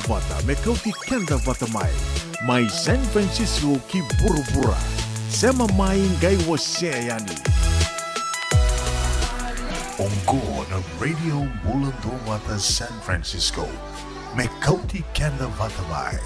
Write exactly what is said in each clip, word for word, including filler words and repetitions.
vata me kauti keda vata mai. Mai San Francisco ki vuravura. Sema mai qai wasea yani. Oqo na Radio Bula Duavata San Francisco. Me kauti keda vata mai.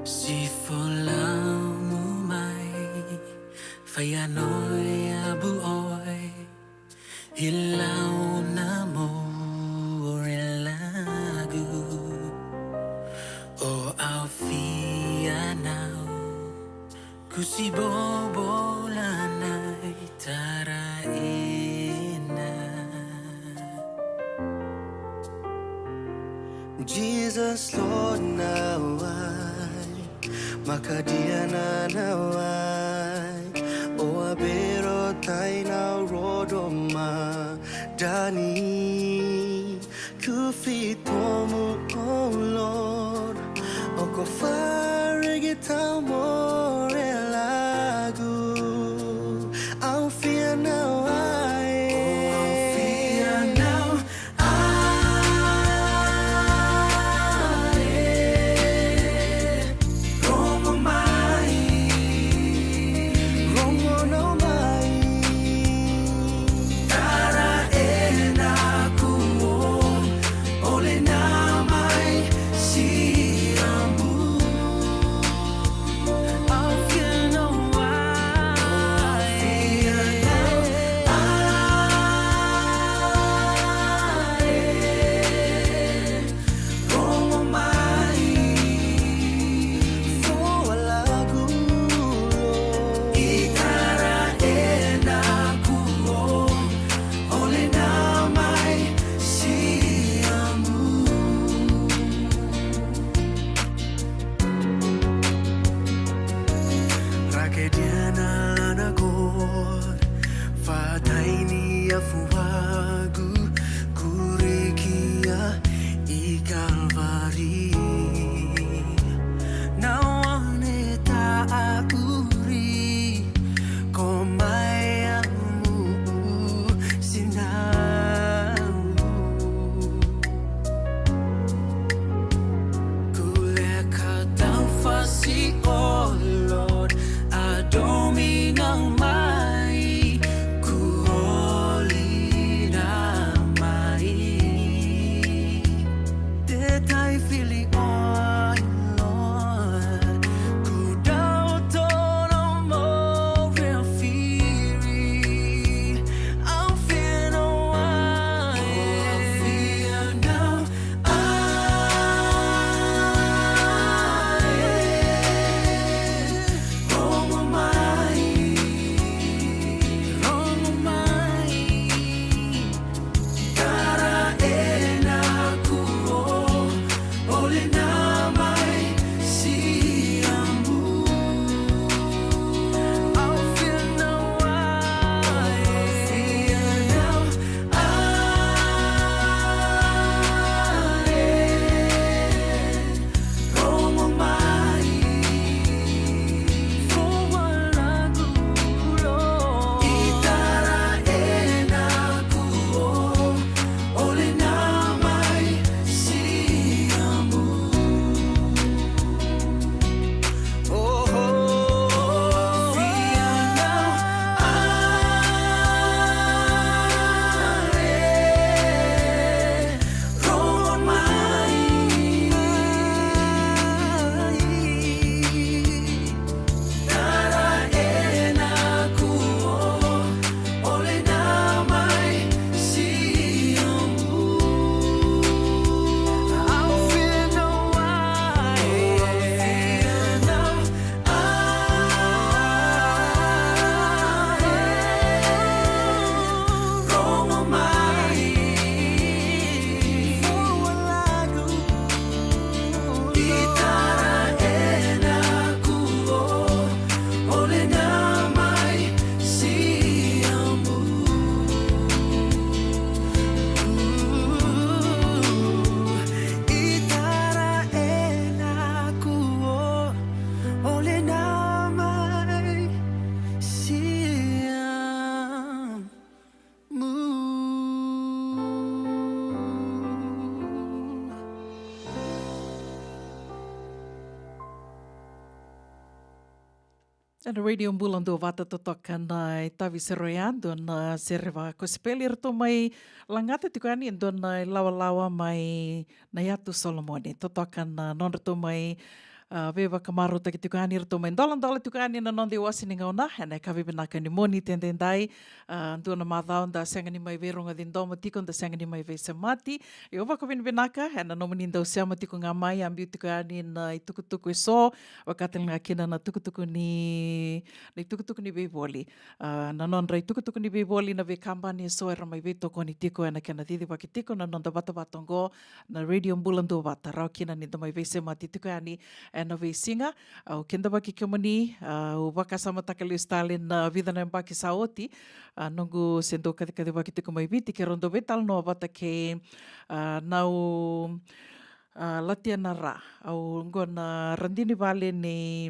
Si folau mu mai, fai a noi a bu oi, i lau na mo re lagu. O au fia nau, kusi bobo lanai tara ina. Jesus Lord na wai, makadia na na wai, o abero tai na rodo ma dani. Kufitomu, oh Lord, o ko farigi tau more lagu. Au fia nau ai. Au fia nau ai. Rogo mai, rogo nau mai. Tara e na kuo, ole na mai si amu. Au fia nau ai. Au fia nau ai. Rogo mai, fua lagu. Ikara e na kuo, ole na mai si amu. Rakedia na lana ko, fataini a fuagu, kurikia i Kalvari. Na wane ta a kuri, ko mai a mu sinau. Kuleka tau fasi, oh Lord, a domina mai, kuoli na mai. Te tai fili Ena Radio Bula Duavata totoka na itavi sere oya, dua na sere vakosipeli eratou mai lagata tiko yani e dua na ilawalawa mai na Yatu Solomoni. Totoka na nodratou mai, ah, veivakamarautaki tiko yani, eratou mai doladola tiko yani na noda iwase ni gauna ena yakavi vinaka ni Moniti edaidai. Ah, dua na macawa da sega ni mai veirogoci domo tiko, da sega ni mai veisemati. Io, vakavinavinaka ena nomuni dau sema tiko ga mai, a biu tiko yani na itukutuku eso, vakatale ga kina na tukutuku ni, na itukutuku ni veivoli. Ah, na nodra itukutuku ni veivoli na veikabani eso era mai veitokoni tiko ena kena cicivaki tiko na noda vatavata oqo na Radio Bula Duavata, rawa kina ni da mai veisemati tika yani ena veisiga. Au kidavaki kemuni, ah, au vakasamataka lesu tale na vica na yabaki sa oti, ah, noqu se dau kacikacivaki tiko mai Viti, keirau dau veitalanoa vata kei, ah, Nau, ah, Latiana Ra. Au oqo na radini vale ni,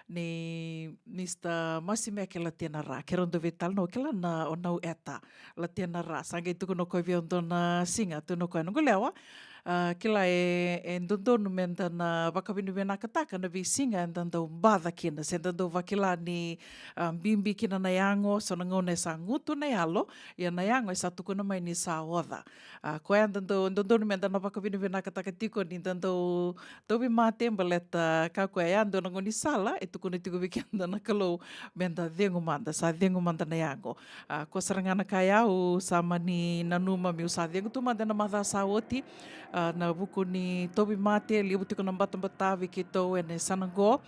ni Mister Masimeke Latiana Ra. Keirau dau veitalanoa, kila na o Nau Eta Latiana Ra. Sa qai tukuna o koya vei au dua na siga, tukuna o koya, noqu lewa, ah, kila e, e dodonu meda na vakavinavinakataka na veisiga eda dau baca kina, se da dau vakila ni, ah, bibi kina na yago, so na gauna e sa gutu na yalo, ia na yago e sa tukuna mai ni sa oca. Ah, koya da dau, dodonu meda na vakavinavinakataka tiko ni da dau tauvimate baleta ka koya ya dua na gaunisala e tukuna tiko vei keda na Kalou meda cegu mada, sa cegu mada na yago. Ah, koya sara ga na ka ya au sa mani nanuma meu sa cegu tu mada ena macawa sa oti, ah, na vuku ni tauvimate, levu tiko na batabata vei keitou ena yasana oqo.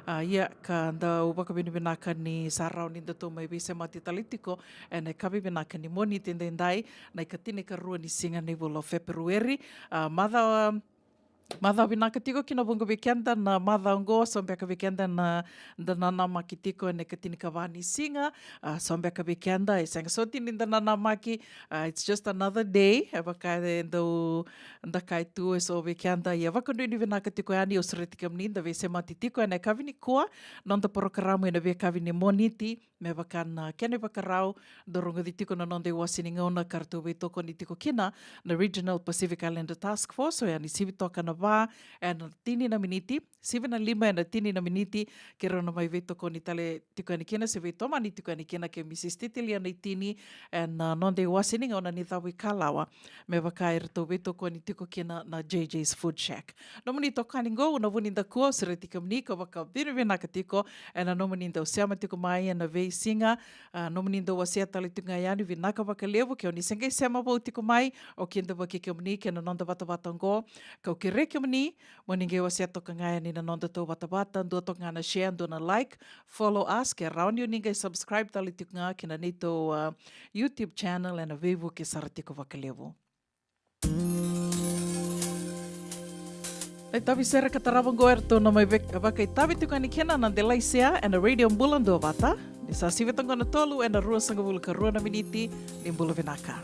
Ah, ia ka dau vakavinavinaka ni sa rawa ni datou mai veisemati tale tiko ena yakavi vinaka ni Moniti edaidai, na ikatinikarua ni siga ni vula o Feperueri. Ah, macawa, macawa vinaka tiko kina vuqa vei keda na macawa oqo, so beka vei keda na, da nanamaki tiko ena ikatinikava ni siga, ah, so beka vei keda e sega soti ni da nanamaki, ah, it's just another day, e vaka e dau da kaya tu eso vei keda. Ia vakanuinui vinaka tiko yani, au sureti kemuni da veisemati tiko ena yakavi nikua, noda porokaramu ena veiyakavi ni Moniti, me vaka na kena ivakarau, dou rogoci tiko na noda iwase ni gauna ka ratou veitokoni tiko kina na Regional Pacific Islander Task Force, oya ni sivi toka na va ena tini na miniti, sivi na lima ena tini na miniti, keirau na mai veitokoni tale tiko yani kina, se veitomani tiko yani kina kei Mrs Titilia Naitini ena noda iwase ni gauna ni cavuikalawa, me vaka eratou veitokoni tiko kina na J J's Food Shack. Nomuni itokani qo, au na Vunidakua, au sureti kemuni ka vakavinavinaka tiko ena nomuni dau sema tiko mai ena veisiga, ah, nomuni dau wasea tale tiko ga yani, vinaka vakalevu. Ke o ni se qai sema vou tiko mai, au kidavaki kemuni kei na noda vatavata oqo, kau kerei kemuni mo ni qai wasea toka ga yani na noda tauvatavata, dua toka ga na share, dua na like, follow us, ke rawa ni o ni qai subscribe tale tiko ga ki na neitou, ah, YouTube channel, ena veivuke sara tiko vakalevu. Na itavi sere ka tarava oqo eratou na mai vak-, vakaitavi tiko yani kina na Delaisea ena Radio Bula Duavata. Ni sa sivi toka na tolu ena ruasagavulu ka rua na miniti. Ni bula vinaka.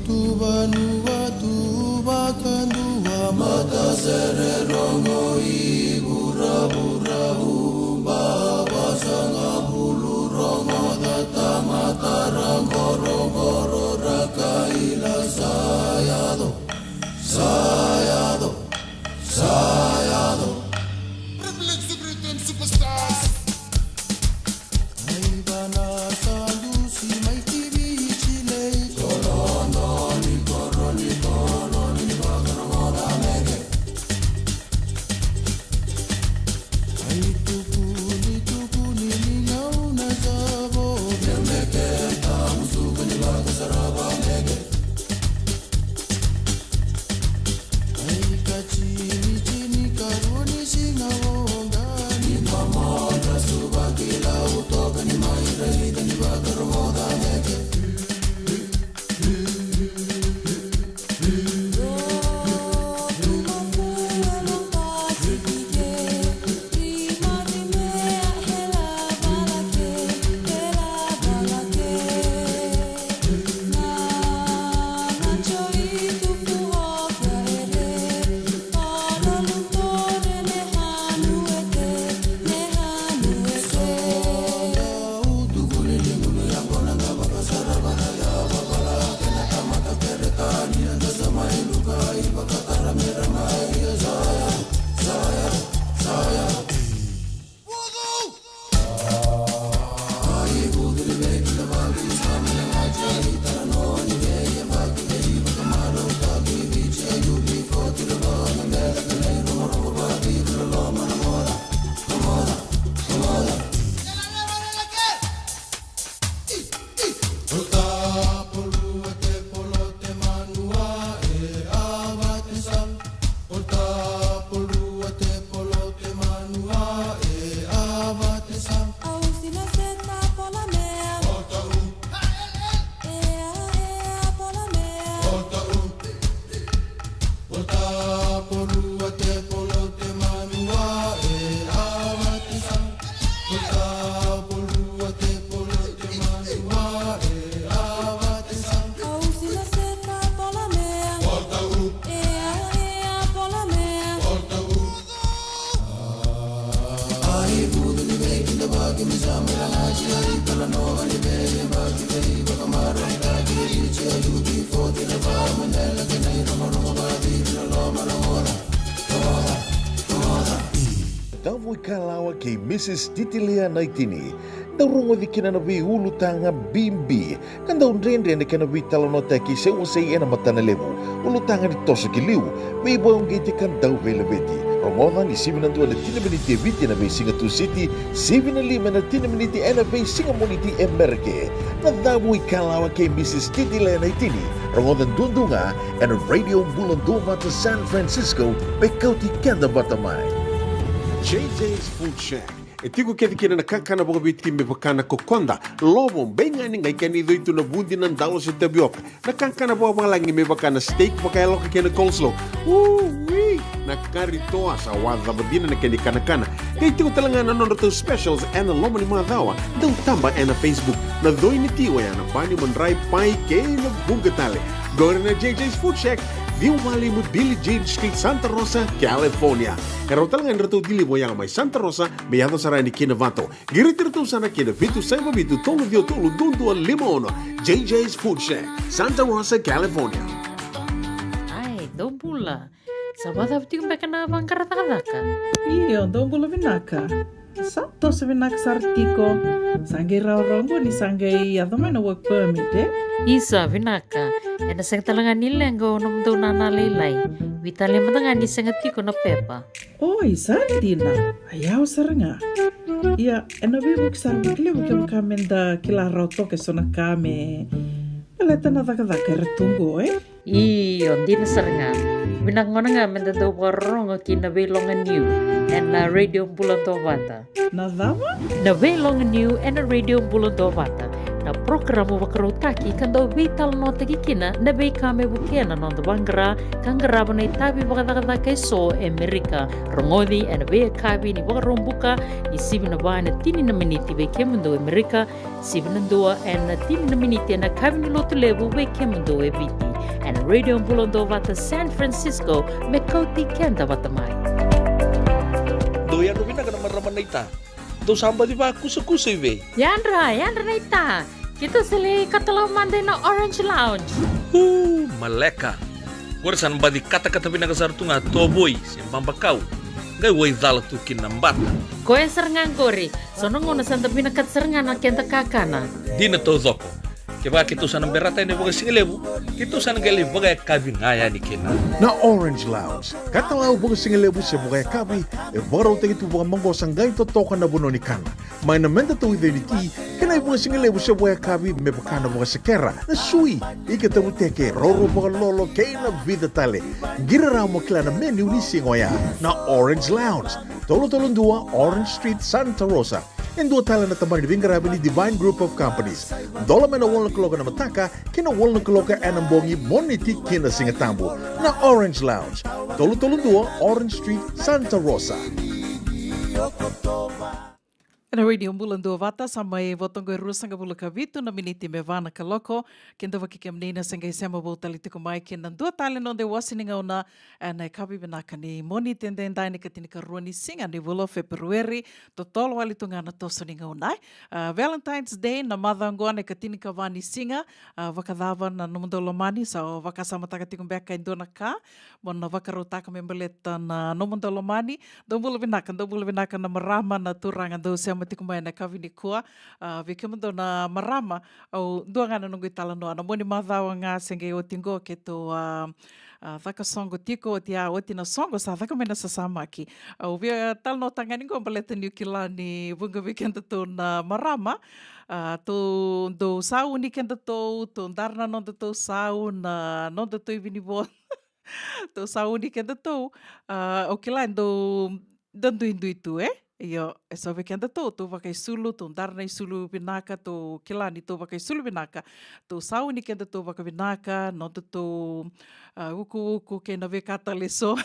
Tuvalu, tuva kadua, matasere, rogo i vuravura, uba, vasagavulu, rogoca, tamata, raqoroqoro, rakaila, sa yaco, sa yaco, sa yaco. Privilege to greet them superstars. Davo i Kalawa kei Mrs Titilea Naitini. Dau rogoci kina na veiulutaga bibi ka dau dredre na kena veitalanoataki se wasei ena matana levu. Ulutaga ni toso ki liu, veivakauqeti ka dau veilaveti. Rogoca ni sivi na dua ena tini na miniti e Viti ena veisiga Tusiti, sivi na lima ena tini na miniti ena veisiga Moniti e Merika. Na Davo i Kalawa kei Mrs Titilea Naitini. Rogoca duadua ga ena Radio Bula Duavata San Francisco, me kauti keda vata mai. J J's Food Shack. E tiko kece kina na kakana vakaviti me vaka na kokoda, lovo, beigani, qai kena icoi tu na vudi, na dalo se tavioka. Na kakana vakavalagi me vaka na steak vakayaloka kei na coleslaw. Ui! Na kari toa, sa wacava dina na kena ikanakana. Qai tiko tale ga na nodratou specials ena loma ni macawa. Dau taba ena Facebook. Na coi ni ti oya na bani, madrai, pai kei na vuqa tale. Qori na J J's Food Shack, ciwa walu lima Billie Jean Street, Santa Rosa, California. E rawa tale ga ni ratou deliver oya mai Santa Rosa me yaco sara yani ki Novato. Qiriti iratou sara ki na vitu saiva vitu tolu ciwa tolu dua dua lima ono. J J's Food Shack, Santa Rosa, California. Ai, dou bula. Sa vakacava tiko beka na vaqara cakacaka? Io, dou bula vinaka. Sa toso vinaka sara tiko. Sa qai rawarawa qo ni sa qai yaco mai na work permit, e? Isa, vinaka. Ena sega tale ga ni leqa o nomudou nana lailai. Veitalia mada ga ni sega tiko na pepa. Oi, sa dina. A yawa sara ga. Ia, ena veivuke sara vakalevu kevaka meda kila rawa toka eso na ka me baleta na cakacaka era tu qo, e? Io, dina sara ga. Vinaka gona ga meda dau vakarorogo ki na Veiloga Niu ena Radio Bula Duavata. Na cava? Na Veiloga Niu ena Radio Bula Duavata. Na Porokaramu vakarautaki ka dau veitalanoataki kina na veika me vukea na noda vaqara ka qarava na itavi vakacakacaka eso e Amerika. Rogoci ena veiyakavi ni Vakaraubuka, ni sivi na va ena tini na miniti vei kemudou e Amerika, sivi na dua ena tini na miniti ena yakavi ni Lotulevu vei kemudou e Viti. Ena Radio Bula Duavata San Francisco, me kauti keda vata mai. Dou yadra vinaka na marama naita. Dou sa baci vakusakusa i vei? Yadra, yadra naita. Keitou sa lai katalau mada ina Orange Lounge. Uu, maleka. Qori sa na baci katakata vinaka sara tu ga tovoi se babakau. Qai waicala tu kina na bata. Koya sara ga qori. So na gauna sa da vinakata sara ga na keda kakana. Dina taucoko. Kevaka keitou sa na berata yani vakasigalevu, keitou sa na qai lai vakayakavi ga yani kina. Na Orange Lounge, katalau vakasigalevu se vakayakavi, e vakarautaki tu vakamaqosa qai totoka na vanua ni kana. Mai na meda tauica ni ti, kei na ivakasigalevu se vakayakavi me vaka na vakasekera, na sui, ika tavuteke, roro vakalolo, kei na vica tale. Qiri rawa mo kila na menu ni siga oya. Na Orange Lounge, tolu tolu dua Orange Street, Santa Rosa. E dua tale na tabana ni veiqaravi ni Divine Group of Companies. Dola mai na walu na kaloko ena mataka ki na walu na kaloko ena bogi, Moniti ki na Sigatabu. Na Orange Lounge, tolu tolu dua Orange Street, Santa Rosa. Ena Radio Bula Duavata, sa mai vo toka e ruasagavulu ka vitu na miniti me va na kaloko. Keda vata kei kemuni na se qai sema vou tale tiko mai ki na dua tale na noda iwase ni gauna, ena yakavi vinaka ni Moniti edaidai, na ikatinikarua ni siga ni vula o Feperueri. Totolo wale tu ga na toso ni gauna, e. A, Valentine's Day na macawa oqo, na ikatinikava ni siga. A, vakacava na nomudou lomani? Sa o vakasamataka tiko beka e dua na ka mo na vakarautaka me baleta na nomudou lomani? Dou bula vinaka, dou bula vinaka na marama, na turaga dou sema tiko mai ena yakavi nikua. A, vei kemudou na marama, au dua ga na noqu italanoa. Na mua ni macawa ga se qai oti oqo keitou a, a, caka soqo tiko, oti a, oti na soqo sa caka mai na sasamaki. Au via talanoataka ga yani oqo baleta niu kila ni vuqa vei kedatou na marama. A, tou dau sauni kedatou, tou dara na nodatou sau, na nodatou ivinivo. Tou sauni kedatou. A, au kila e dau da duidui tu, e? Io, e so vei kedatou, tou vakaisulu, tou dara na isulu vinaka, tou kila ni tou vakaisulu vinaka. Tou sauni kedatou vakavinaka, nodatou, a, ukuuku kei na veika tale eso.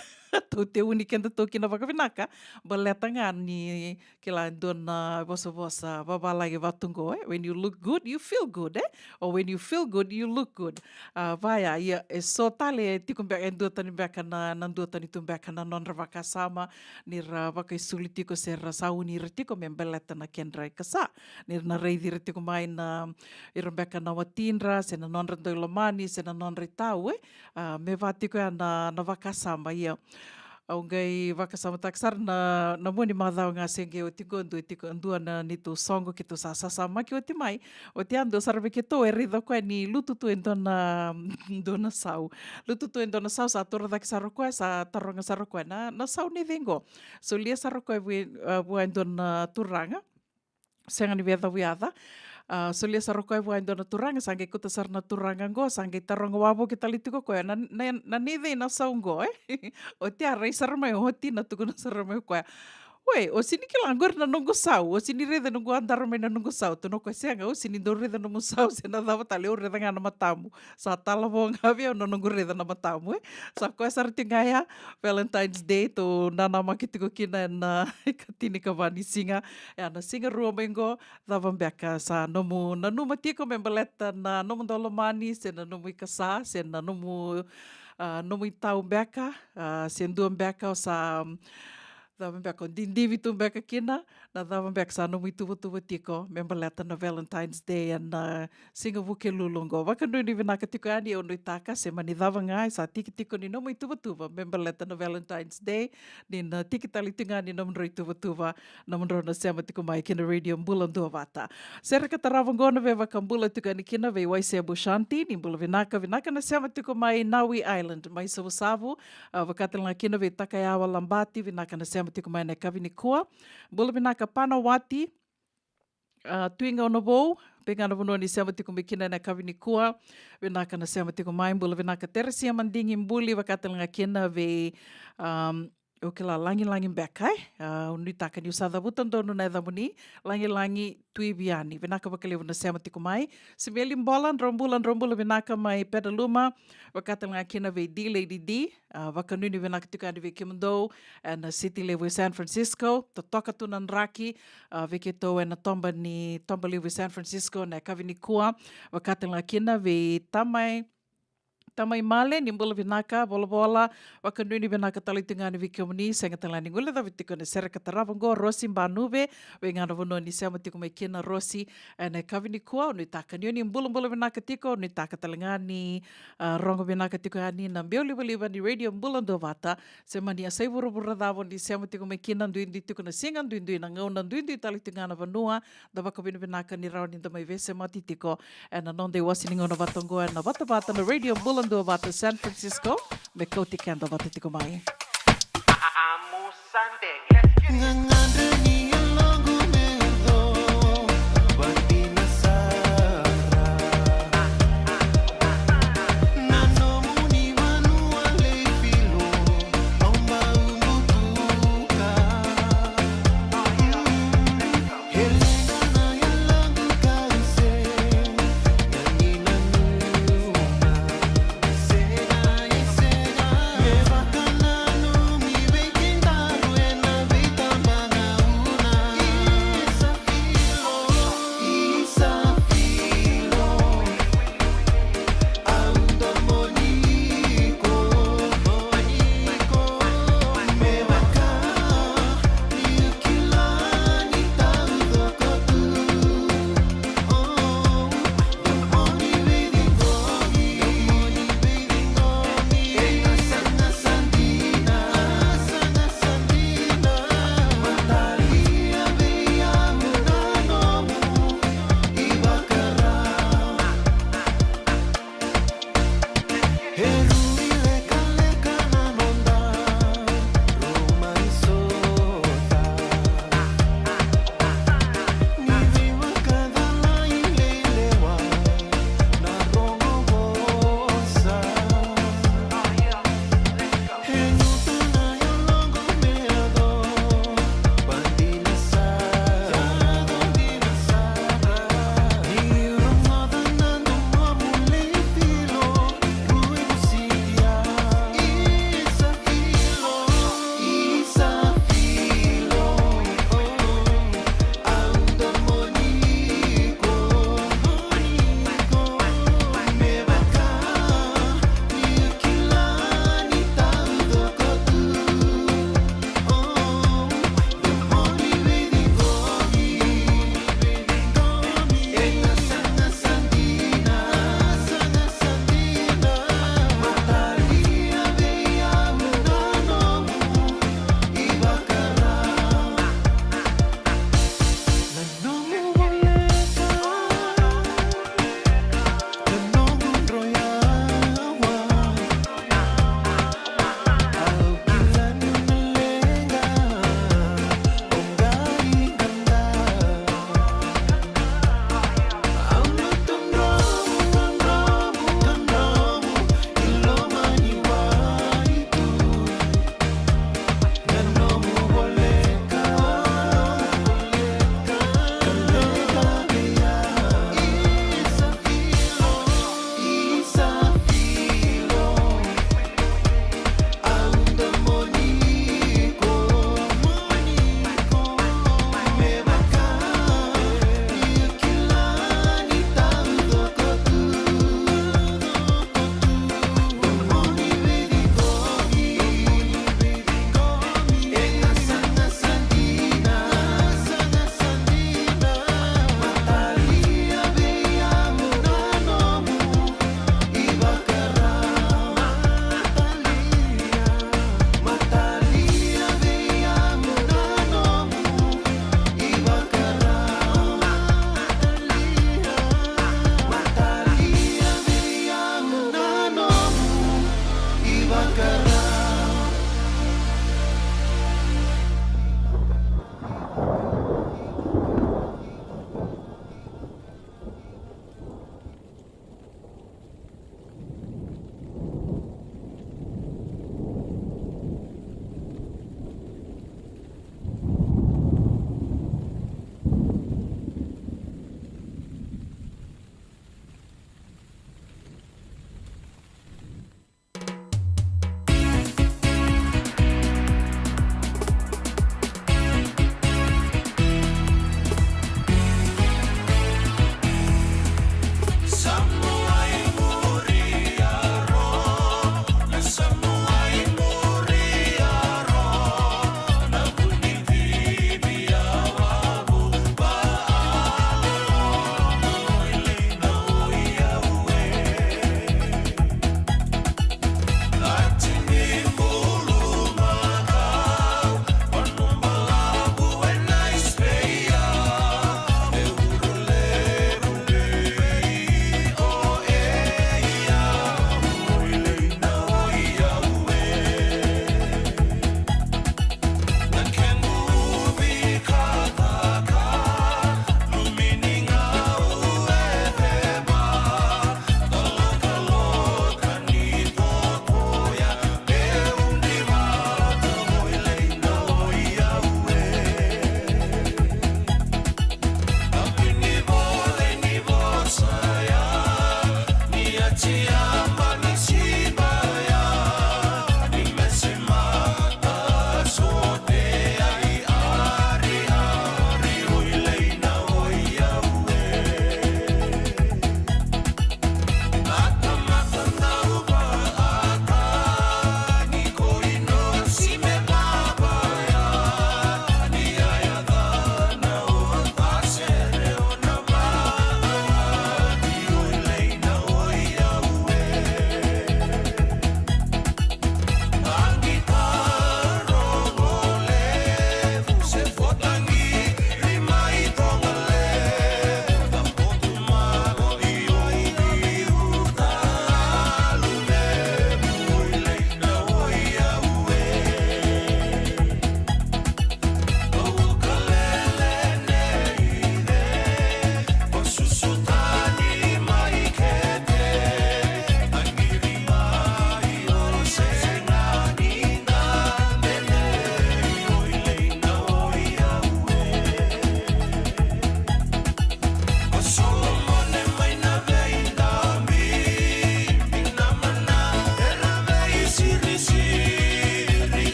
Tou teuni kedatou kina vakavinaka. Baleta ga ni kila e dua na vosavosa vavalagi vatu oqo, e? When you look good, you feel good, e? Or when you feel good, you look good. A, vaya, ia, e so tale e tiko beka, e duatani beka na, na duatani tu beka na nodra vakasama, ni ra vakaisulu tiko se ra sauni ira tiko me baleta na kedra ikasa. Ni ra na raici ira tiko mai na, ira beka na watidra, se na nodra dau lomani, se na nodra itau, e. A, me va tiko ya na, na vakasama, ia. Au qai vakasamataka sara na, na mua ni macawa ga se qai oti oqo, dua tiko, dua na neitou soqo keitou sa sasamaki oti mai. Oti ya dua sara vei keitou e raica o koya ni lutu tu e dua na, dua na sau. Lutu tu e dua na sau, sa torocake sara o koya, sa taroga sara o koya, na, na sau nei cei qo? Solia sara o koya vua, a, vua e dua na turaga. Sega ni via cavuyaca. A, solia sara o koya vua e dua na turaga, sa qai kauta sara na turaga qo, sa qai taroga wavoki tale tiko o koya, na, na, na nei cei na sau qo, e? Oti ya rai sara mai o watina, tukuna sara mai o koya, "Oi, o sega ni kila qori na noqu sau, o sega ni raica noqu a dara mai na noqu sau?" Tukuna o koya, "Sega, au sega ni dau raica nomu sau se na cava tale, au raica ga na matamu." Sa talavo ga vei au na noqu raica na matamu, e. Sa koya sara tiko ga ya, Valentine's Day, tou nanamaki tiko kina ena ikatinikava ni siga. E, na siga rua mai qo, cava beka sa nomu nanuma tiko me baleta na nomu dau lomani, se na nomu ikasa, se na nomu, a, nomu itau beka, a, se dua beka o sa, cava beka, o didivi tu beka kina, na cava beka sa nomu ituvatuva tiko me baleta na Valentine's Day ena, a, siga Vukelulu oqo. Vakanuinui vinaka tiko yani, au nuitaka se mani cava ga, e sa tiki tiko ni nomu ituvatuva me baleta na Valentine's Day, ni na tiki tale tiko ga ni nomudrau ituvatuva, nomudrau na sema tiko mai ki na Radio Bula Duavata. Sereka tarava oqo na veivakabula tiko yani kina vei Waisebu Shanti, ni bula vinaka, vinaka na sema tiko mai Nawi Island, mai Savusavu, a, vaka tale ga kina vei Takayawa Labati, vinaka na sema tiko mai na yakavi nikua. Bula vinaka Panawati, a, Tui Gaunavou, vei ga na vanua ni sema tiko mai kina na yakavi nikua, vinaka na sema tiko mai. Bula vinaka Teresia Madigi Buli, vaka tale ga kina vei, um, Au kila lagilagi beka, e? A, au nuitaka niu sa cavuta donu na yacamuni, lagilagi Tui Viani. Vinaka vakalevu na sema tiko mai. Simeli Bola, drau bula, drau bula vinaka mai Pedaluma. Vakatalega kina vei D Lady D. A, vakanuinui vinaka tiko yani vei kemudou ena city levu e San Francisco. Totoka tu na draki, a, vei keitou ena toba ni, toba levu e San Francisco na yakavi nikua. Vakatalega kina vei Tamai, Tamai Male, ni bula vinaka, volavola, vakanuinui vinaka tale tiko yani vei kemuni, sega tale ni guilecavi tiko na sere ka tarava oqo, Rosi Banuve, vei ga na vanua ni sema tiko mai kina Rosi, ena yakavi nikua, au nuitaka ni o ni bulabula vinaka tiko, au nuitaka talega ni, a, rogo vinaka tiko yani na biau livaliva ni Radio Bula Duavata, se mani a sa i vuravura cava o ni sema tiko mai kina, duidui tiko na siga, duidui na gauna, duidui tale tiko ga na vanua, da vakavinavinaka ni rawa ni da mai veisemati tiko ena noda iwase ni gauna vata oqo ena vatavata na Radio Bula Duavata San Francisco, me kauti keda vata tiko mai. Gagadre ni yaloqu me yaco, vadina sara. Na nomuni vanua lai filo, au bau butuka.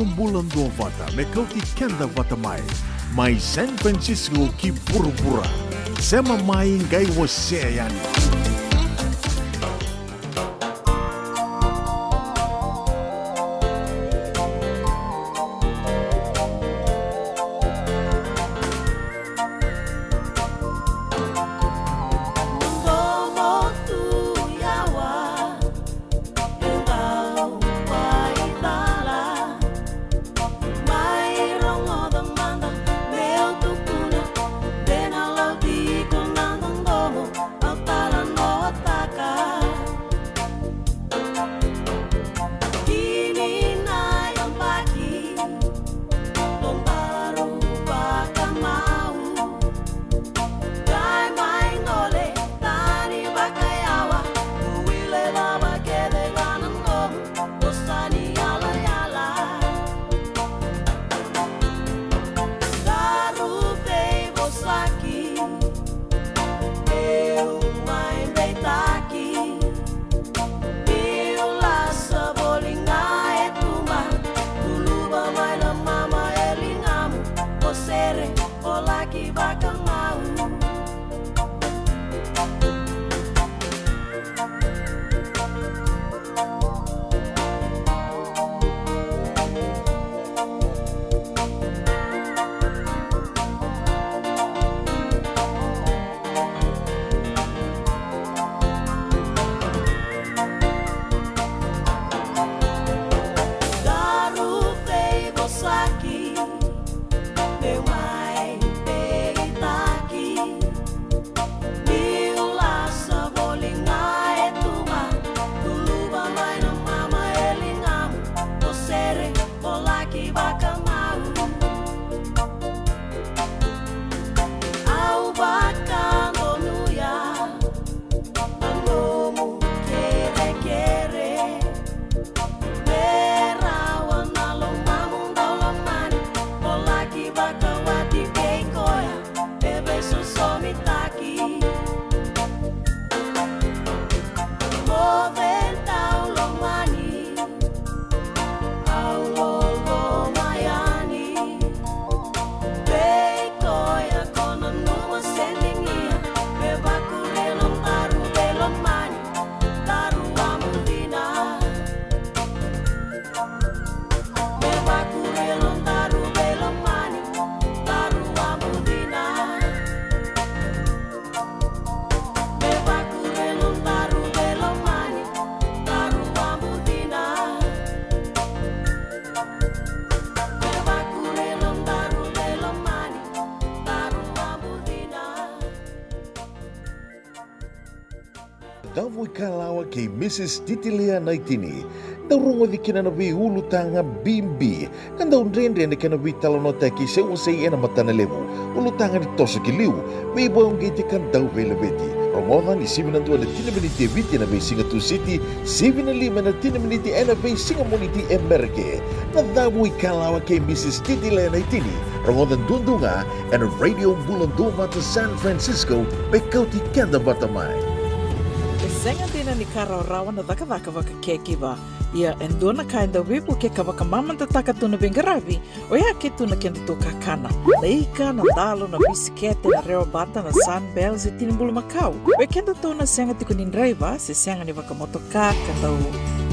Bula Duavata me kauti keda vata mai, mai San Francisco ki vuravura. Sema mai, qai wasea yani. Cavu ikalawa kei Mrs Titilea Naitini. Dau rogoci kina na veiulutaga bibi ka dau dredre na kena veitalanoataki se wasei ena matana levu. Ulutaga ni toso ki liu, veivakauqeti ka dau veilaveti. Rogoca ni sivi na dua ena tini na miniti e Viti ena veisiga Tusiti, sivi na lima ena tini na miniti ena veisiga Moniti e Merika. Na Cavu ikalawa kei Mrs Titilea Naitini. Rogoca duadua ga ena Radio Bula Duavata San Francisco, me kauti keda vata mai. E sega dina ni ka rawarawa na cakacaka vakakekiva. Ia e dua na ka e dau veivuke ka vakamamadataka tu na veiqaravi, oya ke tu na kedatou kakana. Na ika, na dalo, na bisikete, na rewa bata, na Sunbell, se tini bulumakau. Vei kedatou na sega tiko ni draiva, se sega ni vakamotoka, ka dau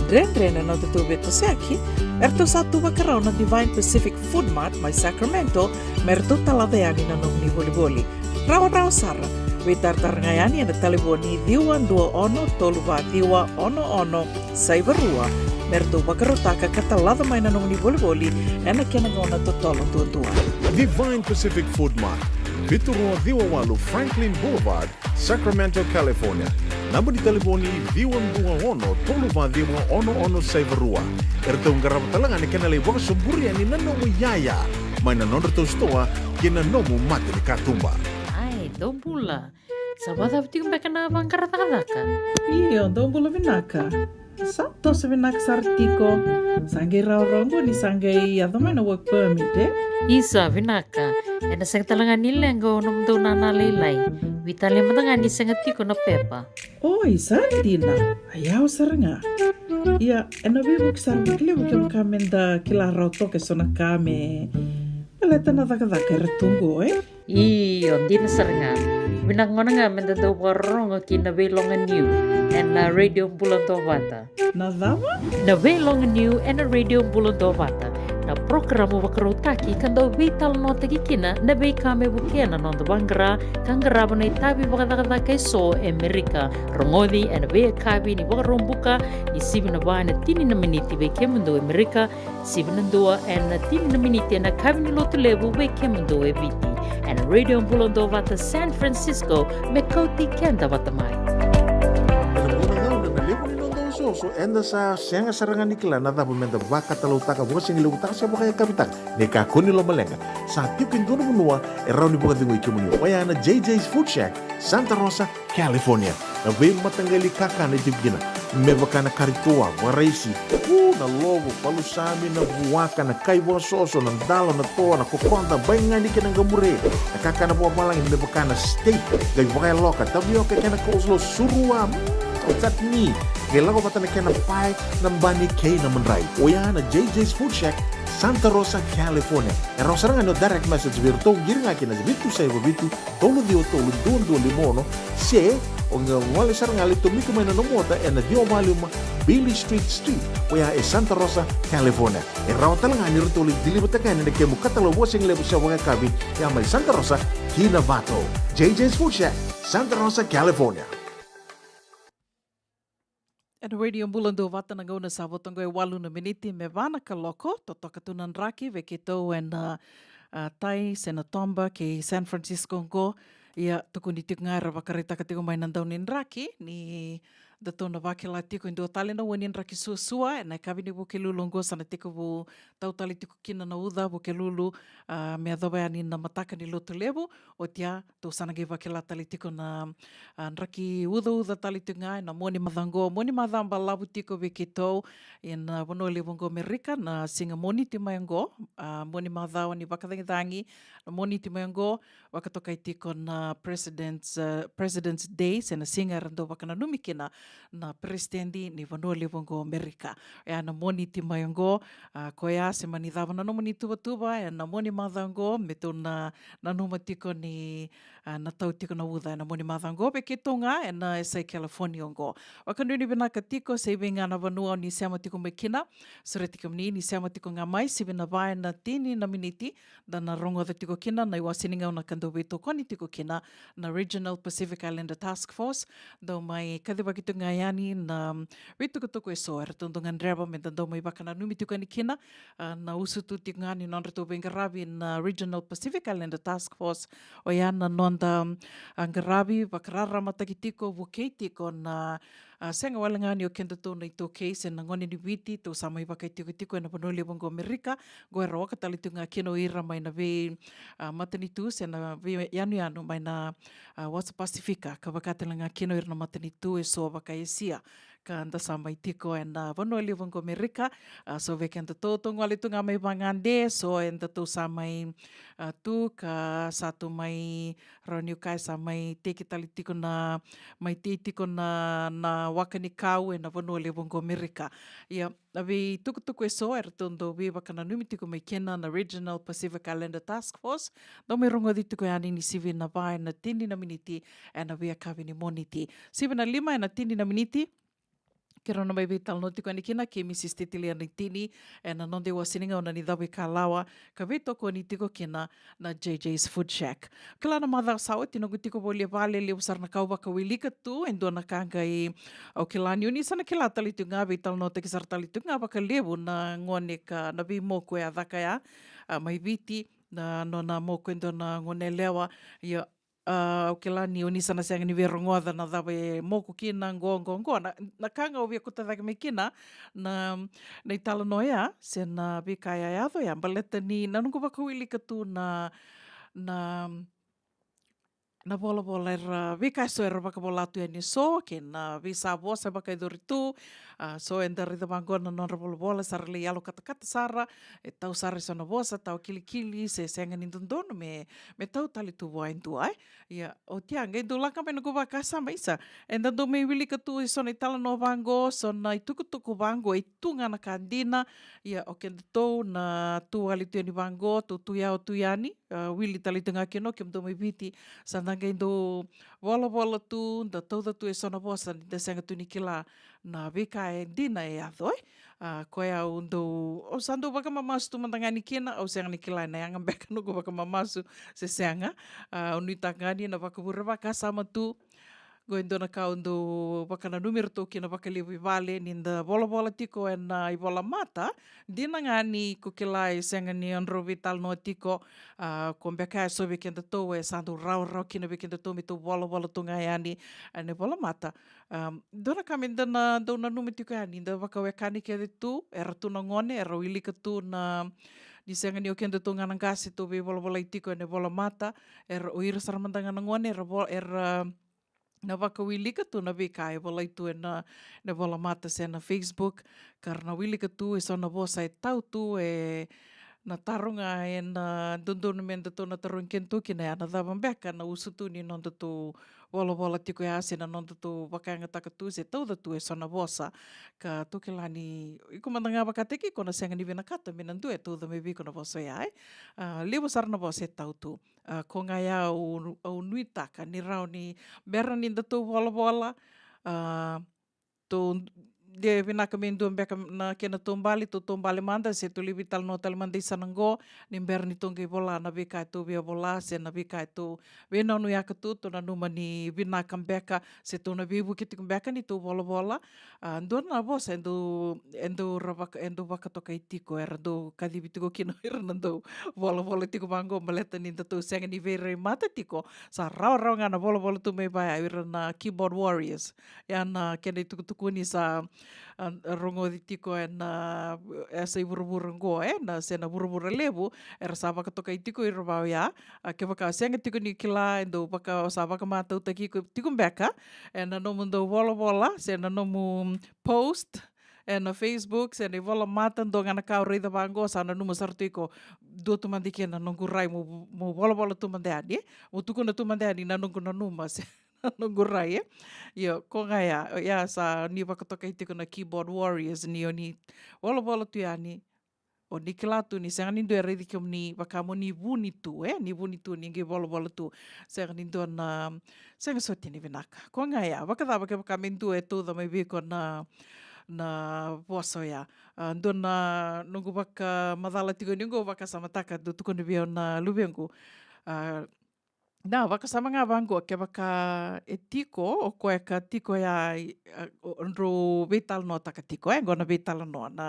dredre na nodatou veitosoyaki, eratou sa tu vakarau na Divine Pacific Food Mart mai Sacramento, me ratou talaca yani na nomuni volivoli. Rawarawa sara, veitaratara ga yani ena talevoni ciwa dua ono tolu va ciwa ono ono saiva rua, me ratou vakarautaka ka talaca mai na nomuni volivoli ena kena gauna totolo duadua. Divine Pacific Food Mart, vitu rua ciwa walu Franklin Boulevard, Sacramento, California. Naba ni talevoni ciwa dua ono tolu va ciwa ono ono saiva rua. Eratou qarava tale ga na kena lai vakasoburi yani na nomu iyaya mai na nodratou sitoa kei na nomu mata ni katuba. Ai, dou bula. Sa vakacava tiko beka na vaqara cakacaka? Io, dou bula vinaka. Sa toso vinaka sara tiko. Sa qai rawarawa qo ni sa qai yaco mai na work permit, e? Isa, vinaka. Ena sega tale ga ni leqa o nomudou nana lailai. Veitalia mada ga ni sega tiko na pepa. Oi, sa dina. A yawa sara ga. Ia, ena veivuke sara vakalevu kevaka meda kila rawa toka eso na ka me baleta na cakacaka era tu qo, e? Io, dina sara ga. Vinaka gona ga meda dau vakarorogo ki na Veiloga Niu ena Radio Bula Dovata. Na cava? Na Veiloga Niu ena Radio Bula Dovata, na porokaramu vakarautaki ka dau veitalanoataki kina na veika me vukea na noda vaqara ka qarava na itavi vakacakacaka eso e Merika. Rogoci ena veiyakavi ni Vakaraubuka, ni sivi na va ena tini na miniti vei kemudou e Merika, sivi na dua ena tini na miniti ena yakavi ni Lotulevu vei kemudou e Viti, ena Radio Bula Dovata San Francisco, me kauti keda vata mai. Ena gauna na levu ni noda osooso, eda sa sega sara ga ni kila na cava meda vakatalautaka, vakasigalevu taka se vakayakavi taka. Ni kakua ni lomaleqa, sa tiko e dua na vanua e rawa ni vakacegui kemuni. Oya na J J's Food Shack, Santa Rosa, California. Na veimataqali kakana e tiko kina, me vaka na kari toa, vakaraisi, u, na lovo, palusami, na vuaka, na kai vakasoso, na dalo, na toa, na kokoda, baigani kei na qamure. Na kakana vakavalagi me vaka na steak, qai vakayaloka, tavioka kei na coleslaw, surua, mm, chutney, qai lako vata na kena pae, na bani kei na madrai. Oya na J J's Food Shack, Santa Rosa, California. E rawa sara ga ni o direct message vei iratou, qiri ga kina vitu saiva vitu, tolu ciwa tolu, dua dua lima ono, se o gole sara ga, lai tomika mai na nomu ota ena ciwa walu lima Beale Street Suite, oya e Santa Rosa, California. E rawa tale ga ni ratou lai deliver-taka yani na kemu katalau vakasigalevu se vakayakavi, ya mai Santa Rosa ki Novato. J J's Food Shack, Santa Rosa, California. Ena Radio Bula Dovata, na gauna sa vo toka e walu na miniti me va na kaloko, totoka tu na draki vei keitou ena, a, Tai se na Toba kei San Francisco qo. Ia, tukuni tiko ga era vakaraitaka tiko mai na dau ni draki ni datou na vakila tiko e dua tale na ua ni draki suasua ena yakavi ni Vukelulu qo, sa na tekivu tau tale tiko kina na uca Vukelulu, a, me yacova yani na mataka ni Lotulevu. Oti ya, tou sa na qai vakila tale tiko na, a, draki ucauca tale tiko ga ena mua ni macawa qo, mua ni macawa balavu tiko vei keitou ena, a, vanua levu qo Merika, na siga Moniti mai qo, a, mua ni macawa ni vakacagicagi, na Moniti mai qo, vakatokai tiko na President's, a, President's Day, se na siga era dau vakananumi kina na peresitedi ni vanua levu qo Merika. Oya na Moniti mai qo, a, koya se mani cava na nomuni tuvatuva ena mua ni macawa qo, me tou na nanuma tiko ni, a, na tau tiko na uca ena mua ni macawa qo vei keitou ga ena yasai California qo. Vakanuinui vinaka tiko se i vei ga na vanua o ni sema tiko mai kina. Sureti kemuni ni sema tiko ga mai, sivi na va ena tini na miniti, da na rogoca tiko kina na iwasewase ni gauna ka dau veitokoni tiko kina na Regional Pacific Islander Task Force. Dau mai kacivaki tiko ga yani na, mm, veitukutuku eso eratou dau gadreva meda dau mai vakananumi tiko yani kina, a, na usutu tiko ga ni nodratou veiqaravi na Regional Pacific Islander Task Force. Oya na noda, mm, a, qaravi vakararamataki tiko, vukei tiko na, a, sega wale ga ni o kedatou na iTaukei se na gone ni Viti, tou sa mai vakaitikotiko ena vanua levu qo Amerika. Qo era oka tale tiko ga kina o ira mai na vei, a, matanitu se na veiyanuyanu mai na, a, wasa Pasifika, ka vaka tale ga kina o ira na matanitu eso vaka Esia, ka da sa mai tiko ena vanua levu qo Amerika. A, so vei kedatou tou gole tu ga mai vagade, so edatou sa mai, a, tu ka sa tu mai, rawa niu kaya sa mai teki tale tiko na, mai tei tiko na, na waka ni kau ena vanua levu qo Amerika. Ia, na veitukutuku eso eratou dau veivakananumi tiko mai kina na Regional Pacific Islander Task Force, dau mai rogoci tiko yani ni sivi na va ena tini na miniti ena veiyakavi ni Moniti. Sivi na lima ena tini na miniti, keirau na mai veitalanoa tiko yani kina kei Mrs Titilia Naitini ena noda iwasewase ni gauna ni Cava e Kalawa, ka veitokoni tiko kina na J J's Food Shack. Kila na macawa sa oti noqu tiko voli e vale, levu sara na ka au vakawilika tu, e dua na ka qai au kila ni o ni sa na kila tale tiko ga, veitalanoataki sara tale tiko ga vakalevu na gone ka na veimoku e a caka ya, a, mai Viti, na nona moku e dua na gone yalewa. Ia, a, au kila ni o ni sa na sega ni veirogoca na cava e moku kina qo, qo, qo. Na, na ka ga au via kauta cake mai kina na, na italanoa ya se na veika e a yaco ya, baleta ni na noqu vakawilika tu na, na, Na volavola era, veika eso era vakavola tu yani eso, kei na veisavosa e vakayacori tu. A, so eda raica vaqo na nodra volavola sa ra lai yalo katakata sara, e tau sara eso na vosa, tau kilikili, se sega ni dodonu me, me tau tale tu vua e dua, e. Ia, oti ya, qai dau lako mai noqu vakasama, isa. Eda dau mai wilika tu eso na italanoa vaqo, so na itukutuku vaqo, e tu ga na ka dina. Ia, o kedatou na tu wale tu yani vaqo, tou tu yawa tu yani, a, wili tale tu ga kina o kemudou mai Viti. Sa da qai dau volavola tu, da tauca tu eso na vosa, ni da sega tu ni kila na veika e dina e yaco, e. A, koya au dau, au sa dau vakamamasu tu mada ga ni kina, au sega ni kila ena yaga beka noqu vakamamasu se sega. A, au nuitaka ga ni na vakavure vakasama tu. Qo e dua na ka au dau vakananumi iratou kina vakalevu i vale, ni da volavola tiko ena ivolamata, dina ga ni ko kila e sega ni o drau veitalanoa tiko, a, ko beka e so vei kedatou e sa dau rawarawa kina vei kedatou me tou volavola tu ga yani ena ivolamata. Am, dua na ka me da na dau nanuma tiko yani, da vakawekani kece tu, era tu na gone, era wilika tu na, ni sega ni o kedatou ga na qase tou veivolavolai tiko ena ivolamata, era o ira sara mada ga na gone, era vo-, era na vakawilika tu na veika e volai tu ena, na volamata se na Facebook, ka ra na wilika tu eso na vosa e tau tu, e na taro ga ena dodonu me datou na tarogi kedatou kina ya, na cava beka na usutu ni nodatou volavola tiko ya, se na nodatou vakayagataka tu se tauca tu eso na vosa. Ka tou kila ni iko mada ga vakataki iko na sega ni vinakata me na dua e tauca mai vei iko na vosa oya, e. A, levu sara na vosa e tau tu. A, ko ga ya au, au nuitaka ni rawa ni bera ni datou volavola, a, tou de vinaka me dua beka na kena taubale, tou taubale mada, se tou lai veitalanoa tale mada i sana qo, ni bera ni tou qai vola na veika e tou via vola, se na veika e tou veinanuyaka tu, tou nanuma ni vinaka beka, se tou na veivuke tiko beka ni tou volavola. A, dua na vosa e dau, e dau ra vaka, e dau vakatokai tiko, era dau kacivi tiko kina o ira na dau volavola tiko vaqo, baleta ni datou sega ni veirai mata tiko, sa rawarawa ga na volavola tu mai vaya o ira na keyboard warriors. Ya na kena itukutukuni sa, a, rogoci tiko ena, e sa i vuravura qo, e, na, se na vuravura levu, era sa vakatokai tiko ira vaya. A, kevaka sega tiko ni kila, e dau vaka, sa vakamatautaki iko tiko beka ena nomudou volavola, se na nomu post ena Facebook, se na ivolamata, dua ga na ka au raica vaqo, sa nanuma sara tu iko, dua tu mada kina na noqu rai, mo, mo volavola tu mada yani, mo tukuna tu mada yani na noqu nanuma, se na noqu rai, e. Io, ko ga ya, ya sa ni vakatokai tiko na keyboard warriors, ni o ni volavola tu yani, o ni kila tu ni sega ni dua e raici kemuni vaka mo ni vuni tu, e, ni vuni tu, ni qai volavola tu. Sega ni dua na, sega soti ni vinaka. Ko ga ya, vakacava kevaka me dua e tauca mai vei iko na, na vosa oya. A, dua na noqu vakamacala tiko ni qo, vakasamataka, dau tukuna vei au na luvequ. A, na vakasama ga vaqo, kevaka e tiko o koya ka tiko ya, i, a, o, o drau veitalanoataka tiko, e, qo na veitalanoa, na,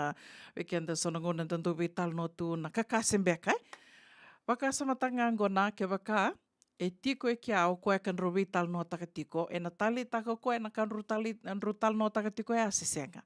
vei keda so na gauna da dau veitalanoa tu na kakase beka, e. Vakasamataka ga qo na, kevaka e tiko e kea o koya ka drau veitalanoataka tiko, ena taleitaka o koya na ka drau tale, drau talanoataka tiko ya se sega.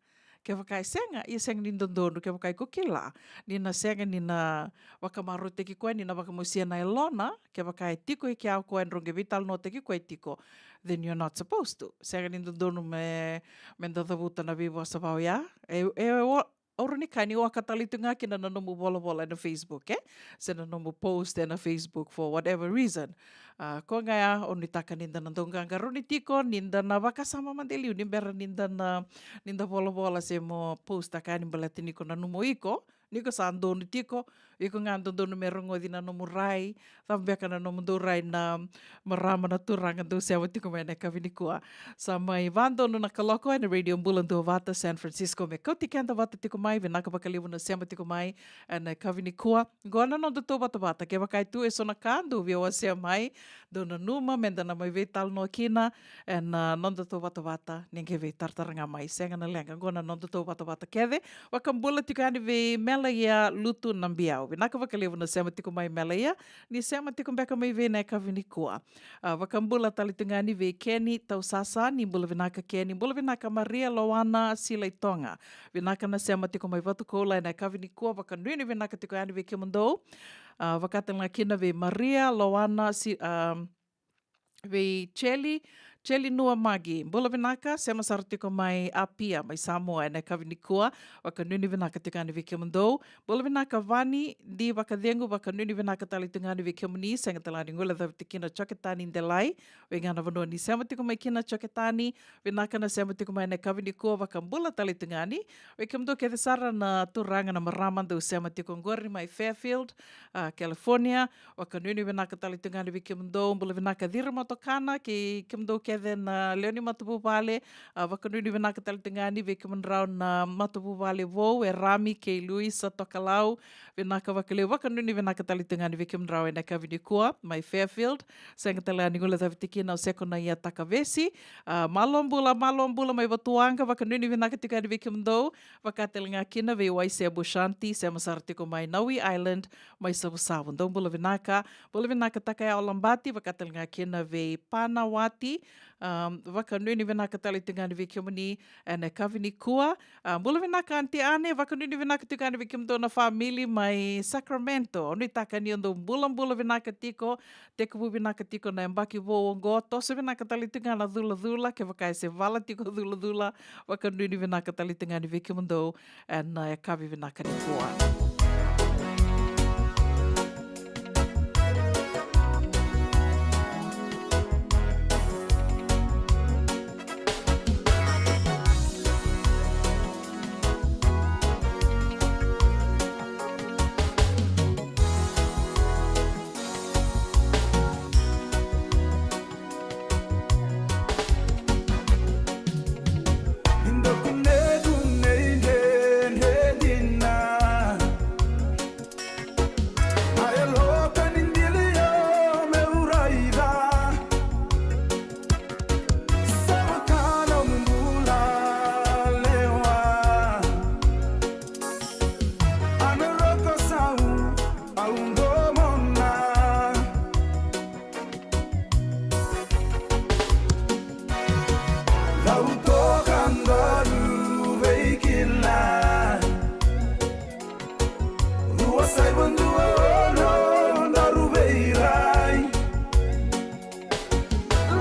Kevaka e sega, ia sega ni dodonu, kevaka iko kila ni na sega ni na vakamarautaki koya, ni na vakamosia na yalona, kevaka e tiko e kea o koya drau qai veitalanoataki koya tiko, then you're not supposed to. Sega ni dodonu me, me da cavuta na veivosa vau ya. E, e, o, au rawa ni kaya ni waka tale tu ga kina na nomu volavola ena Facebook, e? Se na nomu post ena Facebook for whatever reason. A, ko ga ya, au nuitaka ni da na dau qaqarauni tiko, ni da na vakasama mada e liu, ni bera ni da na, ni da volavola se mo post-taka yani, baleta ni ko nanuma o iko, ni ko sa donu tiko, iko ga dodonu me rogoci na nomu rai, cava beka na nomudou rai na marama, na turaga dou sema tiko mai ena yakavi nikua. Sa mai va donu na kaloko ena Radio Bula Duavata San Francisco me kauti keda vata tiko mai. Vinaka vakalevu na sema tiko mai ena yakavi nikua. Qo na nodatou vatavata, kevaka e tu eso na ka dou via wasea mai, dou nanuma me da na mai veitalanoa kina ena, a, nodatou vatavata, ni qai veitaratara ga mai. Sega na leqa, qo na nodatou vatavata kece. Vakabula tiko yani vei Melaia Lutu Nabiau. Vinaka vakalevu na sema tiko mai, Melaia. Ni sema tiko beka mai vei na yakavi nikua. A, vakabula tale tu ga yani vei Keni Tausasa, ni bula vinaka Keni. Bula vinaka Maria Loana Silaitoga. Vinaka na sema tiko mai Vatukoula ena yakavi nikua, vakanuinui vinaka tiko yani vei kemudou. A, vaka tale ga kina vei Maria Loana Si-, a, vei Cheli, Cheli Nua Magi. Bula vinaka, sema sara tiko mai Apia, mai Samoa, ena yakavi nikua. Vakanuinui vinaka tiko yani vei kemudou. Bula vinaka Vani, Di Vakacegu, vakanuinui vinaka tale tiko yani vei kemuni, sega tale ga ni guilecavi tiko kina Joketani Delai, vei ga na vanua ni sema tiko mai kina Joketani, vinaka na sema tiko mai ena yakavi nikua, vakabula tale tiko yani. Vei kemudou kece sara na turaga na marama dou sema tiko qori mai Fairfield, a, California, vakanuinui vinaka tale tiko yani vei kemudou, bula vinaka Cira Matokana, kei kemudou kece na lewe ni matavuvale, a, vakanuinui vinaka tale tiko yani vei kemudrau na matavuvale vou, e Rami kei Luisa Tokalau, vinaka vakalevu, vakanuinui vinaka tale tiko yani vei kemudrau ena yakavi nikua, mai Fairfield, sega tale ga ni guilecavi tiko kina o Seko na ia Takavesi, a, malo bula, malo bula mai Vatuwaqa, vakanuinui vinaka tiko yani vei kemudou, vaka tale ga kina vei Waise Bushanti, sema sara tiko mai Naui Island, mai Savusavu. Dou bula vinaka, bula vinaka Takaya Olabati, vaka tale ga kina vei Panawati, um, vakanuinui vinaka tale tiko yani vei kemuni, ena yakavi nikua. A, bula vinaka Aunty Ane, vakanuinui vinaka tiko yani vei kemudou na family mai Sacramento. Au nuitaka ni o dou bulabula vinaka tiko, tekivu vinaka tiko na yabaki vou oqo, toso vinaka tale tiko ga na culacula, kevaka e se vala tiko culacula, vakanuinui vinaka tale tiko ga yani vei kemudou, ena yakavi vinaka nikua. Au toka daru veikilai. Rua saiva dua ono daru veirai.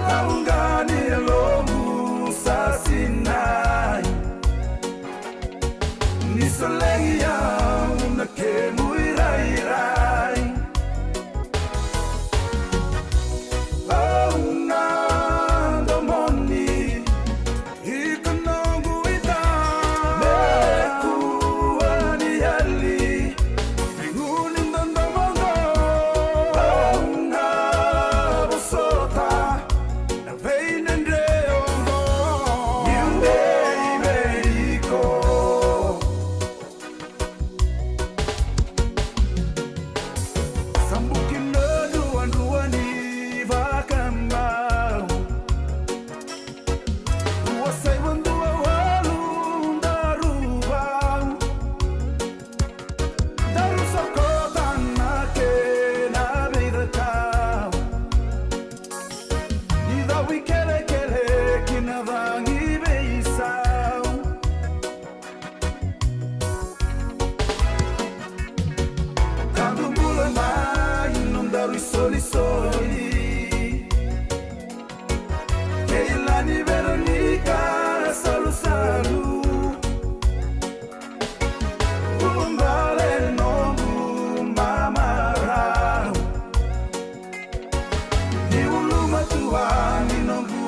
Lauqa ni lovu sa sinai. Ni solegi au na kemu irairai. Au na domoni. Iko noqu ita. Me kua ni yali. Gunu ni dodomo qo. Au na vosota. Na veidredre oqo. Niu dei vei iko. Sa buki na duadua ni vakamau. Rua saiva dua walu daru vau. Daru sokota na kena veicakau. Ni cawi kelekele ki na cagi veisau. Tadu bula mai nodaru isolisoli. Keilani Veronika Salusalu. Ulubale noqu mamarau. Ni ulumatua ni noqu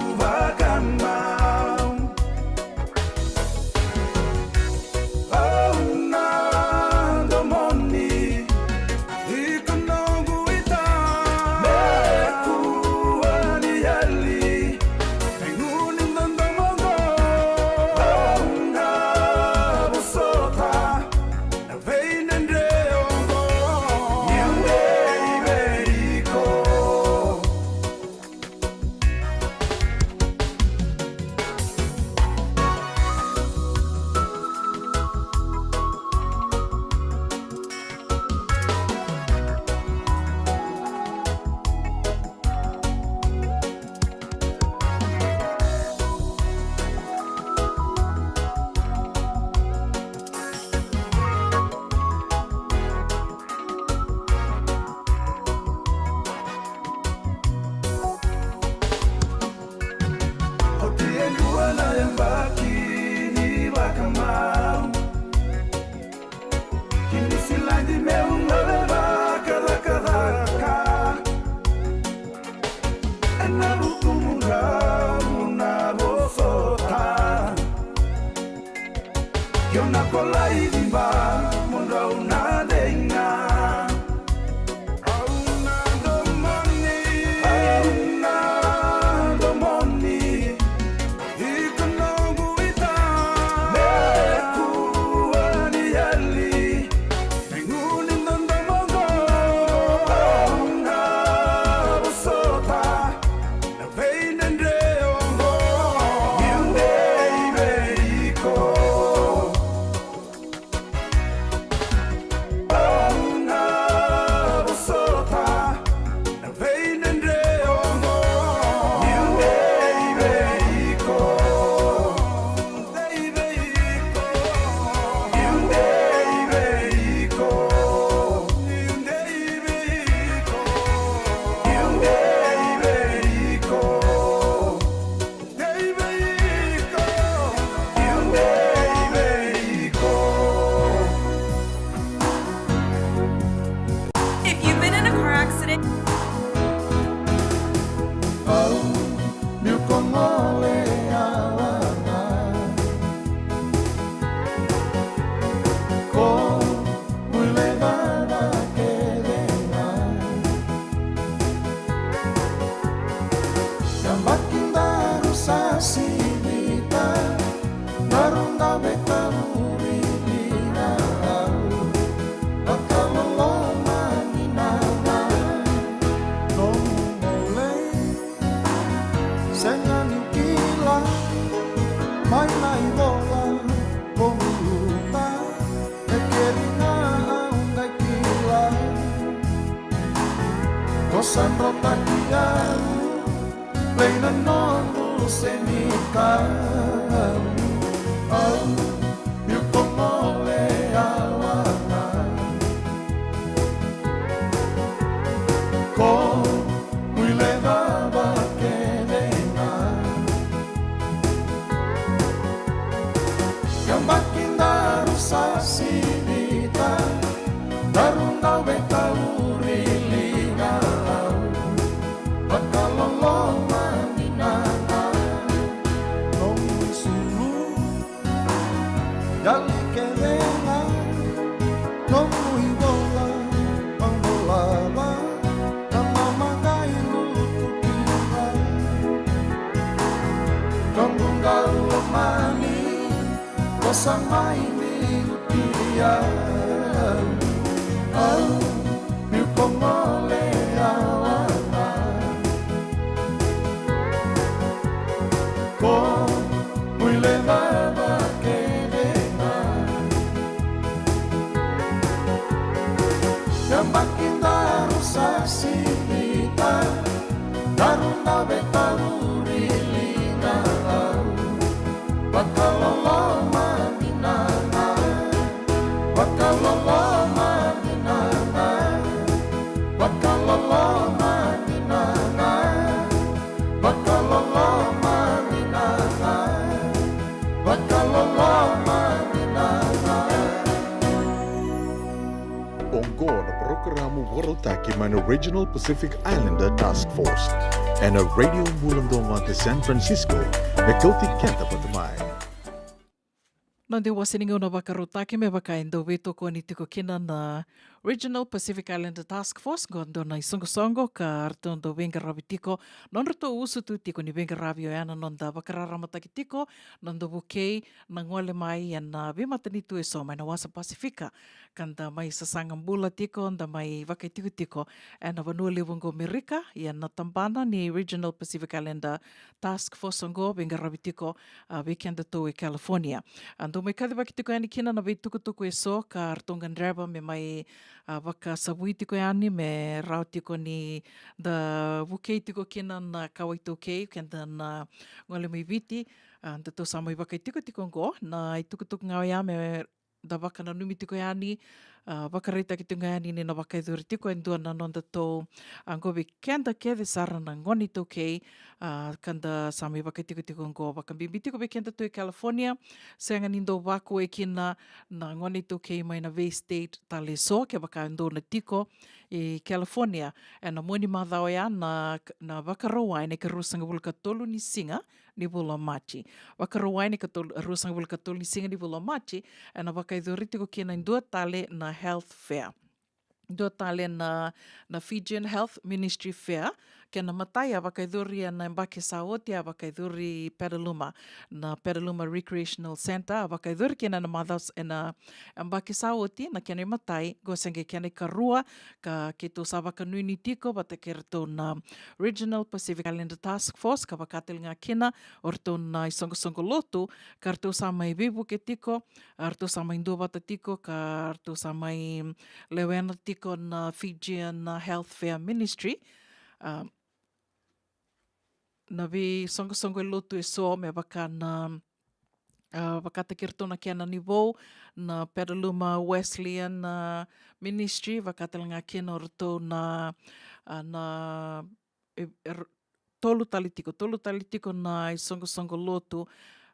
Na vuku mudrau na vosota. Kio na kolai viva mudrau na deinga. Au na domoni, au na domoni. Iko noqu ita. Meku ani yali. If you've been in a car accident, Oqo na parokaramu vakarautaki mai na Regional Pacific Islander Task Force ena Radio Bula Domo e San Francisco, me kauti keda vata mai. Noda iwase ni gauna vakarautaki me vaka e dau veitokoni tiko kina na Regional Pacific Islander Task Force, qo dua na isoqosoqo ka ratou dau veiqaravi tiko, nodratou usutu tiko ni veiqaravi oya na noda vakararamataki tiko, noda vukei na gole mai ena veimatanitu eso mai na wasa Pasifika, ka da mai sasaga bula tiko, da mai vakaitikotiko ena vanua levu oqo Merika, ia na tabana ni Regional Pacific Islander Task Force oqo veiqaravi tiko, a, vei kedatou e California. A, dau mai kacivaki tiko yani kina na veitukutuku eso ka ratou gadreva me mai, a, vakasavui tiko yani me rawa tiko ni da vukei tiko kina na kawa iTaukei, keda na gole mai Viti, a, datou sa mai vakaitikotiko oqo, na itukutuku ga oya me da vakananumi tiko yani, a, vakaraitaki tiko ga yani ni na vakayacori tiko e dua na nodatou, a, qo vei keda kece sara na gone iTaukei, a, ka da sa mai vakaitikotiko oqo, vakabibi tiko vei kedatou e California, sega ni dau vakuwai kina na gone iTaukei mai na veistate tale eso, kevaka e dua na tiko i California, ena mua ni macawa oya na, na Vakarauwai na ikaruasagavulu ka tolu ni siga ni vula o Maji. Vakarauwai na ikatolu, ruasagavulu ka tolu ni siga ni vula o Maji, ena vakayacori tiko kina e dua tale na health fair. Dua tale na, na Fijian Health Ministry Fair, kena imatai a vakayacori ena yabaki sa oti, a vakayacori Petaluma, na Petaluma Recreational Centre, a vakayacori kina ena macawa s-, ena yabaki sa oti, na kena imatai, qo se qai kena ikarua, ka keitou sa vakanuinui tiko vata kei ratou na Regional Pacific Islander Task Force, ka vakatale ga kina o ratou na isoqosoqo lotu, ka ratou sa mai veivuke tiko, a ratou sa mai duavata tiko, ka ratou sa mai lewena tiko na Fijian, a, Health Fair Ministry. A, na veisoqosoqo e lotu eso me vaka na, a, vakataki ratou na kena ni vou, na Petaluma Wesleyan, a, Ministry, vakatale ga kina o ratou na, a, na, e, er, tolu tale tiko, tolu tale tiko na isoqosoqo lotu,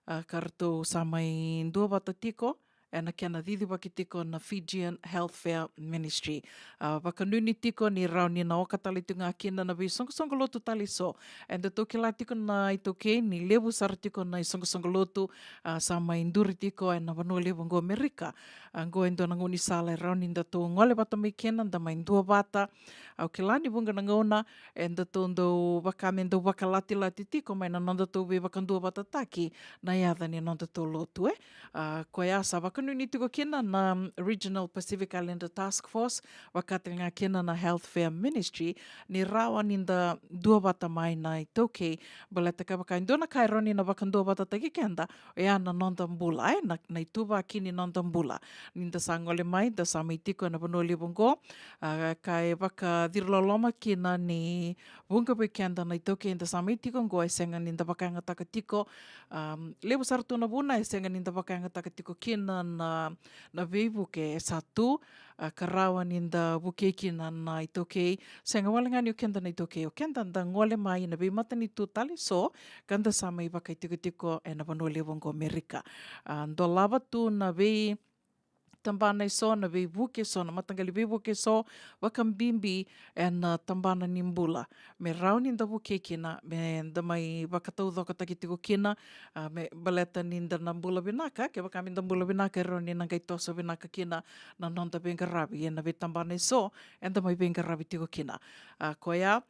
a, ka ratou sa mai duavata tiko, ena kena cicivaki tiko na Fijian Health Fair Ministry. A, vakanuinui tiko ni rawa ni na oka tale tiko ga kina na veisoqosoqo lotu tale eso. Edatou kila tiko na iTaukei ni levu sara tiko na isoqosoqo lotu, a, sa mai duri tiko ena vanua levu oqo Amerika. A, oqo e dua na gaunisala e rawa ni datou gole vata mai kina, da mai duavata. Au kila ni vuqa na gauna, edatou dau vaka me dau vakalatilati tiko mai na nodatou veivakaduavatataki na yaca ni nodatou lotu, e. A, koya sa vakanuinui tiko kina na Regional Pacific Islander Task Force, vakatale ga kina na Health Fair Ministry, ni rawa ni da duavata mai na iTaukei, baleta kevaka e dua na ka e rawa ni na vakaduavatataki keda, oya na noda bula, e, na, na ituvaki ni noda bula. Ni da sa gole mai, da sa mai tiko ena vanua levu oqo, a, ka e vakaciriloloma kina ni vuqa vei keda na iTaukei da sa mai tiko oqo e sega ni da vakayagataka tiko, am, levu sara tu na vuna e sega ni da vakayagataka tiko kina na, na veivuke e sa tu, a, ka rawa ni da vukei kina na iTaukei. Sega wale ga ni o keda na iTaukei, o keda da gole mai na veimatanitu tale eso, ka da sa mai vakaitikotiko ena vanua levu oqo Amerika. A, dolava tu na veitabana eso, na veivuke eso, na mataqali veivuke eso, vakabibi ena, a, tabana ni bula. Me rawa ni da vukei kina, me da mai vakataucokotaki tiko kina, a, me baleta ni da na bula vinaka, kevaka me da bula vinaka, e rawa ni na qai toso vinaka kina na noda veiqaravi ena veitabana eso eda mai veiqaravi tiko kina. A, koya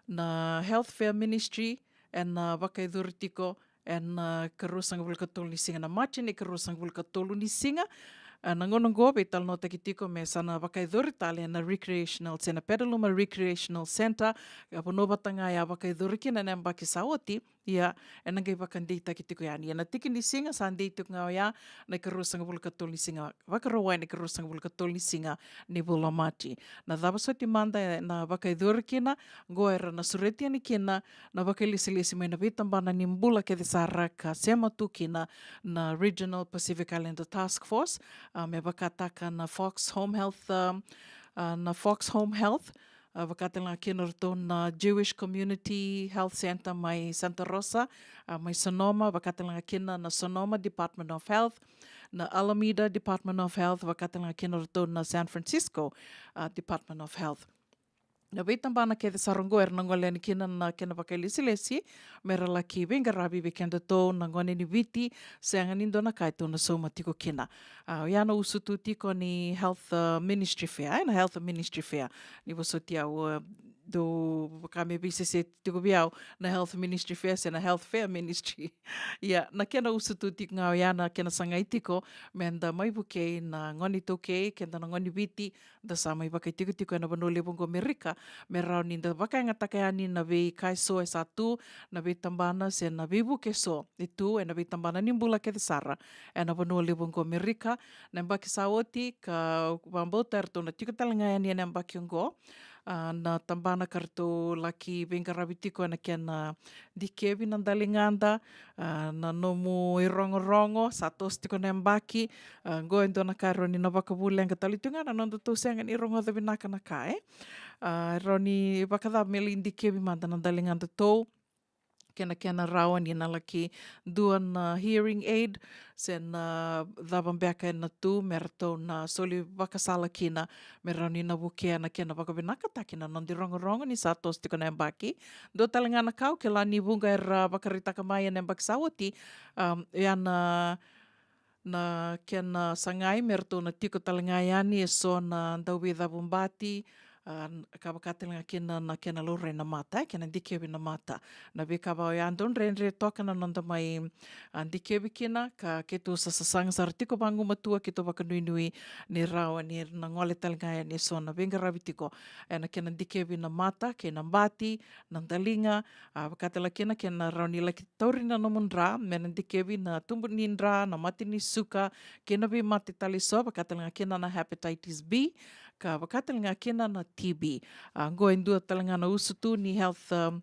na Health Fair Ministry, ena, a, vakayacori tiko ena, a, ikaruasagavulu ka tolu ni siga na Maji, na ikaruasagavulu ka tolu ni siga. A, na gauna oqo veitalanoataki tiko me sa na vakayacori tale ena recreational, se na Petaluma Recreational Centre, a vanua vata ga ya a vakayacori kina ena yabaki sa oti, ia, ena qai vakadeitaki tiko yani. Ena tiki ni siga sa dei tiko ga oya, na ikaruasagavulu ka tolu ni siga, Vakarauwai na ikaruasagavulu ka tolu ni siga ni vula o Maji. Na cava soti mada ena vakayacori kina, oqo era na sureti yani kina na vakailesilesi mai na veitabana ni bula kece sara ka sema tu kina na Regional Pacific Islander Task Force, a, me vakataka na Fox Home Health, a, a, na Fox Home Health, a, vakatale ga kina o ratou na Jewish Community Health Centre mai Santa Rosa, a, mai Sonoma, vakatale ga kina na Sonoma Department of Health, na Alameda Department of Health, vakatale ga kina o ratou na San Francisco, a, Department of Health. Na veitabana kece sara oqo era na gole yani kina na kena vakailesilesi, me ra laki veiqaravi vei kedatou na gone ni Viti, sega ni dua na ka e tou na sauma tiko kina. A, oya na usutu tiko ni Health, a, Ministry Fair, e, na Health Ministry Fair. Ni vosoti au, a, dou vaka me veisese tiko vei au na Health Ministry Fair se na Health Fair Ministry. Ia, na kena usutu tiko ga oya, na kena sagai tiko me da mai vukei na gone iTaukei, keda na gone ni Viti, da sa mai vakaitikotiko ena vanua levu oqo Amerika, me rawa ni da vakayagataka yani na veika eso e sa tu, na veitabana se na veivuke eso e tu ena veitabana ni bula kece sara ena vanua levu oqo Amerika. Na yabaki sa oti, ka vakabauta eratou na tiko tale ga yani ena yabaki oqo, a, na tabana ka ratou laki veiqaravi tiko ena kena dikevi na daligada, a, na nomu irogorogo, sa toso tiko na yabaki, a, oqo e dua na ka e rawa ni na vakavuleqa tale tu ga na nodatou sega ni rogoca vinaka na ka, e. A, e rawa ni vakacava me lai dikevi mada na daligadatou, kei na kena rawa ni na laki dua na hearing aid, se na cava beka e na tu me ratou na soli vakasala kina, me rawa ni na vukea na kena vakavinakataki na noda irogorogo ni sa toso tiko na yabaki. Dua tale ga na ka au kila ni vuqa era vakaraitaka mai e na yabaki sa oti, um, ia na na kena sagai me ratou na tiko tale ga yani e so na dauveicavubati, a, n-, ka vaka tale ga kina na kena laurai na mata, e, kena dikevi na mata. Na veika va oya dau dredre toka na noda mai, a, dikevi kina, ka keitou sa sasaga sara tiko vagumatua, keitou vakanuinui ni rawa ni na gole tale ga yani e so na veiqaravi tiko e na kena dikevi na mata kei na bati, na daliga, a, vaka tale kina kena rawa ni laki tauri na nomu dra me na dikevi na tubu ni dra, na mate ni suka, kei na veimate tale so, vaka tale ga kina na hepatitis B, ka vaka tale ga kina na T B. A, qo e dua tale ga na usutu ni health, um,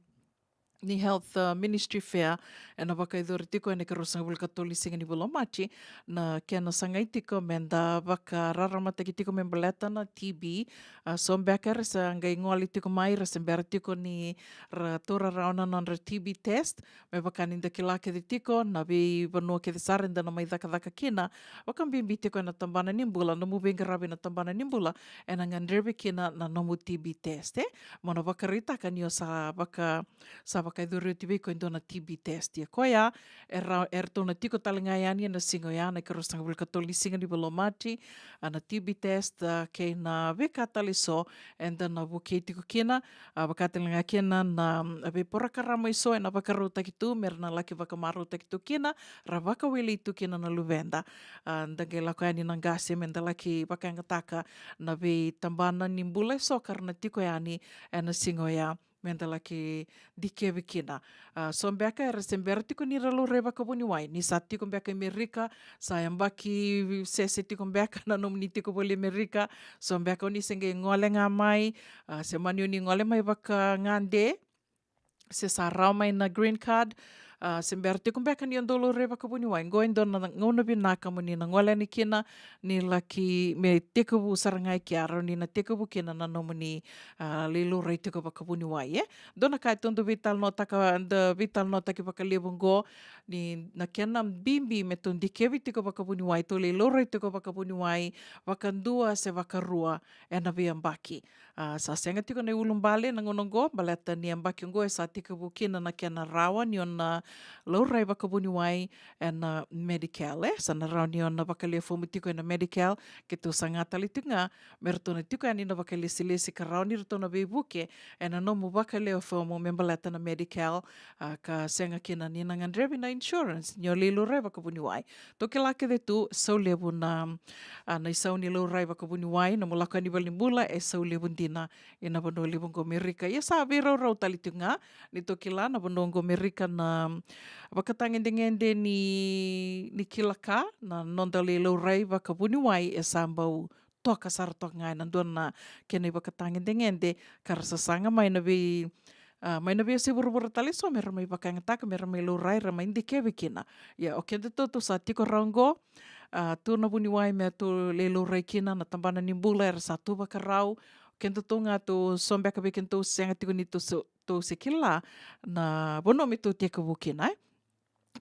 ni health, uh, ministry fair e na vakayacori tiko e na ikaruasagavulu ka tolu ni siga ni vula o Maji, na kena sagai tiko me da vakararamataki tiko me baleta na T B. A, so beka era sa qai gole tiko mai, ra se bera tiko ni ra taura rawa na nodra T B test, me vaka ni da kila kece tiko na veivanua kece sara eda na mai cakacaka kina, vakabibi tiko e na tabana ni bula, nomu veiqaravi na tabana ni bula, e na gadrevi kina na nomu T B test, e. Mo na vakaraitaka ni o sa vaka, sa vakayacori oti vei iko e dua na T B test. Ia koya, era, eratou na tiko tale ga yani e na siga oya, na ikaruasagavulu ka tolu ni siga ni vula o Maji, a, na T B test, a, kei na veika tale so eda na vukei tiko kina, a, vaka tale ga kina na, a, veiporokarama e so e na vakarautaki tu me ra na laki vakamarautaki tu kina, ra vakawilei tu kina na luveda. A, da qai lako yani na qase me da laki vakayagataka na veitabana ni bula e so ka ra na tiko yani e na siga oya me da laki dikevi kina. A, so beka era se bera tiko ni ra laurai vakavuniwai, ni sa tiko beka i Merika, sa yabaki sese tiko beka na nomuni tiko voli i Merika, so beka o ni se qai gole ga mai, a, se mani o ni gole mai vakagade, se sa rawa mai na green card, a, se bera tiko beka ni o dau laurai vakavuniwai. Qo e dua na gauna vinaka mo ni na gole yani kina, ni laki me tekivu sara ga i kea, rawa ni na tekivu kina na nomuni, a, lai laurai tiko vakavuniwai, e. Dua na ka e tou dau veitalanoataka, da veitalanoataki vakalevu qo, ni na kena bibi me tou dikevi tiko vakavuniwai, tou lai laurai tiko vakavuniwai, vakadua se vakarua e na veiyabaki. A, sa sega tiko na iulubale na gauna oqo, baleta ni yabaki oqo e sa tekivu kina na kena rawa ni o na laurai vakavuniwai e na Medi-Cal, e. Sa na rawa ni o na vakalewe fomu tiko e na Medi-Cal, keitou saga tale tiko ga me ratou na tiko yani na vakailesilesi ka rawa ni ratou na veivuke e na nomu vakalewe fomu me baleta na Medi-Cal, a, ka sega kina ni na gadrevi na insurance ni o lai laurai vakavuniwai. Tou kila kece tu, sau levu na, a, na isau ni laurai vakavuniwai, nomu lako yani valenibula, e sau levu dina e na vanua levu qo Merika. Ia sa veiraurau tale tiko ga, ni tou kila na vanua qo Merika na vakatagedegede ni, ni kila ka, na noda lai laurai vakavuniwai e sa bau toka sara toka ga e na dua na kena ivakatagedegede, ka ra sasaga mai na vei, a, mai na veiyasai vuravura tale so me ra mai vakayagataka, me ra mai laurai, ra mai dikevi kina. Ia o kedatou tou sa tiko rawa qo, a, tu na vuniwai me tou lai laurai kina, na tabana ni bula era sa tu vakarau. O kedatou ga tou so beka vei kedatou sega tiko ni tou se, tou se kila na vanua me tou tekivu kina, e.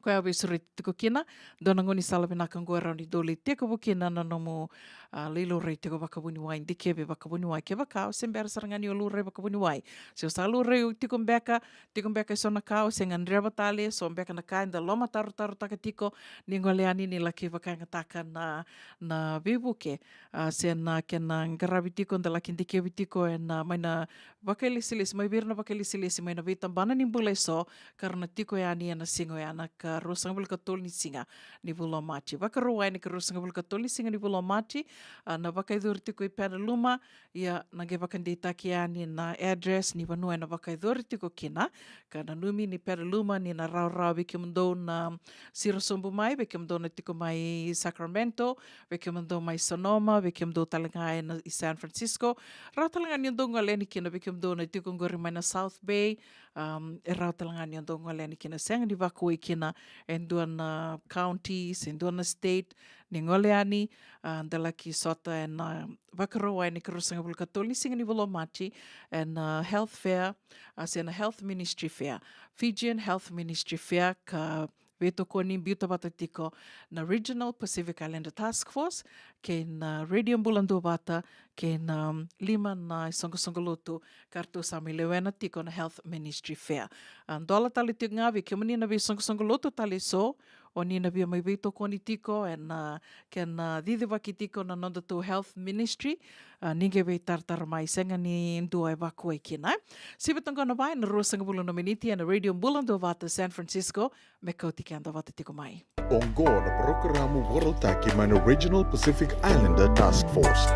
Koya au veisureti tiko kina, dua na gaunisala vinaka oqo e rawa ni dou lai tekivu kina na nomu, a, lai laurai tiko vakavuniwai, dikevi vakavuniwai. Kevaka o se bera sara ga ni o laurai vakavuniwai, se o sa laurai tiko beka, tiko beka e so na ka o se gadreva tale, so beka na ka eda lomatarotarotaka tiko, ni gole yani ni laki vakayagataka na, na veivuke, a, se na kena qaravi tiko, da laki dikevi tiko e na, mai na vakailesilesi, mai vei ira na vakailesilesi mai na veitabana ni bula e so, ka ra na tiko yani e na siga oya, na ikaruasagavulu ka tolu ni siga ni vula o Maji. Vakarauwai na ikaruasagavulu ka tolu ni siga ni vula o Maji, a, na vakayacori tiko i Petaluma, ia na qai vakadeitaki yani na address ni vanua e na vakayacori tiko kina, ka nanumi ni Petaluma ni na rawarawa vei kemudou na siro sobu mai, vei kemudou na tiko mai Sacramento, vei kemudou mai Sonoma, vei kemudou tale ga e na, i San Francisco, rawa tale ga ni o dou gole yani kina, vei kemudou na tiko oqori mai na South Bay, um, e rawa tale ga ni o dou gole yani kina, sega ni vakauwai kina e dua na county se dua na state, ni gole yani, a, da laki sota ena Vakarauwai ni ka ruasagavulu ka tolu ni siga ni vula o Maji, ena health fair, a, se na health ministry fair, Fijian Health Ministry Fair, ka veitokoni, biuta vata tiko na Regional Pacific Islander Task Force kei na Radio Bula Duavata kei na, um, lima na isoqosoqo lotu ka ratou sa mai lewena tiko na Health Ministry Fair. A, dola tale tiko ga vei kemuni na veisoqosoqo lotu tale eso, o ni na via mai veitokoni tiko ena, a, kena, a, cicivaki tiko na nodatou health ministry, a, ni qai veitaratara mai, sega ni dua e vakuwai kina, e. Sivi toka qo na va ena ruasagavulu na miniti ena Radio Bula Duavata San Francisco, me kauti keda vata tiko mai. Oqo na parokaramu vakarautaki mai na Regional Pacific Islander Task Force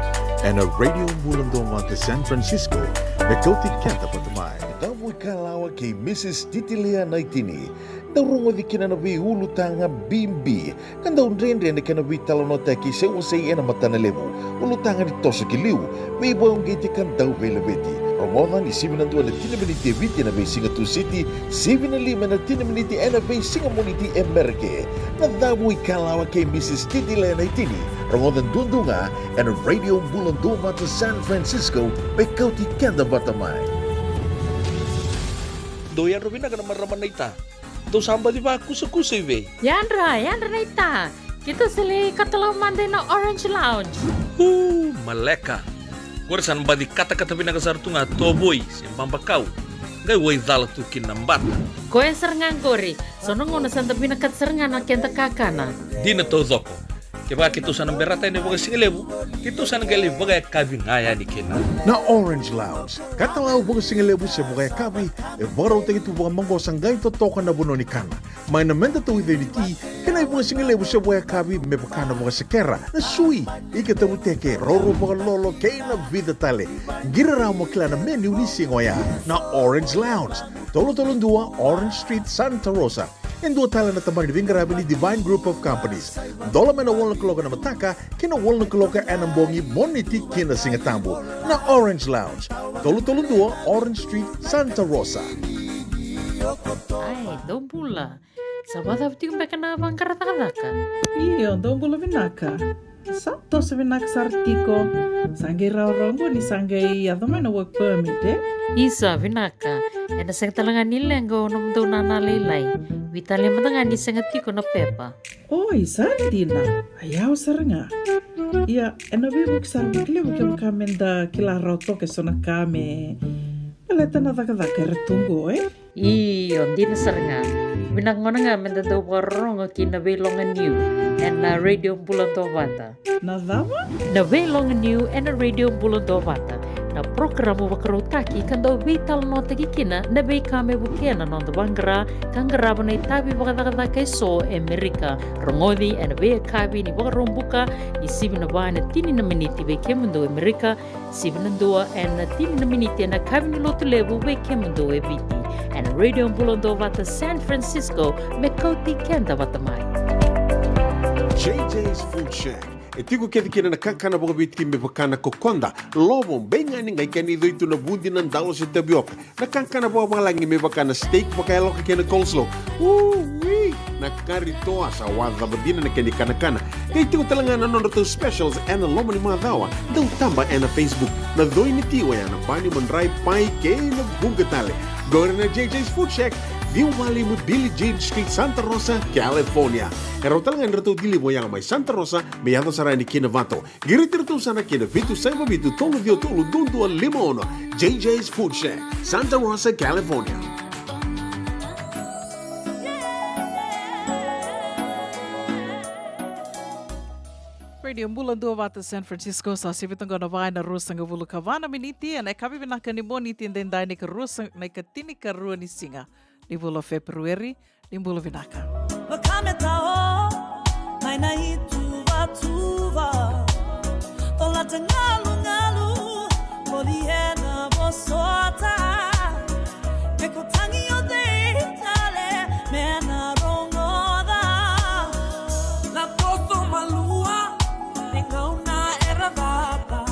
ena Radio Bula Duavata San Francisco, me kauti keda vata mai. Cava ikalawa kei Mrs Titilea Naitini. Dau rogoci kina na veiulutaga bibi ka dau dredre na kena veitalanoataki se wasei ena matana levu. Ulutaga ni toso ki liu, veivakauqeti ka dau veilaveti. Rogoca ni sivi na dua ena tini na miniti e Viti ena veisiga Tusiti, sivi na lima ena tini na miniti ena veisiga Moniti e Merika. Na Cava ikalawa kei Mrs Titilea Naitini. Rogoca duadua ga ena Radio Bula Duavata San Francisco, me kauti keda vata mai. Dou yadra vinaka na marama naita. Dou sa baci vakusakusa i vei? Yadra, yadra naita. Keitou sa lai katalau mada ina Orange Lounge. U, maleka. Qori sa na baci katakata vinaka sara tu ga, tovoi se babakau. Qai waicala tu kina na bata. Koya sara ga qori. So na gauna sa da vinakata sara ga na keda kakana. Dina taucoko. Kevaka keitou sa na berata yani vakasigalevu, keitou sa na qai lai vakayakavi ga yani kina. Na Orange Lounge, katalau vakasigalevu se vakayakavi, e vakarautaki tu vakamaqosa, qai totoka na vanua ni kana. Mai na meda tauica ni ti, kei na ivakasigalevu se vakayakavi me vaka na vakasekera, na sui, ika tavuteke, roro vakalolo, kei na vica tale. Qiri rawa mo kila na menu ni siga oya. Na Orange Lounge, tolu tolu dua Orange Street, Santa Rosa. E dua tale na tabana ni veiqaravi ni Divine Group of Companies. Dola mai na walu na kaloko ena mataka ki na walu na kaloko ena bogi, Moniti ki na Sigatabu. Na Orange Lounge, tolu tolu dua Orange Street, Santa Rosa. Ai, dou bula. Sa vakacava tiko beka na vaqara cakacaka? Io, dou bula vinaka. Sa toso vinaka sara tiko. Sa qai rawarawa qo ni sa qai yaco mai na work permit, e? Isa, vinaka. Ena sega tale ga ni leqa o nomudou nana lailai. Vei tale mada ga ni sega tiko na pepa. Oi, sa dina. A yawa sara ga. Ia, ena veivuke sara vakalevu kevaka meda kila rawa toka eso na ka me baleta na cakacaka era tu qo, e? Io, dina sara ga. Vinaka gona ga meda dau vakarorogo ki na Veiloga Niu ena Radio Bula Duavata. Na cava? Na Veiloga Niu ena Radio Bula Duavata. Na parokaramu vakarautaki ka dau veitalanoataki kina na veika me vukea na noda vaqara ka qarava na itavi vakacakacaka eso e Merika. Rogoci ena veiyakavi ni Vakaraubuka ni sivi na va ena tini na miniti vei kemudou e Merika, sivi na dua ena tini na miniti ena yakavi ni Lotulevu vei kemudou e Viti. Ena Radio Bula Duavata San Francisco, me kauti keda vata mai. J J's Food Shack. E tiko kece kina na kakana vakaviti me vaka na kokoda, lovo, beigani, qai kena icoi tu na vudi, na dalo se tavioka. Na kakana vakavalagi me vaka na steak vakayaloka kei na coleslaw. Ui! Na kari toa, sa wacava dina na kena ikanakana. Qai tiko tale ga na nodratou specials ena loma ni macawa. Dau taba ena Facebook. Na coi ni ti oya na bani, madrai, pai kei na vuqa tale. Qori na J J's Food Shack, ciwa walu lima Billie Jean Street, Santa Rosa, California. E rawa tale ga ni ratou deliver oya mai Santa Rosa me yaco sara yani ki Novato. Qiriti iratou sara ki na vitu saiva vitu tolu ciwa tolu dua dua lima ono. J J's Food Shack, Santa Rosa, California. Radio Bula Duavata San Francisco, sa sivi toka na va ena ruasagavulu ka va na miniti ena yakavi vinaka ni Moniti edaidai, na ika ruasa, na ikatinikarua ni siga ni vula o February. Ni bula vinaka. Vakameta o mai na ituvatuva, o lata galugalu, voli ena vosota. Me ko tagi o cei tale me na rogoca. Na toso malua, me gauna era vata.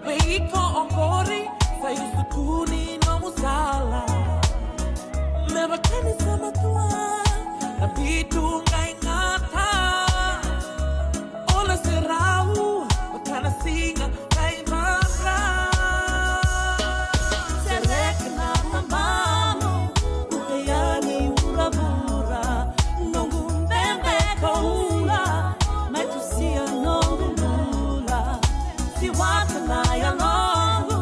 Me iko oqori, sa isu tu ni nomu sala. Me vaka ni sa matua, Vitu qai gata, ola se rau, o tana siga qai vabra. Sereka na tamanu, uke yani vuravura, noqu bebe koula, mai tusia noqu bula. Siwata na yaloqu,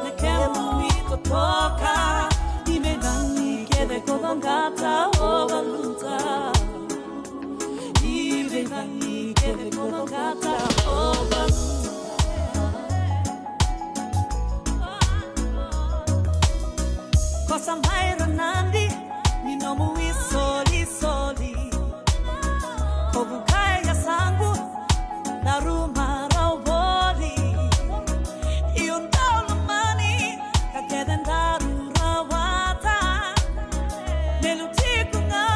na kemu itotoka, ni vei cagi kece ko vaqata o valuta. Ni vei cagi kece ko vaqata o valuta. Ko sa mai ra nadi ni nomu isolisoli. Ko vukai yasaqu, daru marau voli. Io daru lomani, ka kece daru rawata. Me lutiko ga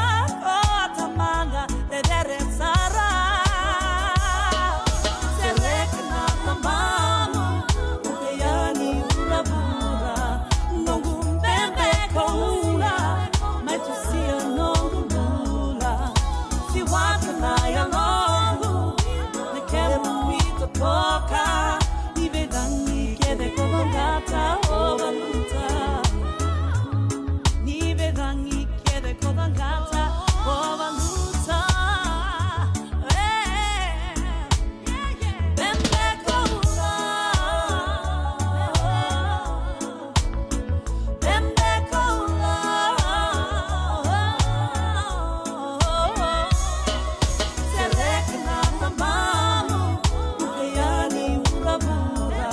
ko tamana, cecere sara. Sereka na tamanu, uke yani vuravura, noqu bebe koula, mai tusia noqu bula. Siwata na yaloqu, na kemu itotoka, ni vei cagi kece ko vaqata o valuta. Ni vei cagi kece ko vaqata o valuta. E, bebe koula. Bebe koula. Sereka na tamanu, uke yani vuravura,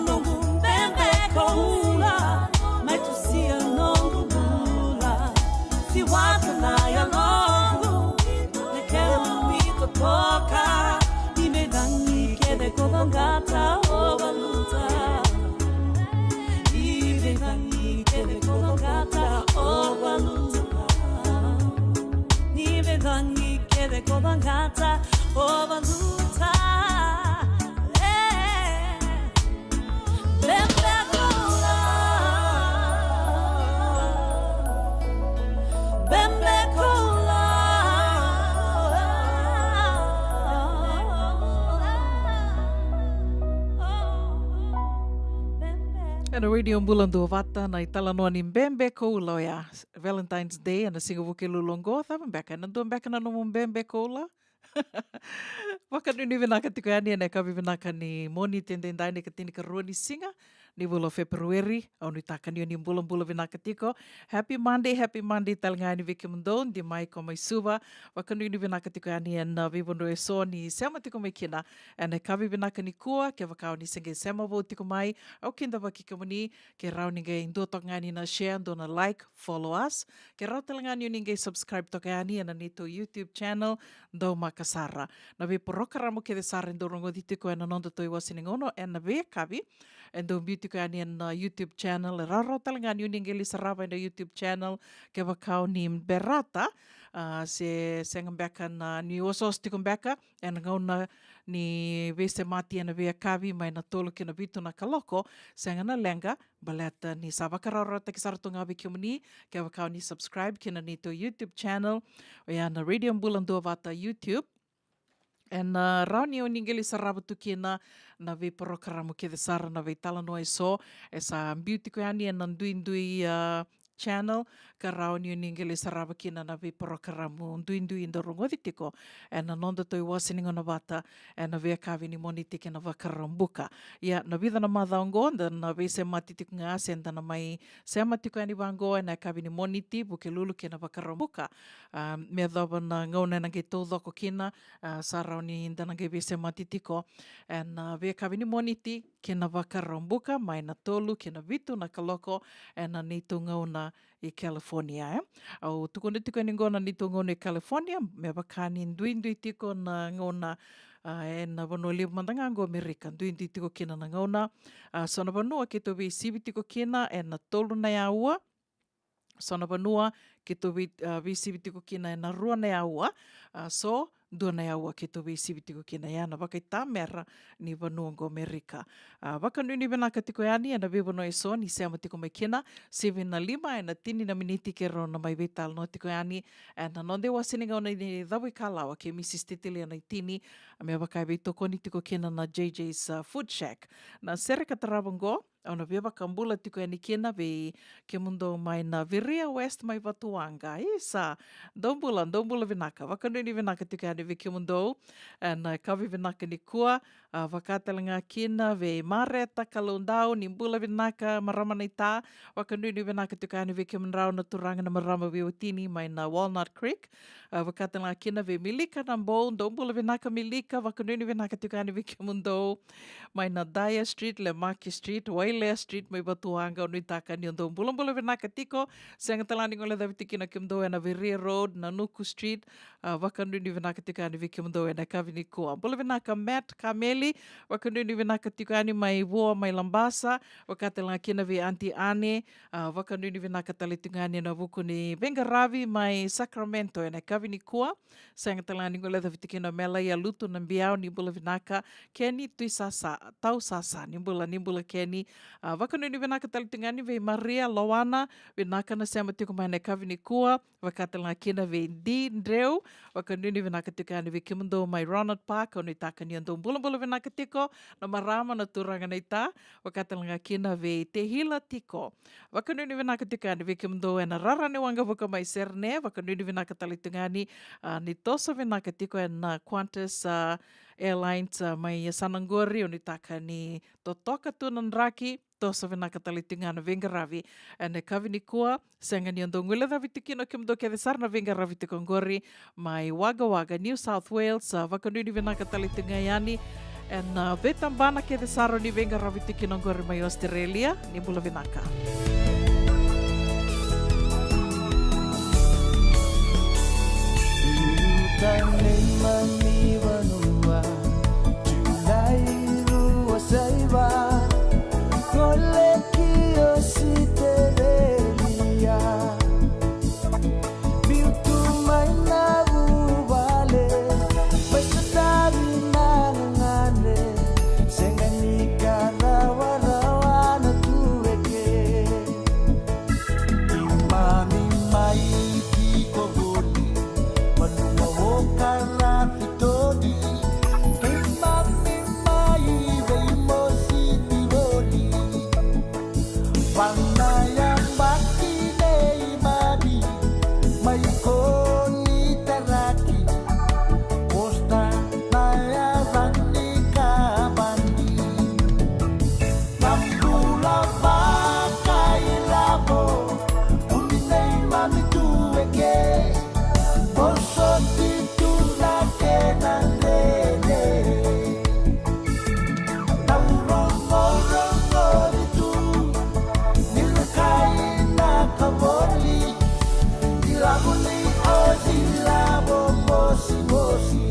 noqu bebe koula, mai tusia noqu bula. Siwata na yaloqu, na kemu itotoka, ni vei cagi kece ko vaqata o valuta. Ni vei cagi kece ko vaqata o valuta. Ni vei cagi kece ko vaqata o valuta. E. Bebe koula. Bebe koula. Ena Radio Bula Duavata na italanoa ni bebe koula oya. Valentine's Day, ena siga Vukelulu oqo, cava beka, ena dua beka na nomu bebe koula? Vakanuinui vinaka tiko yani ena yakavi vinaka ni Moniti edaidai, na ikatinikarua ni siga ni vula o Feperueri. Au nuitaka ni o ni bulabula vinaka tiko. Happy Monday, happy Monday tale ga yani vei kemudou, di mai ko mai Suva. Vakanuinui vinaka tiko yani ena veivanua eso ni sema tiko mai kina ena yakavi vinaka nikua. Kevaka o ni se qai sema vou tiko mai, au kidavaki kemuni, ke rawa ni qai dua toka ga ni na share, dua na like, follow us. Ke rawa tale ga ni o ni qai subscribe toka yani ena neitou YouTube channel, Daumaka Sara. Na veiporokaramu kece sara e dau rogoci tiko ena nodatou iwase ni gauna ena veiyakavi, e dau biu tiko yani ena YouTube channel. E rawarawa tale ga ni o ni qai lai sarava ena YouTube channel, kevaka o ni berata, a, se sega beka na ni osooso tiko beka ena gauna ni veisemati ena veiyakavi mai na tolu ki na vitu na kaloko, sega na leqa, baleta ni sa vakarawarawataki sara tu ga vei kemuni, kevaka o ni subscribe ki na neitou YouTube channel, oya na Radio Bula Duavata YouTube. Ena, a, rawa ni o ni qai lai sarava tu kina na veiporokaramu kece sara, na veitalanoa eso e sa biu tiko yani ena duidui, a, channel, ka rawa ni o ni qai lai sarava kina na veiporokaramu duidui e dau rogoci tiko ena nodatou iwase ni gauna vata ena veiyakavi ni Moniti kei na Vakaraubuka. Ia, na vica na macawa oqo da na veisemati tiko ga, se da na mai sema tiko yani vaqo ena yakavi ni Moniti, Vukelulu kei na Vakaraubuka. A, me yacova na gauna ena qai taucoko kina, a, sa rawa ni da na qai veisemati tiko ena, a, veiyakavi ni Moniti kei na Vakaraubuka, mai na tolu ki na vitu na kaloko ena neitou gauna i California, e. Au tukuna tiko yani oqo na neitou gauna i California, me vaka ni duidui tiko na gauna, a, ena vanua levu mada ga oqo Amerika, duidui tiko kina na gauna. A, so na vanua keitou veisivi tiko kina ena tolu na aua. So na vanua keitou vei, a, veisivi tiko kina ena rua na aua. A, so dua na aua keitou veisivi tiko kina, ya na vakaitamera ni vanua oqo Merika. A, vakanuinui vinaka tiko yani ena veivanua eso ni sema tiko mai kina, sivi na lima ena tini na miniti keirau na mai veitalanoa tiko yani ena noda iwase ni gauna ni cavuikalawa kei Mrs Titilia Naitini, me vaka e veitokoni tiko kina na J J's, a, Food Shack. Na sere ka tarava oqo, au na via vakabula tiko yani kina vei kemudou mai na Viria West mai Vatuwaqa. Isa, dou bula, dou bula vinaka. Vakanuinui vinaka tiko yani vei kemudou ena yakavi vinaka nikua. A, vaka tale ga kina vei Mareta Kaloudau, ni bula vinaka marama naita. Vakanuinui vinaka tiko yani vei kemudrau na turaga na marama veiwatini mai na Walnut Creek. A, vaka tale ga kina vei Milika Nabou, dou bula vinaka Milika. Vakanuinui vinaka tiko yani vei kemudou mai na Dyer Street, Leimaki Street, Wailea Street mai Vatuwaqa, au nuitaka ni o dou bulabula vinaka tiko. Sega tale ga ni guilecavi tiko kina kemudou ena Viria Road, Nanuku Street. A, vakanuinui vinaka tiko yani vei kemudou ena yakavi nikua. Bula vinaka Matt Kameli, vakanuinui vinaka tiko yani mai Vua mai Labasa, vaka tale ga kina vei Aunty Ane. A, vakanuinui vinaka tale tiko ga yani ena vuku ni veiqaravi mai Sacramento ena yakavi nikua. Sega tale ga ni guilecavi tiko kina o Melaia Lutu Nabiau, ni bula vinaka. Kenny Tuisasa, Tausasa, ni bula, ni bula Kenny. A, vakanuinui vinaka tale tiko ga yani vei Maria Lowana, vinaka na sema tiko mai ena yakavi nikua. Vaka tale ga kina vei Di Dreu, vakanuinui vinaka tiko yani vei kemudou mai Ronald Park, au nuitaka ni o dou bulabula vinaka tiko na marama na turaga naita. Vaka tale ga kina vei Tehila Tiko, vakanuinui vinaka tiko yani vei kemudou ena rara ni waqavuka mai Sydney, vakanuinui vinaka tale tiko yani, a, ni toso vinaka tiko ena Qantas, a, Airlines, a, mai yasana qori, au nuitaka ni totoka tu na draki, toso vinaka tale tiko ga na veiqaravi ena yakavi nikua. Sega ni o dou guilecavi tiko kina o kemudou kece sara na veiqaravi tiko qori mai Wagga Wagga, New South Wales, a, vakanuinui vinaka tale tiko ga yani ena, a, veitabana kece sara ni veiqaravi tiko kina qori mai Australia, ni bula vinaka. Tane mani vanua, Julai rua saiva, gole ki Ositerelia. Biu tu mai na vuvale, mai sotavi na gagane, sega ni ka rawarawa na tu eke. Keimami mai tiko voli, vanua o Karafitoni. Keimami mai veimositi voli. Vana yabaki neimami mai Konitaraki, Costa na yaca ni kabani. Na bula vakailavo, vuni neimami tu eke, vosoti tu na kena dredre. Au rogorogoci tu ni na kai na ka voli, ilavo ni Osi, ilavo mosimosi.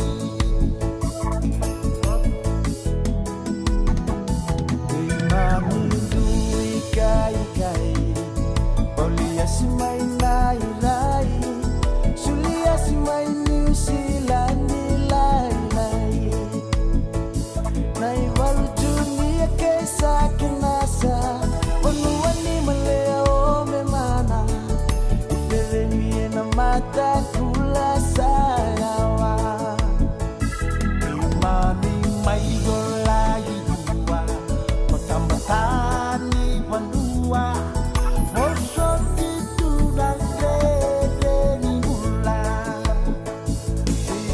Keimami dui kaikai, Oliasi mai Nairai, Suliasi mai Niusiladi lailai. Na ivalu Junia kei Sakinasa, vanua ni Malea o Memana, i Peremie na Matakula Sarawa. Keimami mai Golai Dua, o tabatani vanua, vosoti tu na dredre ni bula.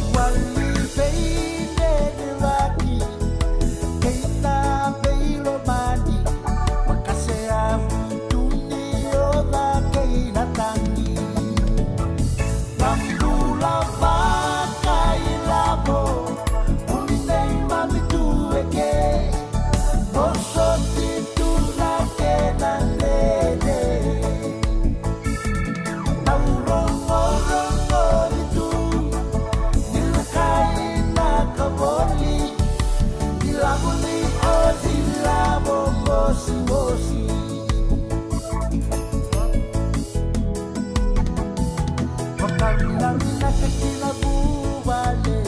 Iwali veidredrevaki kei na veilomani, vakaseavu tu ni oca kei na tagi. Na bula vakailavo, vuni neimami tu eke, vosoti tu na kena dredre. Au rogorogoci tu ni na kai na ka voli, ilavo ni Osi, ilavo mosimosi. Vakavinavinaka ki na vuvale,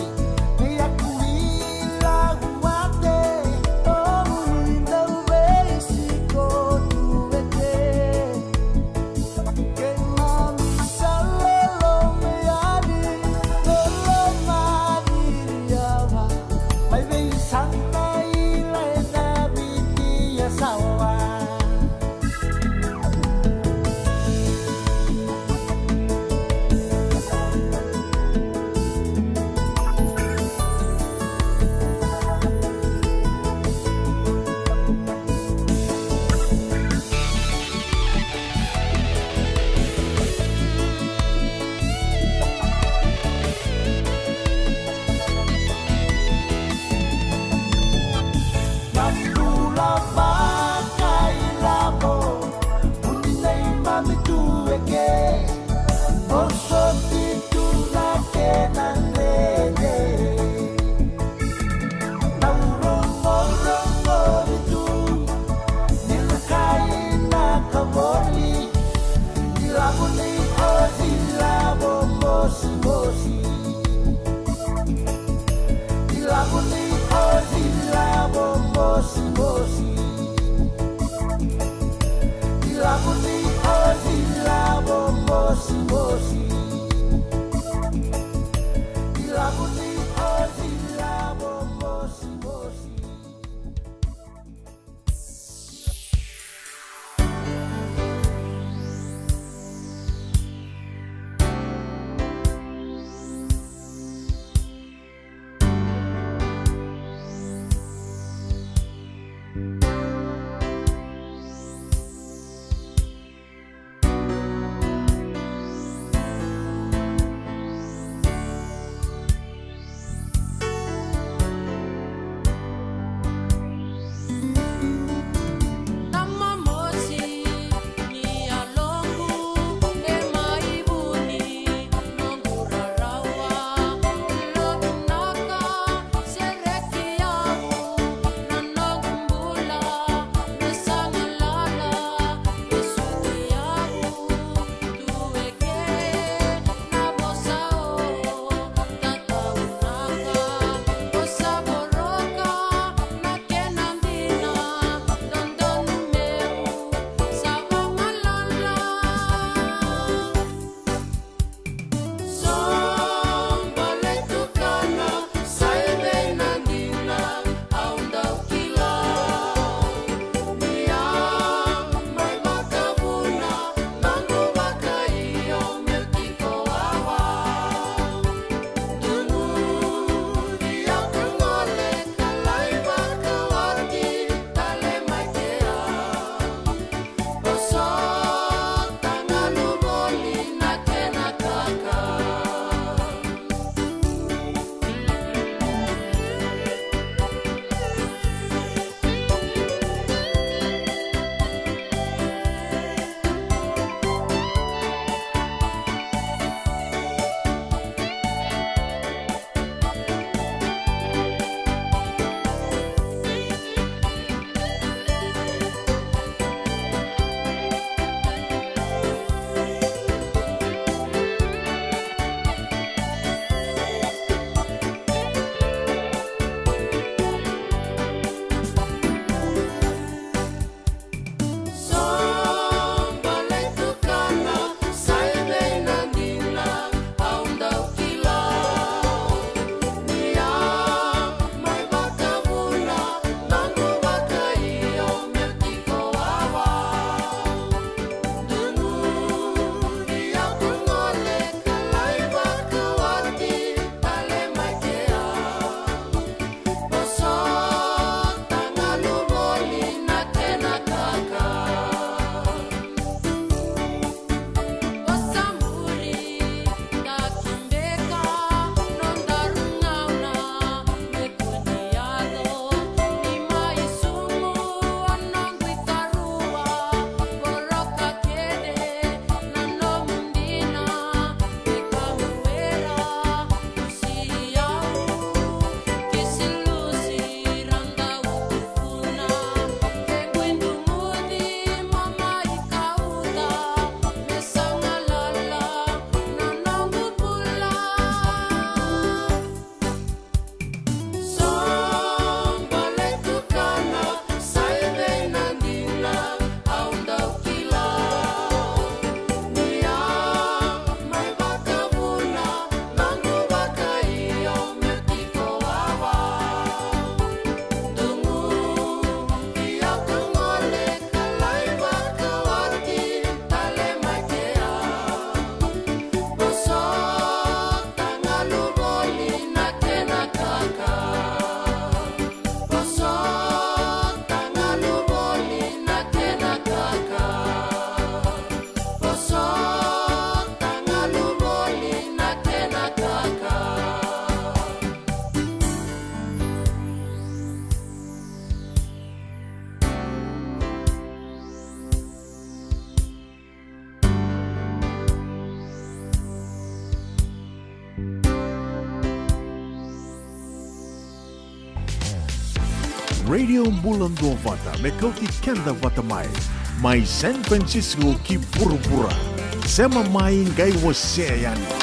Radio Bula Duavata, me kauti keda vata mai. Mai San Francisco ki vuravura. Sema mai qai wasea yani.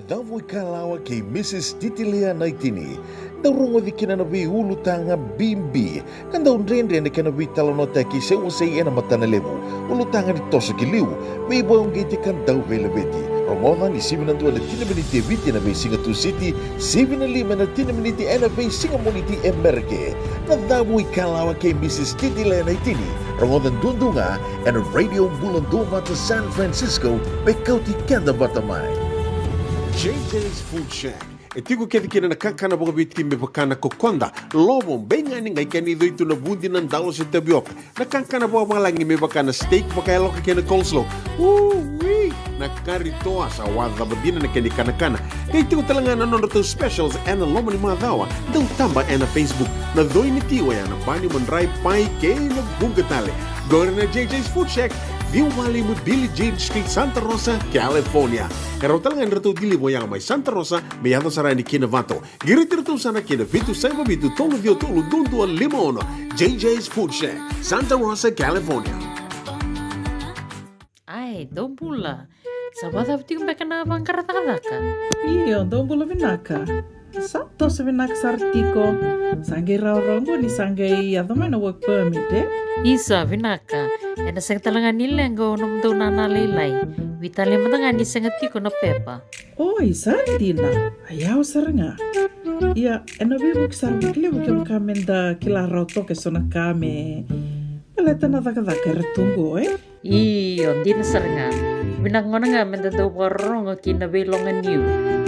Cavo ikalawa kei Mrs Titilea Naitini. Dau rogoci kina na veiulutaga bibi ka dau dredre na kena veitalanoataki se wasei ena matana levu. Ulutaga ni toso ki liu, veivakauqeti ka dau veilaveti. Rogoca ni sivi na dua ena tini na miniti e Viti ena veisiga Tusiti, sivi na lima ena tini na miniti ena veisiga Moniti e Merika. Na Cavo ikalawa kei Mrs Titilea Naitini. Rogoca duadua ga ena Radio Bula Duavata San Francisco, me kauti keda vata mai. JJ's Food Shack. E tiko kece kina na kakana vakaviti me vaka na kokoda, lovo, beigani, qai kena icoi tu na vudi, na dalo se tavioka. Na kakana vakavalagi me vaka na steak vakayaloka kei na coleslaw. Ui! Na kari toa sa wacava dina na kena ikanakana. Qai tiko tale ga na nodratou specials ena loma ni macawa. Dau taba ena Facebook. Na coi ni ti oya na bani, madrai, pai kei na vuqa tale. Qori na JJ's Food Shack, ciwa walu lima Billie Jean Street, Santa Rosa, California. E rawa tale ga ni ratou deliver oya mai Santa Rosa me yaco sara yani ki Novato. Qiriti iratou sara ki na vitu saiva vitu tolu ciwa tolu dua dua lima ono. JJ's Food Shack, Santa Rosa, California. Ai, dou bula. Sa vakacava tiko beka na vaqara cakacaka? Io, dou bula vinaka. Sa toso vinaka sara tiko. Sa qai rawarawa qo ni sa qai yaco mai na work permit, e? Isa, vinaka. Ena sega tale ga ni leqa o nomudou nana lailai. Veitalia mada ga ni sega tiko na pepa. Oi, sa dina. A yawa sara ga. Ia, ena veivuke sara vakalevu kevaka meda kila rawa toka eso na ka me baleta na cakacaka era tu qo, e? Io, dina sara ga. Vinaka gona ga meda dau vakarorogo ki na Veiloga Niu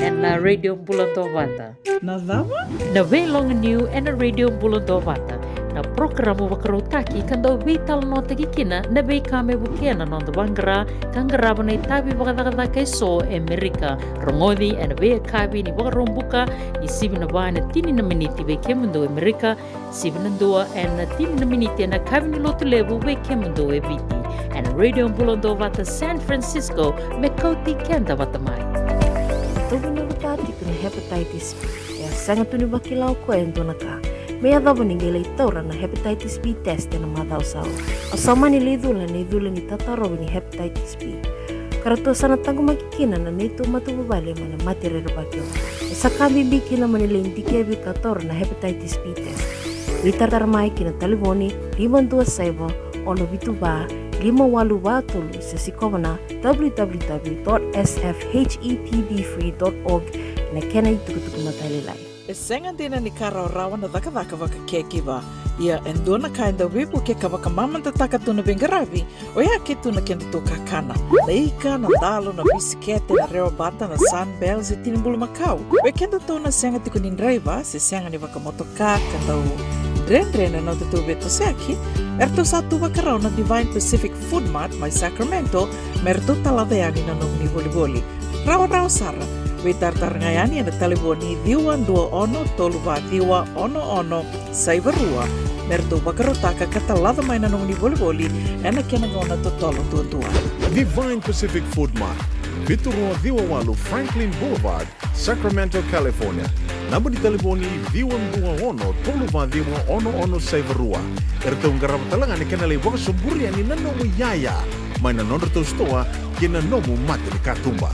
ena Radio Bula Duavata. Na cava? Na Veiloga Niu ena Radio Bula Duavata. Na porokaramu vakarautaki ka dau veitalanoataki kina na veika me vukea na noda vaqara ka qarava na itavi vakacakacaka eso e Merika. Rogoci ena veiyakavi ni Vakaraubuka, ni sivi na va ena tini na miniti vei kemudou e Merika, sivi na dua ena tini na miniti ena yakavi ni Lotulevu vei kemudou e Viti. Ena Radio Bula Duavata San Francisco, me kauti keda vata mai. Tovu na vata tiko na hepatitis B. E a sega tu ni vakila o koya e dua na ka me yacova ni qai lai taura na hepatitis B test ena macawa sa oti. O sa mani lai cula na icula ni tatarovi ni hepatitis B, ka ratou sa na taqomaki kina na neitou matavuvale mai na mate rerevaki oqo. E sa ka bibi kina mo ni lai dikevi ka taura na hepatitis B test. Veitaratara mai ki na talevoni lima dua saiva, ono vitu va, lima walu va tolu, se sikova na www dot sfhetpbfree dot org ena kena itukutuku matailalai. E sega dina ni ka rawarawa na cakacaka vaka caregiver. Ia e dua na ka e dau veivuke ka vakamamadataka tu na veiqaravi, oya ke tu na kedatou kakana. Na ika, na dalo, na bisikete, na rewabata, na Sunbell, se tini bulumakau. Vei kedatou na sega tiko ni draiva se sega ni vakamotoka ka dau Dredre na nodatou veitosoyaki, eratou sa tu vakarau na Divine Pacific Food Mart mai Sacramento me ratou talaca yani na nomuni volivoli. Rawarawa sara, veitaratara ga yani ena talevoni ciwa dua ono tolu va ciwa ono ono saiva rua me ratou vakarautaka ka talaca mai na nomuni volivoli ena kena gauna totolo duadua. Divine Pacific Food Mart, vitu rua ciwa walu Franklin Boulevard, Sacramento, California. Naba ni talevoni ciwa dua ono tolu va ciwa ono ono saiva rua. Eratou qarava tale ga na kena lai vakasoburi yani na nomu iyaya mai na nodratou sitoa kei na nomu mata ni katuba.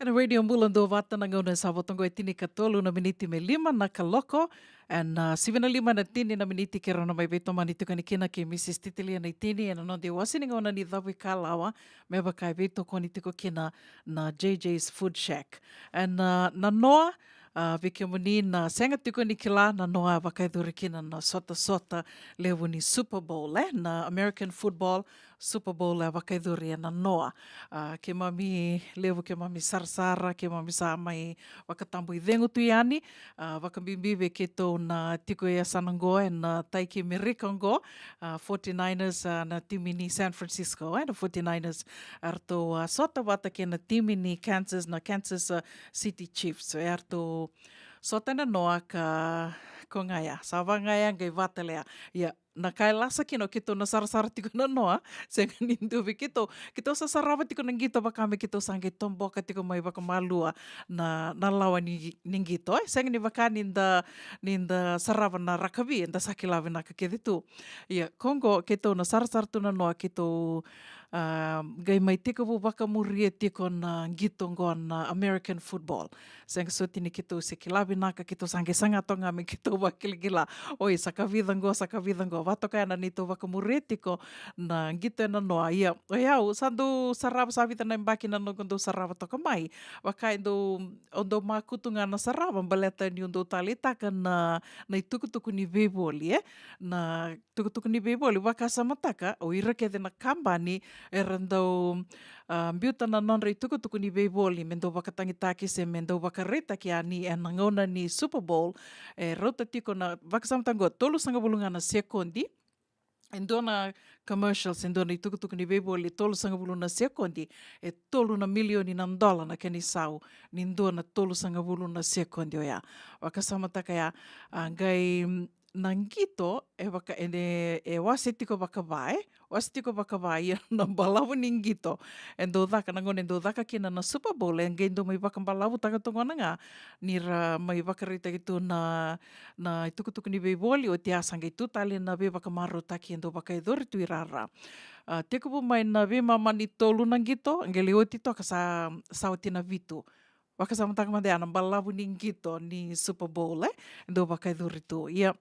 Ena Radio Bula Duavata na gauna sa vo toka e tinikatolu na miniti me lima na kaloko. Ena, ah, sivi na lima na tini na miniti keirau na mai veitomani tiko yani kina kei Mrs Titilia Naitini ena noda iwase ni gauna ni cavuikalawa me vaka e veitokoni tiko kina na JJ's Food Shack. Ena, ah, nanoa, ah, vei kemuni na sega tiko ni kila, nanoa e vakayacori kina na sotasota levu ni Super Bowl, e, na American football Super Bowl e vakayacori ena noa. Ah, keimami levu, keimami sarasara, keimami sa mai vakatabui cegu tu yani. Ah, vakabibi vei keitou na tiko e yasana oqo ena, ah, tai kei Merika oqo, ah, forty-niners, ah, na timi ni San Francisco, e, na forty-niners. Eratou, ah, sota vata kei na timi ni Kansas, na Kansas, ah, City Chiefs. Eratou sota ena noa ka, ko ga ya, sa va ga ya qai va tale ya. Ia, na ka e lasa kina o keitou na sarasara tiko na noa, sega ni dua vei keitou, keitou sa sarava tiko na qito vaka me keitou sa qai toboka tiko mai vakamalua na, na lawa ni, ni qito, e. Sega ni vaka ni da, ni da sarava na rakavi, eda sa kila vinaka kece tu. Ia, ko oqo keitou na sarasara tu na noa, keitou, ah, qai mai tekivu vakamuria tiko na qito oqo na American football. Sega soti ni keitou se kila vinaka, keitou sa qai saga toka ga me keitou vakilakila. Oi, sa ka vica qo, sa ka vica qo. Vatoka ya na neitou vakamuria tiko na qito ena noa. Ia, o yau, sa dau sarava, sa vica na yabaki na noqu dau sarava toka mai. Vaka e dau, au dau makutu ga na sarava, baleta niu dau taleitaka na, na itukutuku ni veivoli, e. Na tukutuku ni veivoli, vakasamataka, o ira kece na kabani era dau, ah, biuta na nodra itukutuku ni veivoli me dau vakatagitaki se me dau vakaraitaki yani ena gauna ni Super Bowl. E rauta tiko na, vakasamataka oqo, tolusagavulu ga na sekodi. E dua na commercial se dua na itukutuku ni veivoli, tolusagavulu na sekodi, e tolu na milioni na dola na kena isau ni dua na tolusagavulu na sekodi oya. Vakasamataka ya, ah, qai, mm, na qito, e vaka, e, e wase tiko vakava, e? Wase tiko vakava, ia na balavu ni qito e dau caka, na gauna e dau caka kina na Super Bowl, e qai dau mai vakabalavutaka tu gona ga ni ra mai vakaraitaki tu na, na itukutuku ni veivoli, oti ya sa qai tu tale na veivakamarautaki e dau vakayacori tu i rara. Ah, tekivu mai na veimama ni tolu na qito, qai lai oti toka sa, sa oti na vitu. Vakasamataka mada ya na balavu ni qito ni Super Bowl, e? E dau vakayacori tu. Ia,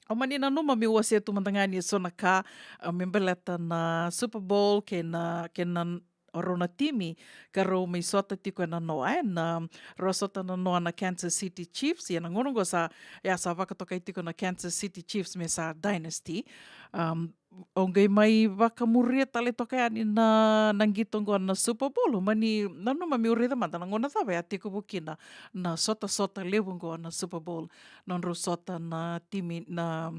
au mani nanuma meu wasea tu mada ga ni so na ka, ah, me baleta na Super Bowl kei na, kei na rau na timi ka rau mai sota tiko ena noa, e? Na, rau sota na noa na Kansas City Chiefs, ia na gauna oqo sa, ya sa vakatokai tiko na Kansas City Chiefs me sa dynasty. Um, au qai mai vakamuria tale toka yani na, na qito oqo na Super Bowl. Mani nanuma meu raica mada na gauna cava ya tekivu kina na sotasota levu oqo na Super Bowl. Nodrau sota na timi na,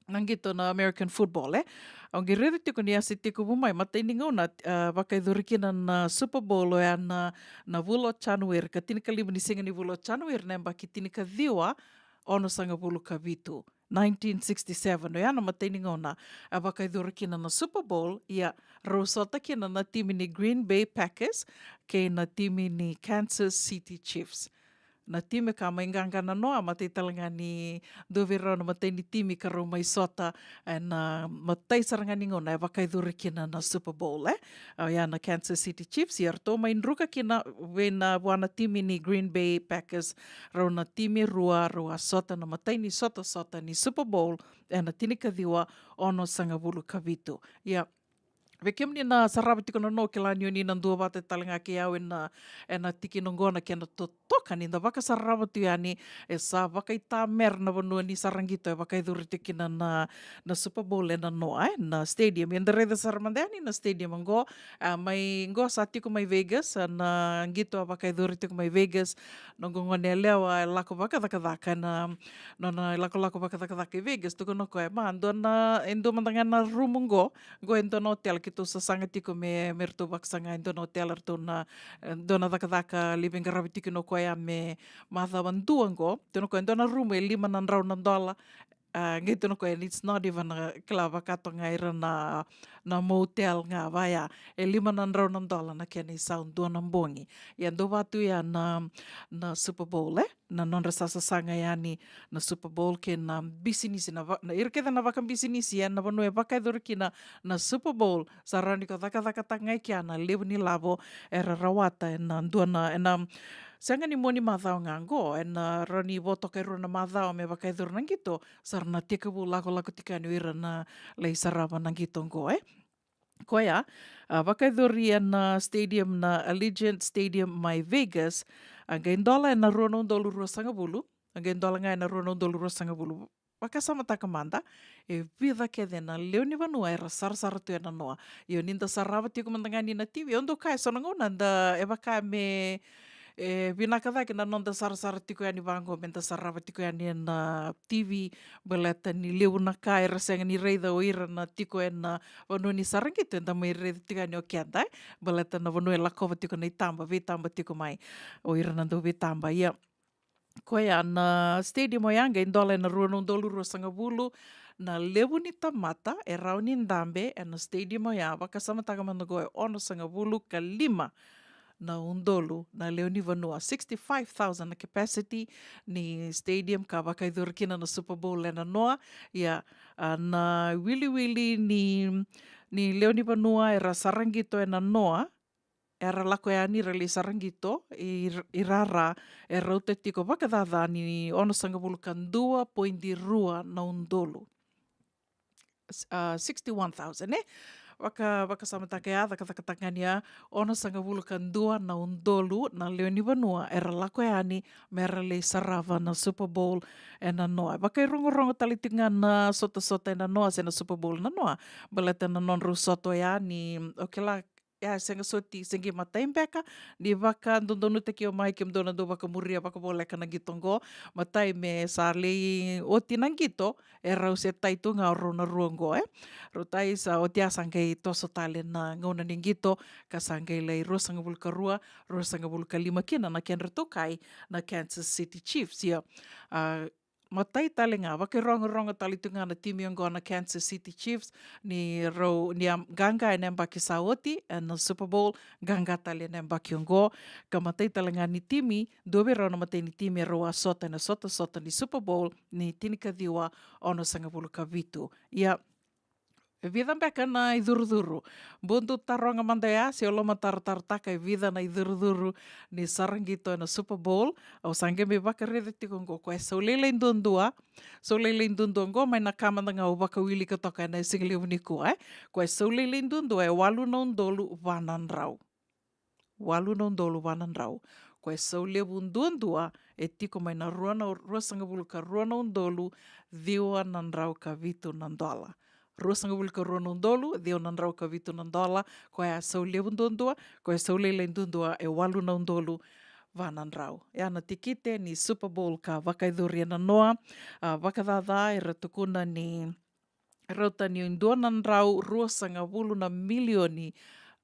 na qito na American football, e. Au qai raica tiko ni a se tekivu mai, matai ni gauna, ah, vakayacori kina na Super Bowl oya na, na vula o January, ka tinikalima ni siga ni vula o January na yabaki tinikaciwa onosagavulu ka vitu. Nineteen sixty-seven, oya na matai ni gauna a vakayacori kina na Super Bowl, ia rau sota kina na timi ni Green Bay Packers kei na timi ni Kansas City Chiefs. Na timi ka mai qaqa na noa, matai tale ga ni dua vei rau na matai ni timi ka rau mai sota ena matai sara ga ni gauna e vakayacori kina na Super Bowl, e. Oya na Kansas City Chiefs, ia ratou mai druka kina vei na, vua na timi ni Green Bay Packers, rau na timi e rua, rau a sota na matai ni sotasota ni Super Bowl ena tinikaciwa onosagavulu ka vitu. Ia, Vei kemuni na sarava tiko na no, kila ni oni na duavata tale ga kei au ena, ena tikina oqo na kena totoka ni da vakasarava tu yani, e sa vakaitamera na vanua ni sara qito e vakayacori tiko kina na, na Super Bowl ena no, e, na stadium. Eda raica sara mada yani na stadium oqo, a, mai qo sa tiko mai Vegas, a, na qito a vakayacori tiko mai Vegas, noqu gone yalewa e lako vakacakacaka na, nona lakolako vakacakacaka i Vegas, tukuna o koya, ma, dua na, e dua mada ga na room oqo, qo e dua na hotel keitou sasaga tiko me, me ratou vakasaga e dua na hotel, ratou na, e dua na cakacaka lai veiqaravi tiko kina o koya me macawa dua qo. Tukuna o koya e dua na room e lima na drau na dola. A, qai tukuna o koya, it's not even a, kila, vaka toka ga ira na, na motel ga vaya. E lima na drau na dola na kena isau dua na bogi. Ia dou vatu ya na, na Super Bowl, e? Na nodra sasaga yani na Super Bowl kei na bisinisi, na va-, na ira kece na vakabisinisi ena vanua e vakayacori kina na Super Bowl. Sa rawa ni ko cakacakataka ga i kea na levu ni lavo era rawata ena dua na, ena sega ni mua ni macawa ga qo, ena rawa ni vo toka e rua na macawa me vakayacori na qito, sa ra na tekivu lakolako tiko yani o ira na lai sarava na qito qo, e. Koya, a, vakayacori ena stadium, na Allegiant Stadium mai Vegas, a qai dola ena rua na udolu ruasagavulu, a qai dola ga ena rua na udolu ruasagavulu. Vakasamataka mada, e vica kece na lewe ni vanua era sarasara tu ena noa. Io, ni da sarava tiko mada ga ni na T V, au dau kaya so na gauna da, e vaka me, e vinaka cake na noda sarasara tiko yani vaqo, me da sarava tiko yani ena T V, baleta ni levu na ka era sega ni raica o ira na tiko ena vanua ni sara qito, eda mai raica tiko yani o keda, e, baleta na vanua e lakova tiko na itaba, veitaba tiko mai o ira na dau veitaba. Ia, koya na stadium oya qai dola ena rua na udolu ruasagavulu na levu ni tamata e rawa ni dabe ena stadium oya. Vakasamataka mada qo e onosagavulu ka lima na udolu na lewe ni vanua, sixty-five thousand na capacity ni stadium ka vakayacori kina na Super Bowl ena noa. Ia, a, na wiliwili ni, ni lewe ni vanua era sara qito ena noa, era lako yani ra lai sara qito, i, i rara, e rauta tiko vakacaca ni onosagavulu ka dua poidi rua na udolu. S-, a, sixty-one thousand, e? Vaka, vakasamataka ya, cakacakataka ga ni ya, onosagavulu ka dua na udolu na lewe ni vanua era lako yani me ra lai sarava na Super Bowl ena noa. Vakairogorogo tale tiko ga na sotasota ena noa se na Super Bowl na noa, baleta na nodrau sota oya ni, o kila, ya, sega soti, se qai matai beka, ni vakadodonutaki au mai, kemudou na dau vakamuria vakavoleka na qito qo, matai me sa lai oti na qito, e rau se tai tu ga o rau na rua qo, e. Rau tai sa oti ya sa qai toso tale na gauna ni qito, ka sa qai lai ruasagavulu ka rua, ruasagavulu ka lima kina na kedratou kai na Kansas City Chiefs, ia. A, matai tale ga, vakairogorogo tale tu ga na timi oqo na Kansas City Chiefs, ni rau, ni a qaqa ena yabaki sa oti ena Super Bowl, qaqa tale ena yabaki oqo, ka matai tale ga ni timi, dua vei rau na matai ni timi e rau a sota ena sotasota ni Super Bowl ni tinikaciwa onosagavulu ka vitu. Ia, e vica beka na icurucuru? Bau dou taroga mada ya, se o lomataratarataka e vica na icurucuru ni sara qito ena Super Bowl. Au sa qai mai vakaraica tiko oqo, koya e sau lailai duadua, sau lailai duadua oqo, mai na ka mada ga au vakawilika toka ena sigalevu nikua, e. Koya e sau lailai duadua e walu na udolu va na drau. Walu na udolu va na drau. Koya e sau levu duadua e tiko mai na rua na, ruasagavulu ka rua na udolu ciwa na drau ka vitu na dola. Ruasagavulu ka rua na udolu ciwa na drau ka vitu na dola. Koya e sau levu duadua, koya e sau lailai duadua e walu na udolu va na drau. Ya na tikite ni Super Bowl ka vakayacori ena noa, a, vakacaca era tukuna ni rauta ni dua na drau ruasagavulu na milioni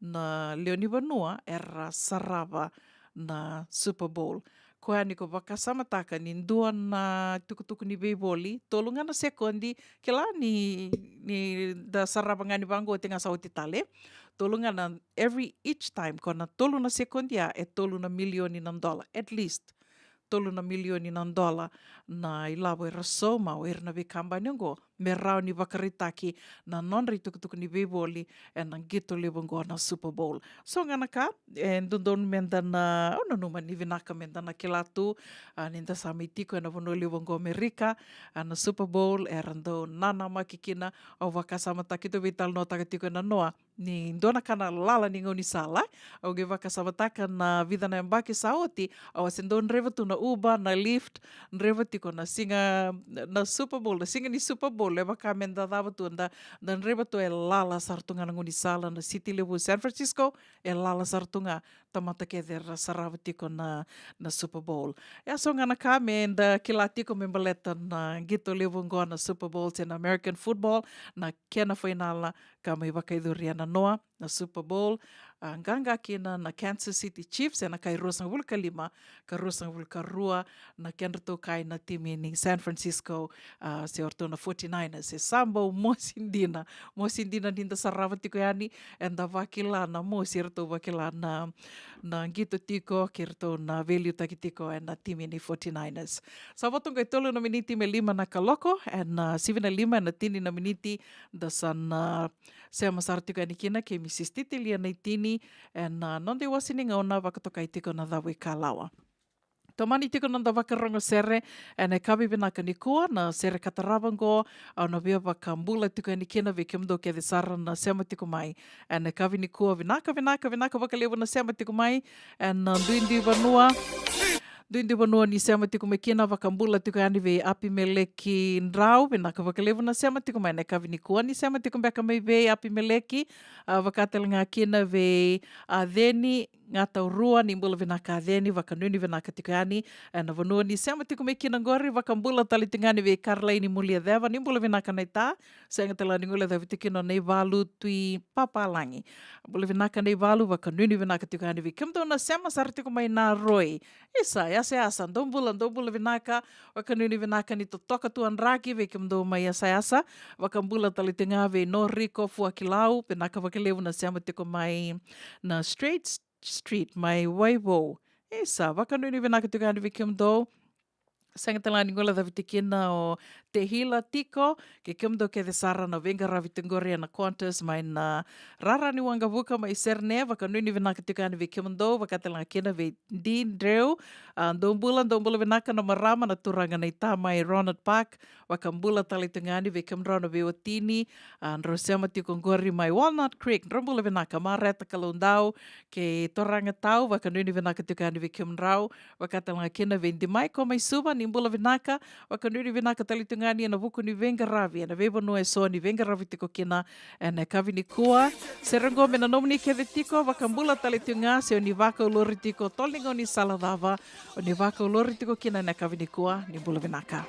na lewe ni vanua era sarava na Super Bowl. Koya ni ko vakasamataka ni dua na tukutuku ni veivoli, tolu ga na sekodi, kila ni, ni da sarava ga ni vaqo oti ga sa oti tale. Tolu ga na, every, each time, ko na tolu na sekodi ya e tolu na milioni na dola, at least. Tolu na milioni na dola na ilavo era sauma o ira na veikabani oqo me rawa ni vakaraitaki na nodra itukutuku ni veivoli ena qito levu oqo na Super Bowl. So ga na ka e dodonu meda na, au nanuma ni vinaka meda na kila tu, a, ni da sa mai tiko ena vanua levu oqo Amerika, a, na Super Bowl era dau nanamaki kina. Au vakasamataka, keitou veitalanoataka tiko ena noa, ni dua na ka na lala ni gaunisala. Au qai vakasamataka na vica na yabaki sa oti, au a se dau draiva tu na Uber, na Lyft, draiva tiko na siga, na Super Bowl, na siga ni Super Bowl, e vaka meda cava tu, da, da draiva tu, e lala sara tu ga na gaunisala, na city levu San Francisco, e lala sara tu ga, tamata kece era sarava tiko na, na Super Bowl. E a so ga na ka meda kila tiko me baleta na qito levu oqo na Super Bowl, se na American football, na kena fainala, ka mai vakayacori ena noa, na Super Bowl, a, qaqa kina na Kansas City Chiefs ena kai ruasagavulu ka lima ka ruasagavulu ka rua, na kedratou kai na timi ni San Francisco, a, se o ratou na forty-niners. E sa bau mosi dina, mosi dina ni da sarava tiko yani, eda vakila na mosi, eratou vakila na, na qito tiko, kei ratou na veiliutaki tiko ena timi ni forty-niners. Sa vo toka e tolu na miniti me lima na kaloko, ena, a, sivi na lima ena tini na miniti, da sa na sema sara tiko yani kina kei Mrs Titilia Naitini ena, a, noda iwase ni gauna vakatokai tiko na Cavuikalawa. Tomani tiko na noda vakarogo sere ena yakavi vinaka nikua, na sere ka tarava oqo, au na via vakabula tiko yani kina vei kemudou kece sara na sema tiko mai ena yakavi nikua. Vinaka, vinaka, vinaka vakalevu na sema tiko mai ena, a, duidui vanua. Duidui vanua ni sema tiko mai kina, vakabula tiko yani vei Apimeleki Drau, vinaka vakalevu na sema tiko mai ena yakavi nikua. Ni sema tiko beka mai vei Apimeleki, a, vaka tale ga kina vei, a, Ceni Gataurua, ni bula vinaka Ceni, vakanuinui vinaka tiko yani ena vanua ni sema tiko mai kina oqori. Vakabula tale tiko yani vei Karlaini Muliaceva, ni bula vinaka naita, sega tale ga ni guilecavi tiko kina o Naivalu Tui Papalagi. Bula vinaka Naivalu, vakanuinui vinaka tiko yani vei kemudou na sema sara tiko mai Naroi. Isa, Yasayasa, dou bula, dou bula vinaka, vakanuinui vinaka ni totoka tu a draki vei kemudou mai Yasayasa. Vakabula tale tiko ga vei Noriko Fuakilau, vinaka vakalevu na sema tiko mai na Straight Street mai Waivou. Isa, vakanuinui vinaka tiko yani vei kemudou. Sega tale ga ni guilecavi tiko kina o Tehila Tiko, kei kemudou kece sara na veiqaravi tiko qori ena Qantas mai na rara ni waqavuka mai Serene, vakanuinui vinaka tiko yani vei kemudou, vaka tale ga kina vei Dean Dreu, a, dou bula, dou bula vinaka na marama, na turaga naita mai Ronald Park, vakabula tale tiko ga yani vei kemudrau na veiwatini, a, drau sema tiko qori mai Walnut Creek, drau bula vinaka, Mareta Kaloudau, kei Toraga Tau, vakanuinui vinaka tiko yani vei kemudrau, vaka tale ga kina vei Dimaiko mai Suva, ni bula vinaka, vakanuinui vinaka tale tiko ga yani ena vuku ni veiqaravi ena veivanua eso ni veiqaravi tiko kina ena yakavi nikua. Sere oqo me na nomuni kece tiko, vakabula tale tiko ga se o ni vakaulori tiko, tolo ni gaunisala cava o ni vakaulori tiko kina ena yakavi nikua, ni bula vinaka.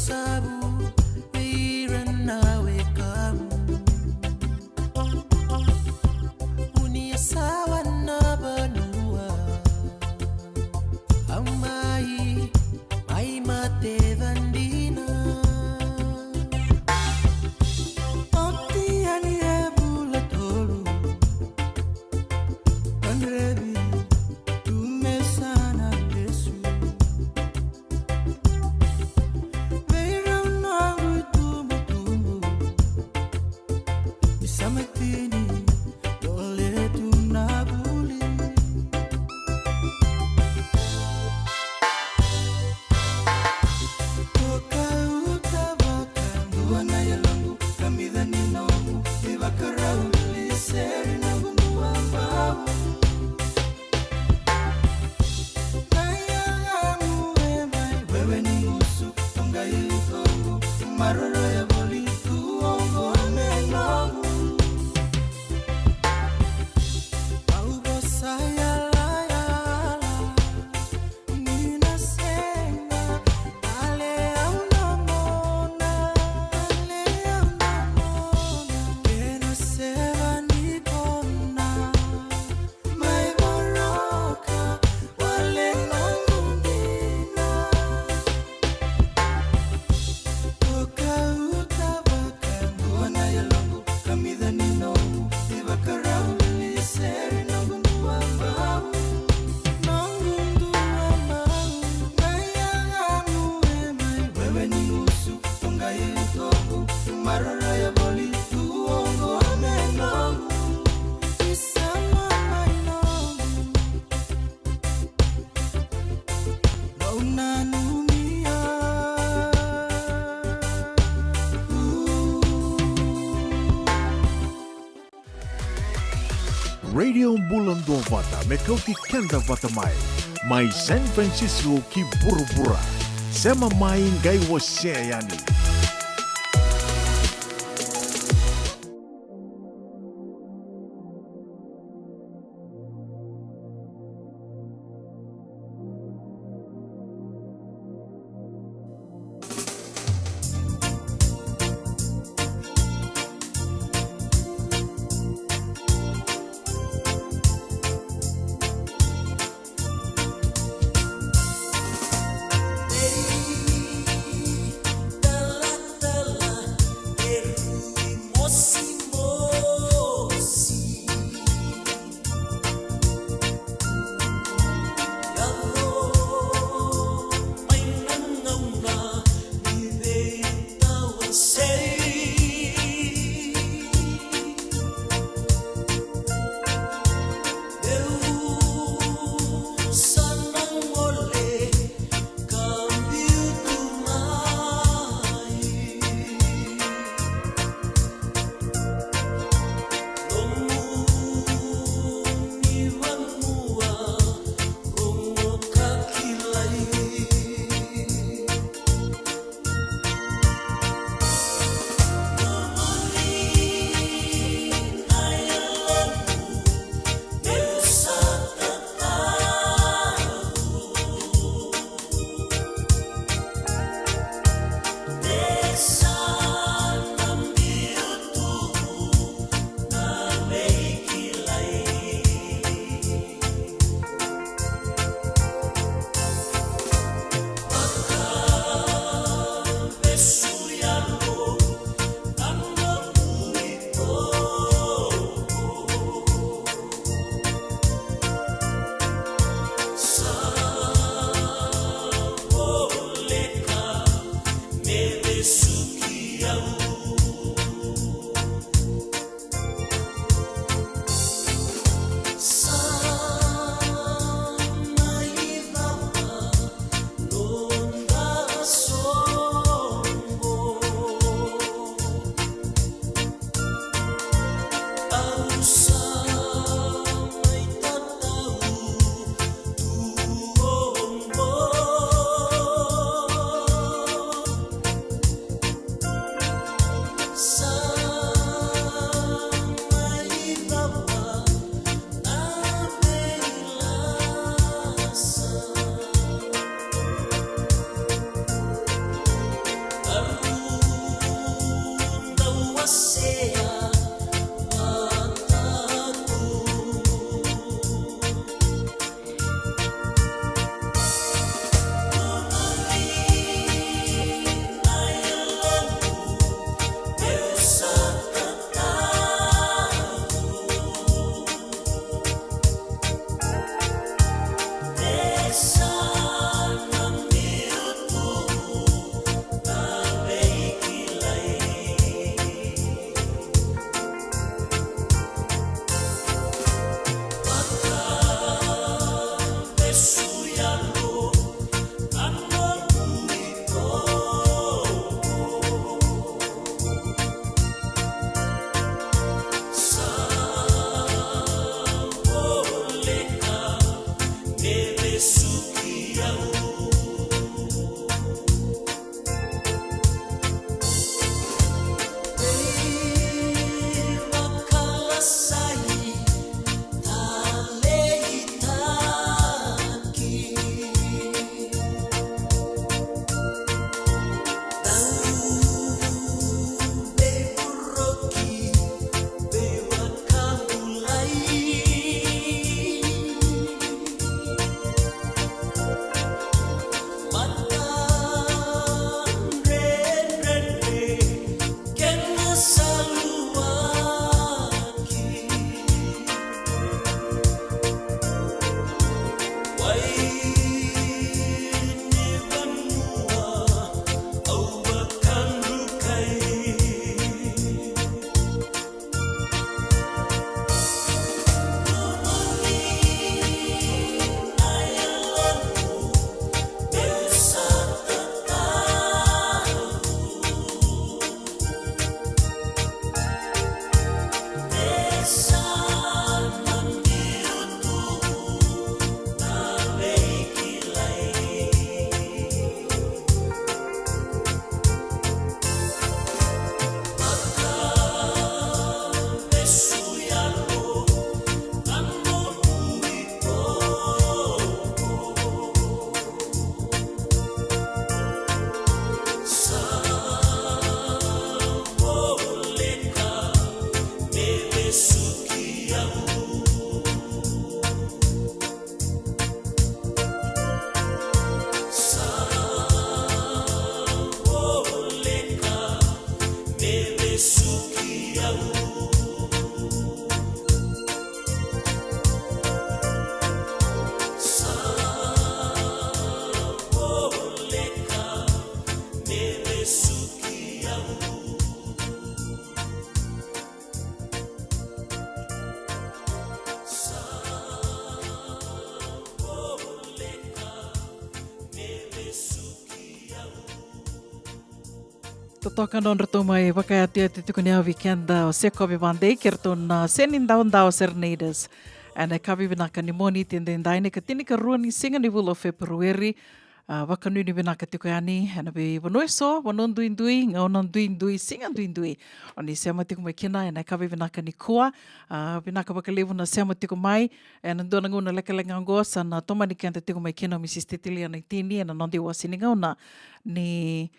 Savu vei ira na wekamu. Vunia sawa na vanua. Au mai, mai mate vadina. Oti yani e vula tolu. Kadrevi tu me sa na lesu. Vei rau noqu itubutubu, ni sa matini, dole tu na vuli. Toka uta vakadua na yaloqu, kamica ni noqu ivakarau, vili seri noqu duabau. Na yagamu e mai, wewe ni gusu, toqai utoqu, maroroya voli tu oqo me noqu. Au vosa yalayala, ni na sega, dale au na mona, dale au na mona. Kena seva ni kona. Mai voroka, wale noqu dina. Toka uta vakadua na yaloqu, kamica ni noqu ivakarau, vili seri noqu duabau. Noqu duabau, na yagamu e mai, wewe ni gusu, toqai utoqu, maroroya voli tu oqo me noqu. Isama mai noqu. Vau nanumia. Radio Bula Duavata, me kauti keda vata mai. Mai San Francisco ki vuravura. Sema mai qai wasea yani. Totoka nodratou mai vakayatuyatu tiko ni au vei keda o Sekovi Vadei kei ratou na Seni Daudau Serenaders. Ena yakavi vinaka ni Moniti edaidai, na ikatinikarua ni siga ni vula o Feperueri. A, vakanuinui vinaka tiko yani ena veivanua eso, vanua duidui, gauna duidui, siga duidui o ni sema tiko mai kina ena yakavi vinaka nikua. A, vinaka vakalevu na sema tiko mai ena dua na gauna lekaleka oqo. Sa na tomani keda tiko mai kina o Mrs Titilia Naitini ena noda iwase ni gauna ni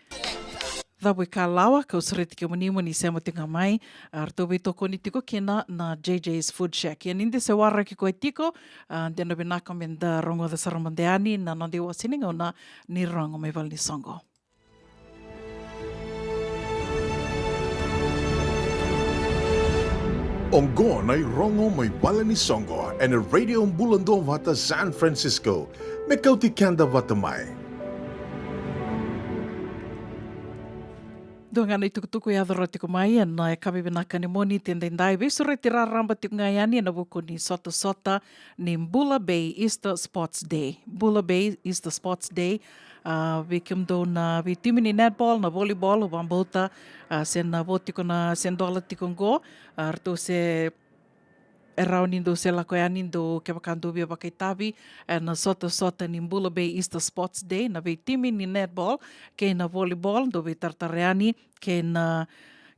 Cavuikalawa, kau sureti kemuni mo ni sema tiko ga mai. A, ratou veitokoni tiko kina na JJ's Food Shack. Ia ni da se waraki koya tiko, a, de na vinaka me da rogoca sara mada yani na noda iwase ni gauna ni Rogo mai Vale ni Soqo. Oqo na iRogo mai Vale ni Soqo ena Radio Bula Duavata San Francisco. Me kauti keda vata mai. Dua ga na itukutuku e yaco rawa tiko mai ena yakavi vinaka ni Moniti edaidai, veisureti raraba tiko ga yani ena vuku ni sotasota ni Bula Bay Easter Sports Day. Bula Bay Easter Sports Day. A, vei kemudou na veitimi ni netball, na volleyball, au vakabauta, a, se na vo tiko na, se dola tiko oqo, a, ratou se e rawa ni dou se lako yani, dou kevaka dou via vakaitavi ena sotasota ni Bula Bay Easter Sports Day, na veitimi ni netball kei na volleyball, dou veitaratara yani kei na,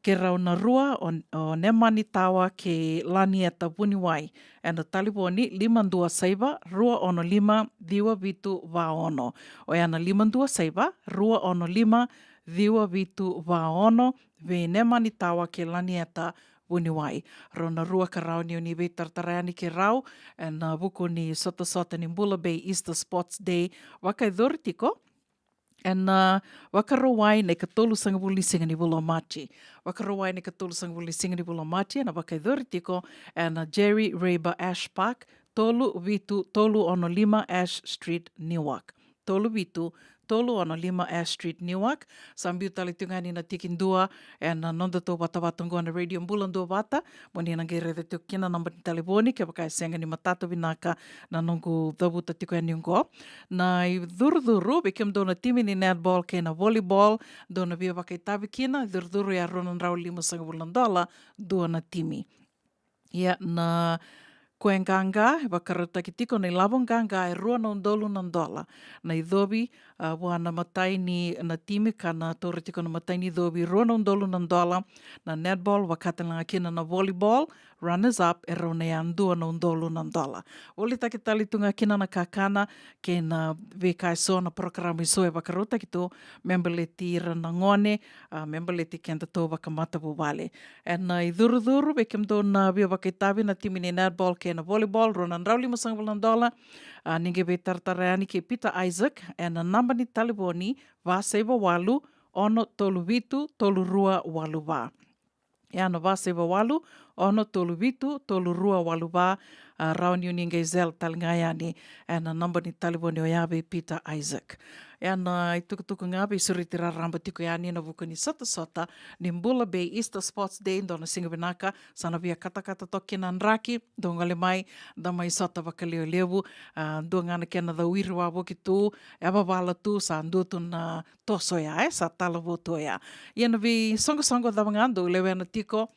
kei rau na rua o, o Nemani Tawa kei Lanieta Vuniwai ena talevoni lima dua saiva, rua ono lima, ciwa vitu va ono. Oya na lima dua saiva, rua ono lima, ciwa vitu va ono, vei Nemani Tawa kei Lanieta Vuniwai. Rau na rua ka rawa ni o ni veitaratara yani kei rau ena vuku ni sotasota ni Bula Bay Easter Sports Day, vakayacori tiko ena Vakarauwai na ikatolusagavulu ni siga ni vula o Maji. Vakarauwai na ikatolusagavulu ni siga ni vula o Maji, ena vakayacori tiko ena Jerry Rayber Ash Park, tolu vitu tolu ono lima Ash Street, Newark. Tolu vitu tolu ono lima Ash Street, Newark. Sa biu tale tiko ga yani na tikidua ena nodatou vatavata oqo na Radio Bula Duavata, mo ni na qai raica tiko kina na naba ni talevoni kevaka e sega ni matata vinaka na noqu cavuta tiko yani oqo. Na icurucuru, vei kemudou na timi ni netball kei na volleyball, dou na via vakaitavi kina, icurucuru ya rua na drau limasagavulu na dola dua na timi. Ia na koya e qaqa, e vakarautaki tiko na ilavo qaqa e rua na udolu na dola. Na icovi, a, vua na matai ni, na timi ka na taura tiko na matai ni icovi, rua na udolu na dola. Na netball, vaka tale ga kina na volleyball, runners up, e rau na ya dua na udolu na dola. Volitaki tale tu ga kina na kakana kei na veika eso, na parokaramu eso e vakarautaki tu me baleti ira na gone, a, me baleti kedatou vakamatavuvale. Ena icurucuru, vei kemudou na via vakaitavi na timi ni netball kei na volleyball, rua na drau limasagavulu na dola. A, ni qai veitaratara yani kei Peter Isaac ena naba ni talevoni va saiva walu, ono tolu vitu, tolu rua walu va. Ia na va saiva walu, ono tolu vitu, tolu rua walu va. A, rawa ni o ni qai zele tale ga yani ena naba ni talevoni oya vei Peter Isaac. Ia na itukutuku ga veisureti raraba tiko yani ena vuku ni sotasota ni Bula Bay Easter Sports Day, dua na siga vinaka, sa na via katakata toka kina na draki, dou gole mai, da mai sota vakalevulevu. A, dua ga na kena cawiri wavoki tu, e vavala tu, sa dua tu na toso ya, e sa talavou tu ya. Ia na veisoqosoqo cava ga dou lewena tiko,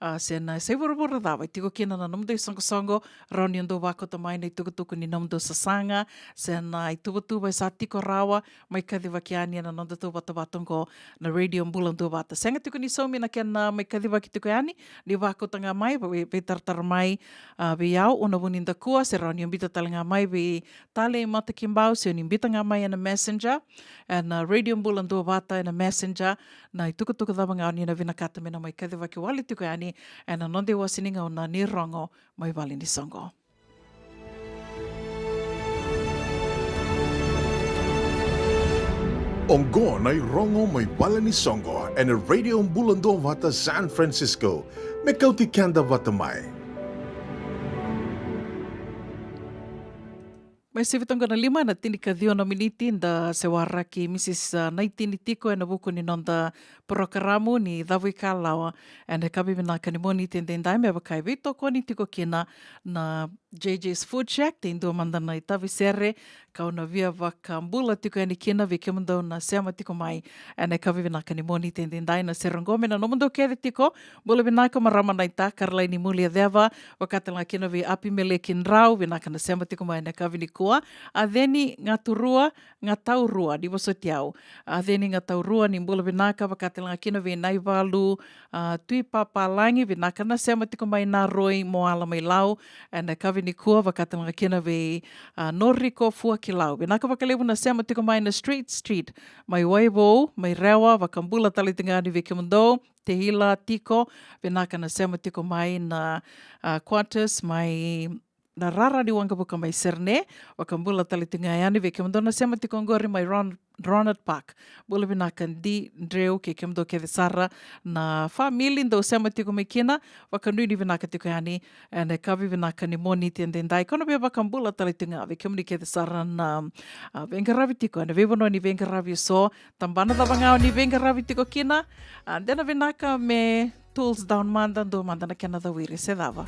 a, se na, se i vuravura cava e tiko kina na nomudou isoqosoqo, rawa ni o dou vakauta mai na itukutuku ni nomudou sasaga, se na ituvatuva e sa tiko rawa, mai kacivaki yani ena nodatou vatavata oqo na Radio Bula Duavata. Sega tiko ni saumi na kena mai kacivaki tiko yani, ni vakauta ga mai, vei, veitaratara mai, a, vei au, Una Vunidakua, se rawa ni o biuta tale ga mai vei Talei Matakibau, se o ni biuta ga mai ena Messenger, ena Radio Bula Duavata ena Messenger, na itukutuku cava ga o ni na vinakata me na mai kacivaki wale tiko yani ena noda iwase ni gauna ni Rogo mai Vale ni Soqo. Oqo na iRogo mai Vale ni Soqo ena Radio Bula Duavata San Francisco. Me kauti keda vata mai. Mai sivi toka na lima na tinikaciwa na miniti, da se waraki Mrs, a, Naitini tiko ena vuku ni noda parokaramu ni Cavuikalawa ena yakavi vinaka ni Moniti edaidai, me vaka e veitokoni tiko kina na JJ's Food Shack, e dua mada na itavi sere kau na via vakabula tiko yani kina vei kemudou na sema tiko mai ena yakavi vinaka ni Moniti edaidai. Na sere qo me na nomudou kece tiko. Bula vinaka marama naita, Karalaini Muliaceva, vakatalega kina vei Apimeleki Drau, vinaka na sema tiko mai ena yakavi nikua. A Ceni Gaturua, Gataurua, ni vosoti au. A Ceni Gataurua, ni bula vinaka, vakatalega kina vei Naivalu, a, Tuipapalagi, vinaka na sema tiko mai Naroi, Moala mai Lau, ena yakavi nikua, vakatalega kina vei, a, Noriko Fuakilau. Vinaka vakalevu na sema tiko mai na Street Street, mai Waivou, mai Rewa, vakabula tale tiko ga yani vei kemudou, Teila tiko, vinaka na sema tiko mai na, a, quarters, mai na rara ni waqavuka mai Serene, vakabula tale tiko ga yani vei kemudou na sema tiko oqori mai Ron-, Ronald Park. Bula vinaka Di Dreu kei kemudou kece sara na famili dou sema tiko mai kina, vakanuinui vinaka tiko yani ena yakavi vinaka ni Moniti edaidai. Kau na via vakabula tale tiko ga vei kemuni kece sara na, a, veiqaravi tiko ena veivanua ni veiqaravi eso, tabana cava ga o ni veiqaravi tiko kina, a, dena vinaka me tools down mada, dua mada na kena cawiri se cava.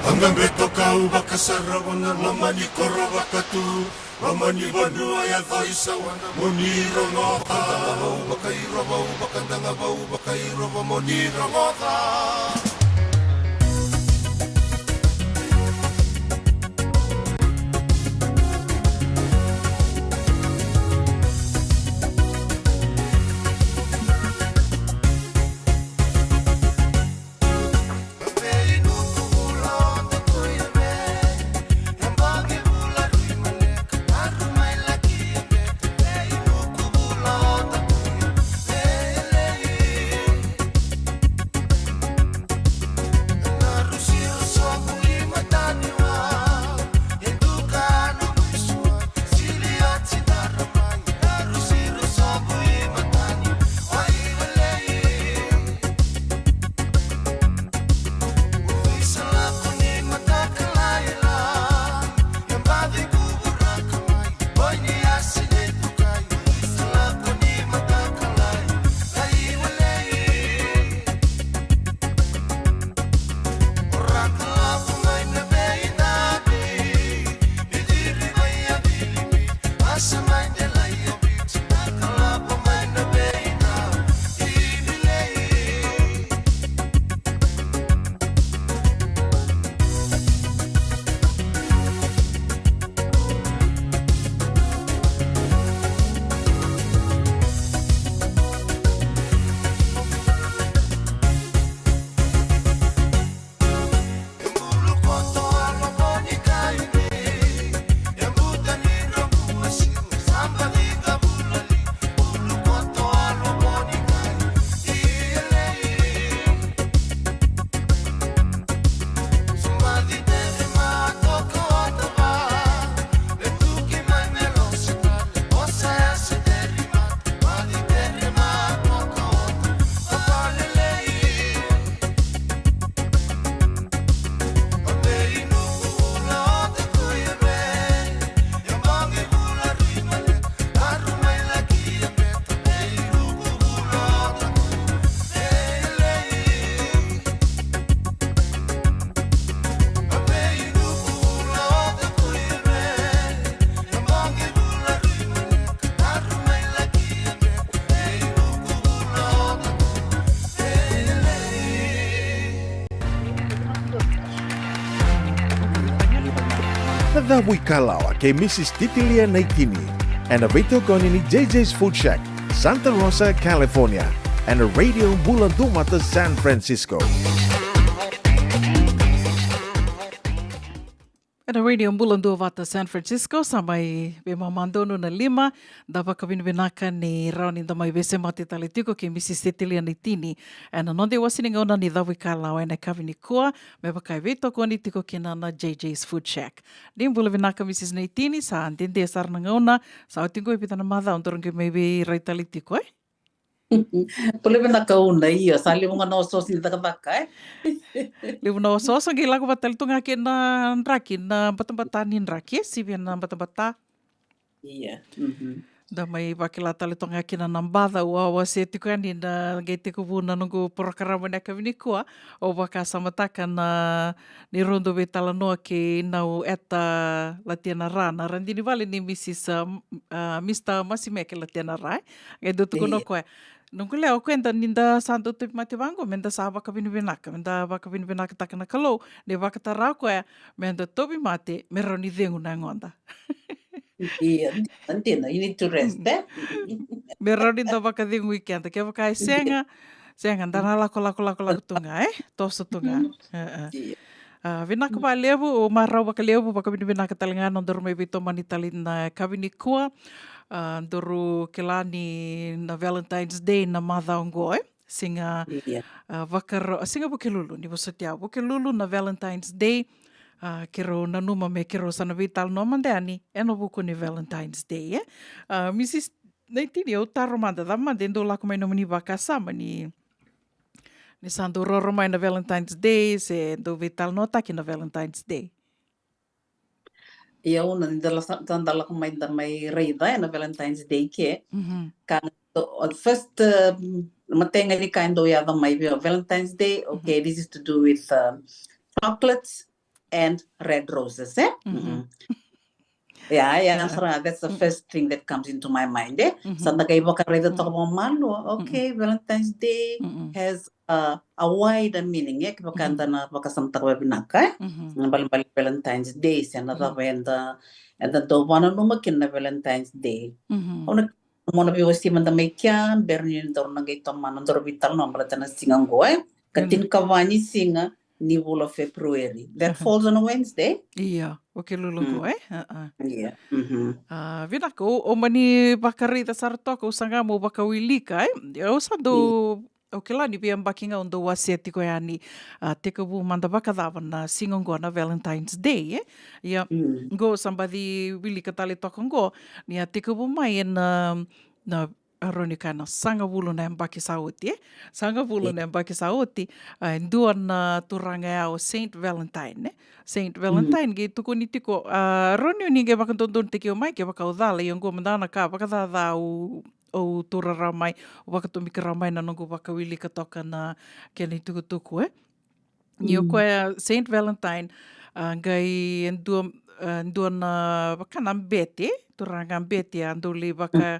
Qaqabeto kau vakasarava na loma ni koro vakatu. Loma ni vanua yaco i sawana mo ni rogoca. Vau vakairo, vau vakadaga, vau vakairo, va mo ni rogoca. Na cavu ikalawa kei Mrs Titilia Naitini, ena veitokoni ni J J's Food Shack, Santa Rosa, California, ena Radio Bula Duavata San Francisco. Ena Radio Bula Duavata San Francisco, sa mai veimamadonu na lima. Da vakavinavinaka ni rawa ni da mai veisemati tale tiko kei Mrs Titilia Naitini ena noda iwase ni gauna ni cavu ikalawa ena yakavi nikua, me vaka e veitokoni tiko kina na J J's Food Shack. Ni bula vinaka Mrs Naitini, sa dede sara na gauna, sa oti qo e vica na macawa daru qai mai veirai tale tiko, e? Bula vinaka Una, io, sa levu ga na osooso ni cakacaka, e? Levu na osooso, qai lako vata tale tu ga kei na draki, na batabata ni draki, e sivia na batabata. Ia. Da mai vakila tale toka ga kina na baca au a wasea tiko yani na qai tekivu na noqu porokaramu ena yakavi nikua. Au vakasamataka na ni rau dau veitalanoa kei Naueta Latianara, na radini vale ni Mrs, a, Mr Masimeke Latianara, e. Qai dau tukuna o koya, noqu lewa, o koya da, ni da sa dau tauvimate vaqo, me da sa vakavinavinaka, me da vakavinavinakataka na Kalou ni vakatara o koya me da tauvimate me rawa ni cegu na yagoda. Ia, dina, dina, you need to rest, e? Me rawa ni da vakacegui keda, kevaka e sega, sega, da na lako, lako, lako, lako tu ga, e? Toso tu ga. Ia. A, vinaka vakalevu, au marau vakalevu, vakavinavinaka tale ga na nodaru mai veitomani tale na yakavi nikua. A, daru kila ni na Valentine's Day na macawa oqo, e? Siga, a, vakaro, a, siga Vukelulu, ni vosoti au, Vukelulu na Valentine's Day. A, keirau nanuma me keirau sa na veitalanoa mada yani ena vuku ni Valentine's Day, e? A, Mrs Naitini, au taro mada, cava mada e dau lako mai nomuni vakasama ni, ni sa dau roro mai na Valentine's Day, se dau veitalanoataki na Valentine's Day? Ia, Una, ni da lasa, da lako mai, da mai raica ena Valentine's Day ke. Ka na, o, first, um, matai ga ni ka e dau yaco mai vei au, Valentine's Day, okay, this is to do with, um, chocolates. and red roses, eh? Mm-hmm. Yeah, yeah, that's the first thing that comes into my mind, eh? Mm-hmm. Sa da qai vakaraica toka vakamalua, okay, Valentine's Day has a, a wider meaning, eh? Kevaka eda na vakasamataka vakavinaka, eh? Na balebale Valentine's Day, se na cava eda, eda dau vakananuma kina na Valentine's Day. Au na, mo na veiwasei mada mai kea, bera ni daru na qai tomana, daru veitalanoa baleta na siga oqo, eh? Ka tinikava ni siga ni vula o February. That falls on a Wednesday. Ia, o ke lulu oqo, eh? Ia. A, vinaka, au mani vakaraica sara toka, au saga meu vakawilika, eh? Au sa dau, au kila ni veiyabaki ga au dau wasea tiko yani, a, tekivu mada vakacava na siga oqo na Valentine's Day, eh? Ia, oqo sa baci wilika tale toka oqo, ni a tekivu mai ena, na, a, rawa ni kaya na sagavulu na yabaki sa oti, eh? Sagavulu na yabaki sa oti, a, e dua na turaga ya o Saint Valentine, eh? Saint Valentine, qai tukuni tiko, a, rawa ni o ni qai vakadodonutaki au mai kevaka au cala, ia oqo mada na ka vakacaca au, au taura rawa mai, au vakatomika rawa mai na noqu vakawilika toka na kena itukutuku, eh? Ni o koya Saint Valentine, a, qai e dua, a, dua na vaka na bete, turaga bete a dau lai vaka,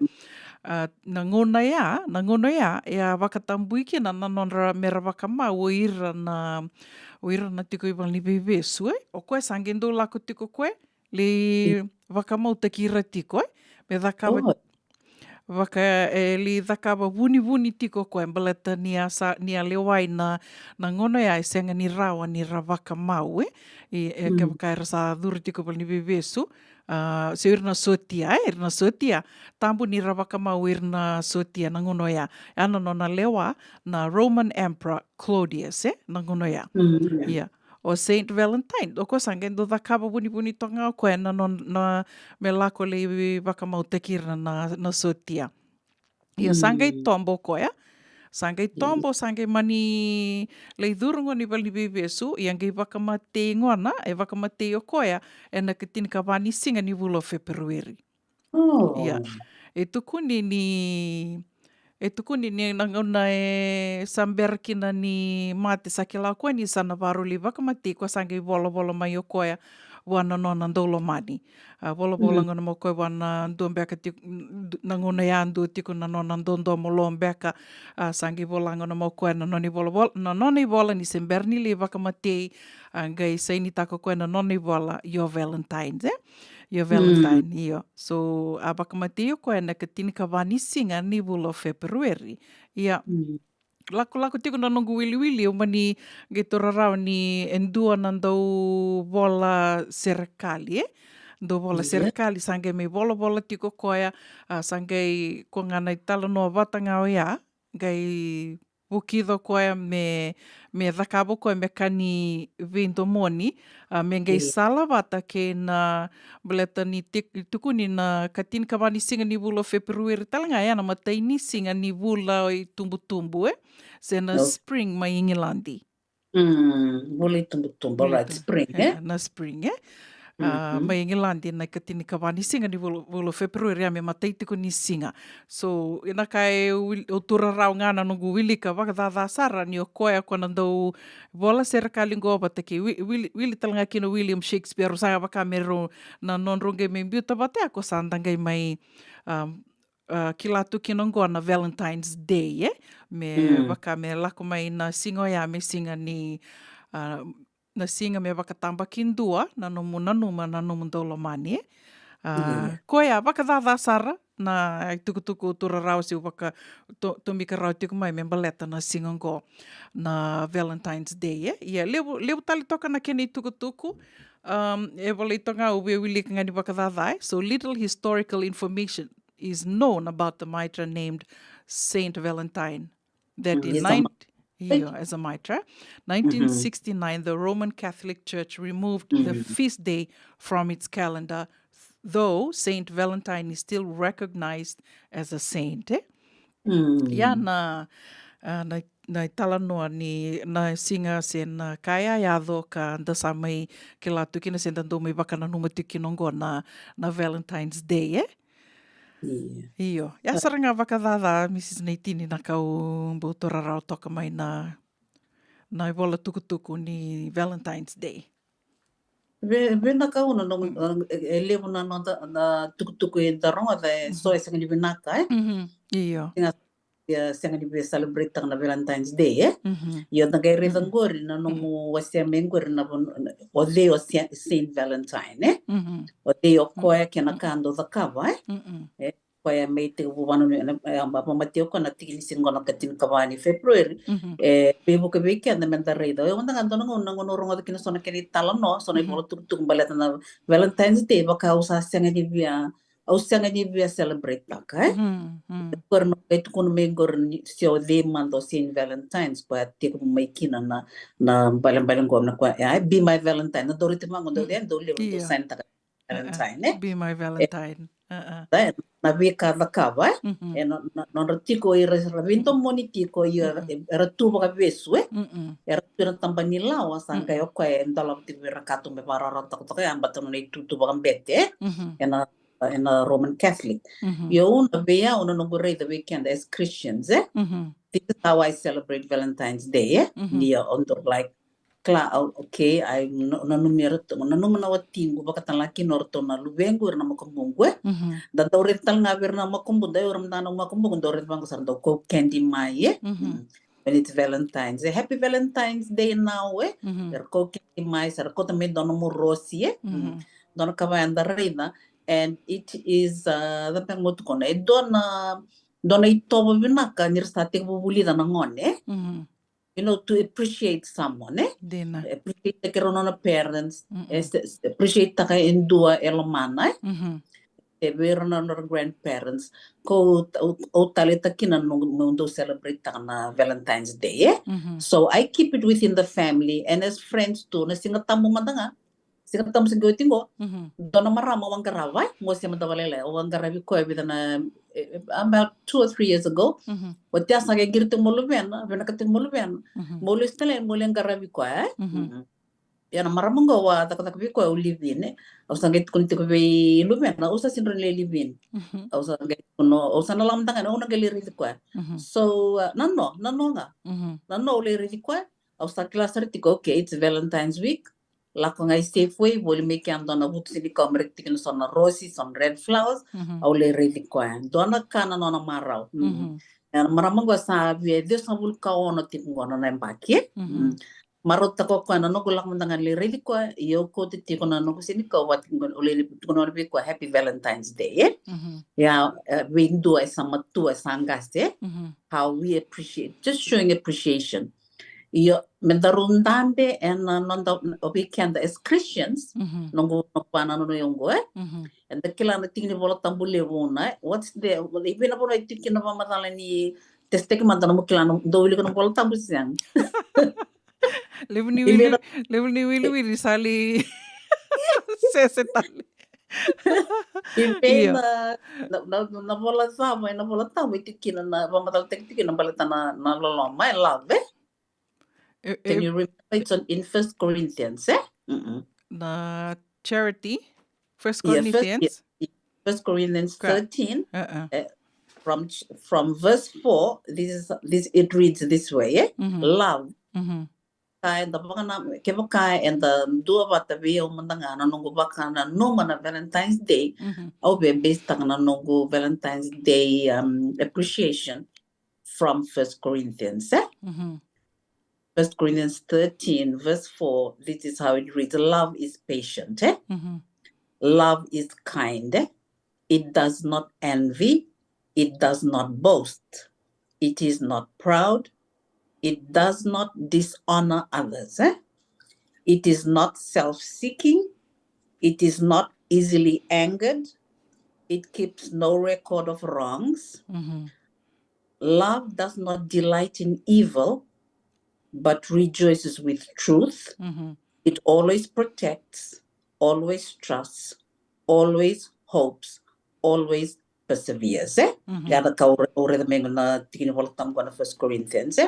a, na gauna ya, na gauna ya, e a vakatabui kina na nodra mera vakamau o ira na, o ira na tiko i valeniveivesu, eh? O koya sa qai dau lako tiko koya, lai vakamautaki ira tiko, eh? Me cakava, vaka, e, lai cakava vunivuni tiko koya, baleta ni a sa, ni a lewai na, na gauna ya e sega ni rawa ni ra vakamau, eh? I, e, kevaka era sa curu tiko valeniveivesu, a, se ira na sotia, eh? Ira na sotia, tabu ni ra vakamau ira na sotia na gauna ya. Ya na nona lewa na Roman Emperor Claudius, eh? Na gauna ya. Ia. O Saint Valentine, o koya sa qai dau cakava vunivuni toka ga o koya na nona, na, me lako lai vakamautaki ira na, na sotia. Ia, sa qai tobo o koya. Sa qai tobo, sa qai mani lai curu gona i valeniveivesu, ia qai vakamatei gona, e vakamatei o koya ena ka tinikava ni siga ni vula o February. Ia. E tukuni ni, e tukuni ni na gauna e sa bera kina ni mate, sa kila o koya ni sa na vakarau lai vakamatei, koya sa qai volavola mai o koya vua na nona daulomani. A, volavola gona mai o koya vua na dua beka tiko, na gauna ya dua tiko na nona dodomo lo beka, a, sa qai vola gona mai o koya na nona ivolavola, na nona ivola ni se bera ni lai vakamatei, a, qai sainitaka o koya na nona ivola, Your Valentine, eh? Your Valentine, io. So, a vakamatei o koya ena ka tinikava ni siga ni vula o February. Ia, lakolako tiko na noqu wiliwili, au mani qai taura rawa ni e dua na dauvola serekali, eh? Dauvola serekali, sa qai mai volavola tiko o koya, a, sa qai koya ga na italanoa vata ga oya, qai vukica o koya me, me cakava o koya me ka ni veidomoni, a, me qai sala vata kei na, baleta ni tik-, tukuni na ka tinikava ni siga ni vula o February tale ga, ya na imatai ni siga ni vula itubutubu, eh? Se na spring mai Igiladi. Mm, vula itubutubu, right, spring, eh? Na spring, eh? A, mai Igiladi na ka tinikava ni siga ni vula, vula o February, ya me imatai tiko ni siga. So, ena ka e wil-, au taura rawa ga na noqu wilika vakacaca sara ni o koya ko na dauvola serekali qo vata kei Wi-, Wili-, Wili tale ga kina o William Shakespeare, au sa vaka me rau na nodrau qai mai biuta vata ya, ko sa da qai mai, a, a, kila tu kina oqo na Valentine's Day, eh? Me vaka me lako mai na siga oya me siga ni, a, na siga me vakatabakidua na nomu nanuma na nomu daulomani, eh? A, koya vakacaca sara na itukutuku au taura rawa se au vaka to-, tomika rawa tiko mai me baleta na siga oqo na Valentine's Day, eh? Ia, levu, levu tale toka na kena itukutuku, um, e volai toka ga au via wilika ga ni vakacaca, eh? So, little historical information is known about the mitre named Saint Valentine. That in nine, yeah, as a mitre. Nineteen sixty-nine, the Roman Catholic Church removed the feast day from its calendar, though Saint Valentine is still recognized as a saint, eh? Ya na, a, na, na italanoa ni na siga se na ka ya yaco ka da sa mai kila tu kina se da dau mai vakananuma tu kina oqo na, na Valentine's Day, eh? Io. Io. Ya sara ga vakacaca, Missus Naitini, na ka au bau taura rawa toka mai na, na ivola tukutuku ni Valentine's Day. Ve, vinaka, au na noqu, e, e levu na noda na tukutuku e da rogoca, e so e sega ni vinaka, e. Io. Ia sega ni via celebrate taka na Valentine's Day, e. Io, da qai raica qori na nomu wasea mai qori na, o cei o Saint Valentine, e. O cei o koya kei na ka dau cakava, e. Koya mai tekivu vana ni, e, a, a, vamatea o koya na tiki ni siga qo na ka tinikava ni February. E veivuke vei keda me da raica. E, o da ga dua na gauna, na gauna au rogoca kina so na kena italanoa, so na ivola tukutuku baleta na Valentine's Day, vaka au sa sega ni via, au sega ni via celebrate taka, e. Qori na qai tukuna mai qori ni se o cei mada o Saint Valentine's, koya tekivu mai kina na, na balebale qo na koya, e, Be My Valentine, na dau raica vaqo, dau, dau levu, dau sign taka. Valentine, e? Be My Valentine. Na veika cakava, e? E, na, na, nodra tiko ira, era veidomoni tiko, ira, era tu vakavesu, e? Era tu ena taba ni lawa, sa qai o koya e dolava tiko vei ira kece me vakararawataka toka ya, baleta nona itutu vakabete, e? Ena, ena Roman Catholic. Io, au na vei au, na noqu raica vei keda as Christians, e? This is how I celebrate Valentine's Day, e? Ni o dau like, kila, au, okay, au nanumi iratou, nanuma na watiqu, vakatale ga kina o ratou na luvequ, ira na makubuqu, e. Da dau raica tale ga vei ira na makubuqu, dau ira mada na makubuqu, dau raica vaqo sa ra dau kau candy mai, e. When it's Valentine's, e, Happy Valentine's Day now, e. Era kau candy mai, sa ra kauta mai dua na nomu rosi, e. Dua na ka vaya da raica, and it is, uh, the best mo tukuna, e dua na, dua na itovo vinaka ni ra sa tekivu vulica na gone, e. You know, to appreciate someone, e? Dina. Appreciate taka e rau nona parents, e, se, se appreciate taka e dua e lomana, e? E vei ira na nona grandparents. Ko au, au taleitaka kina na noqu, meu dau celebrate taka na Valentine's Day, e? So I keep it within the family and as friends too. Na Siga Tabu mada ga, Siga Tabu se qai oti qo. Dua na marama au a qarava, e, mo se mada valailai, au a qaravi koya vica na, e, about two or three years ago. Oti ya sa qai qiri tiko mo luvena, vinaka tiko mo luvena. Mo lesu tale, mo lai qaravi koya, e? Ia na marama qo au a cakacaka vei koya, au live in, e. Au sa qai tukuna tiko vei luvena, au sa sega ni lai live in. Au sa qai tukuna, au sa na lako mada ga, au na qai lai raici koya. So, uh, na no, na no ga. Na no au lai raici koya, au sa kila sara tiko, okay, it's Valentine's week. Lako ga i Safeway, voli mai kea dua na vutu senikau me ra tiki na so na rosi, so na red flowers, au lai raici koya. Dua na ka na nona marau. E, na marama qo sa via ciwasagavulu ka ono tiko qo na nona yabaki. Marautaka o koya na noqu lako mada ga lai raici koya, ia au kauta tiko na noqu senikau vata qo, au lai tukuna vei koya, Happy Valentine's Day, e? Ia, e, vei dua e sa matua, e sa qase, e? How we appreciate, just showing appreciation. Io, me daru dabe ena noda, o vei keda as Christians, noqu, noqu vanua, noqu, e? Eda kila na tiki ni Vola Tabu levu na, e? What's the, i vei na vanua e tiko kina vakamacala ni testeki mada nomu kila, dau wilika na Vola Tabu se sega? Levu ni wili, levu ni wiliwili sa lai sese tale. I vei na, na, na, na vola cava, na Vola Tabu e tiko kina na vakamacalataki tiko kina baleta na, na loloma, e, love, e? Can you remember? It's on, in First Corinthians, e? Na charity, First Corinthians. First Corinthians thirteen, e, from, from verse four, this is, this, it reads this way, e? Love. Ka eda vakana, kevaka eda dua vata vei au mada ga na noqu vakananuma na Valentine's Day, au via base taka na noqu Valentine's Day, um, appreciation from First Corinthians, e? First Corinthians thirteen, verse four, this is how it reads, Love is patient, e? Love is kind, e? It does not envy, it does not boast, it is not proud, it does not dishonor others, e? It is not self-seeking, it is not easily angered, it keeps no record of wrongs. Love does not delight in evil, but rejoices with truth. It always protects, always trusts, always hopes, always perseveres, e? Ia na ka au raica mai na tiki ni Vola Tabu na First Corinthians, e?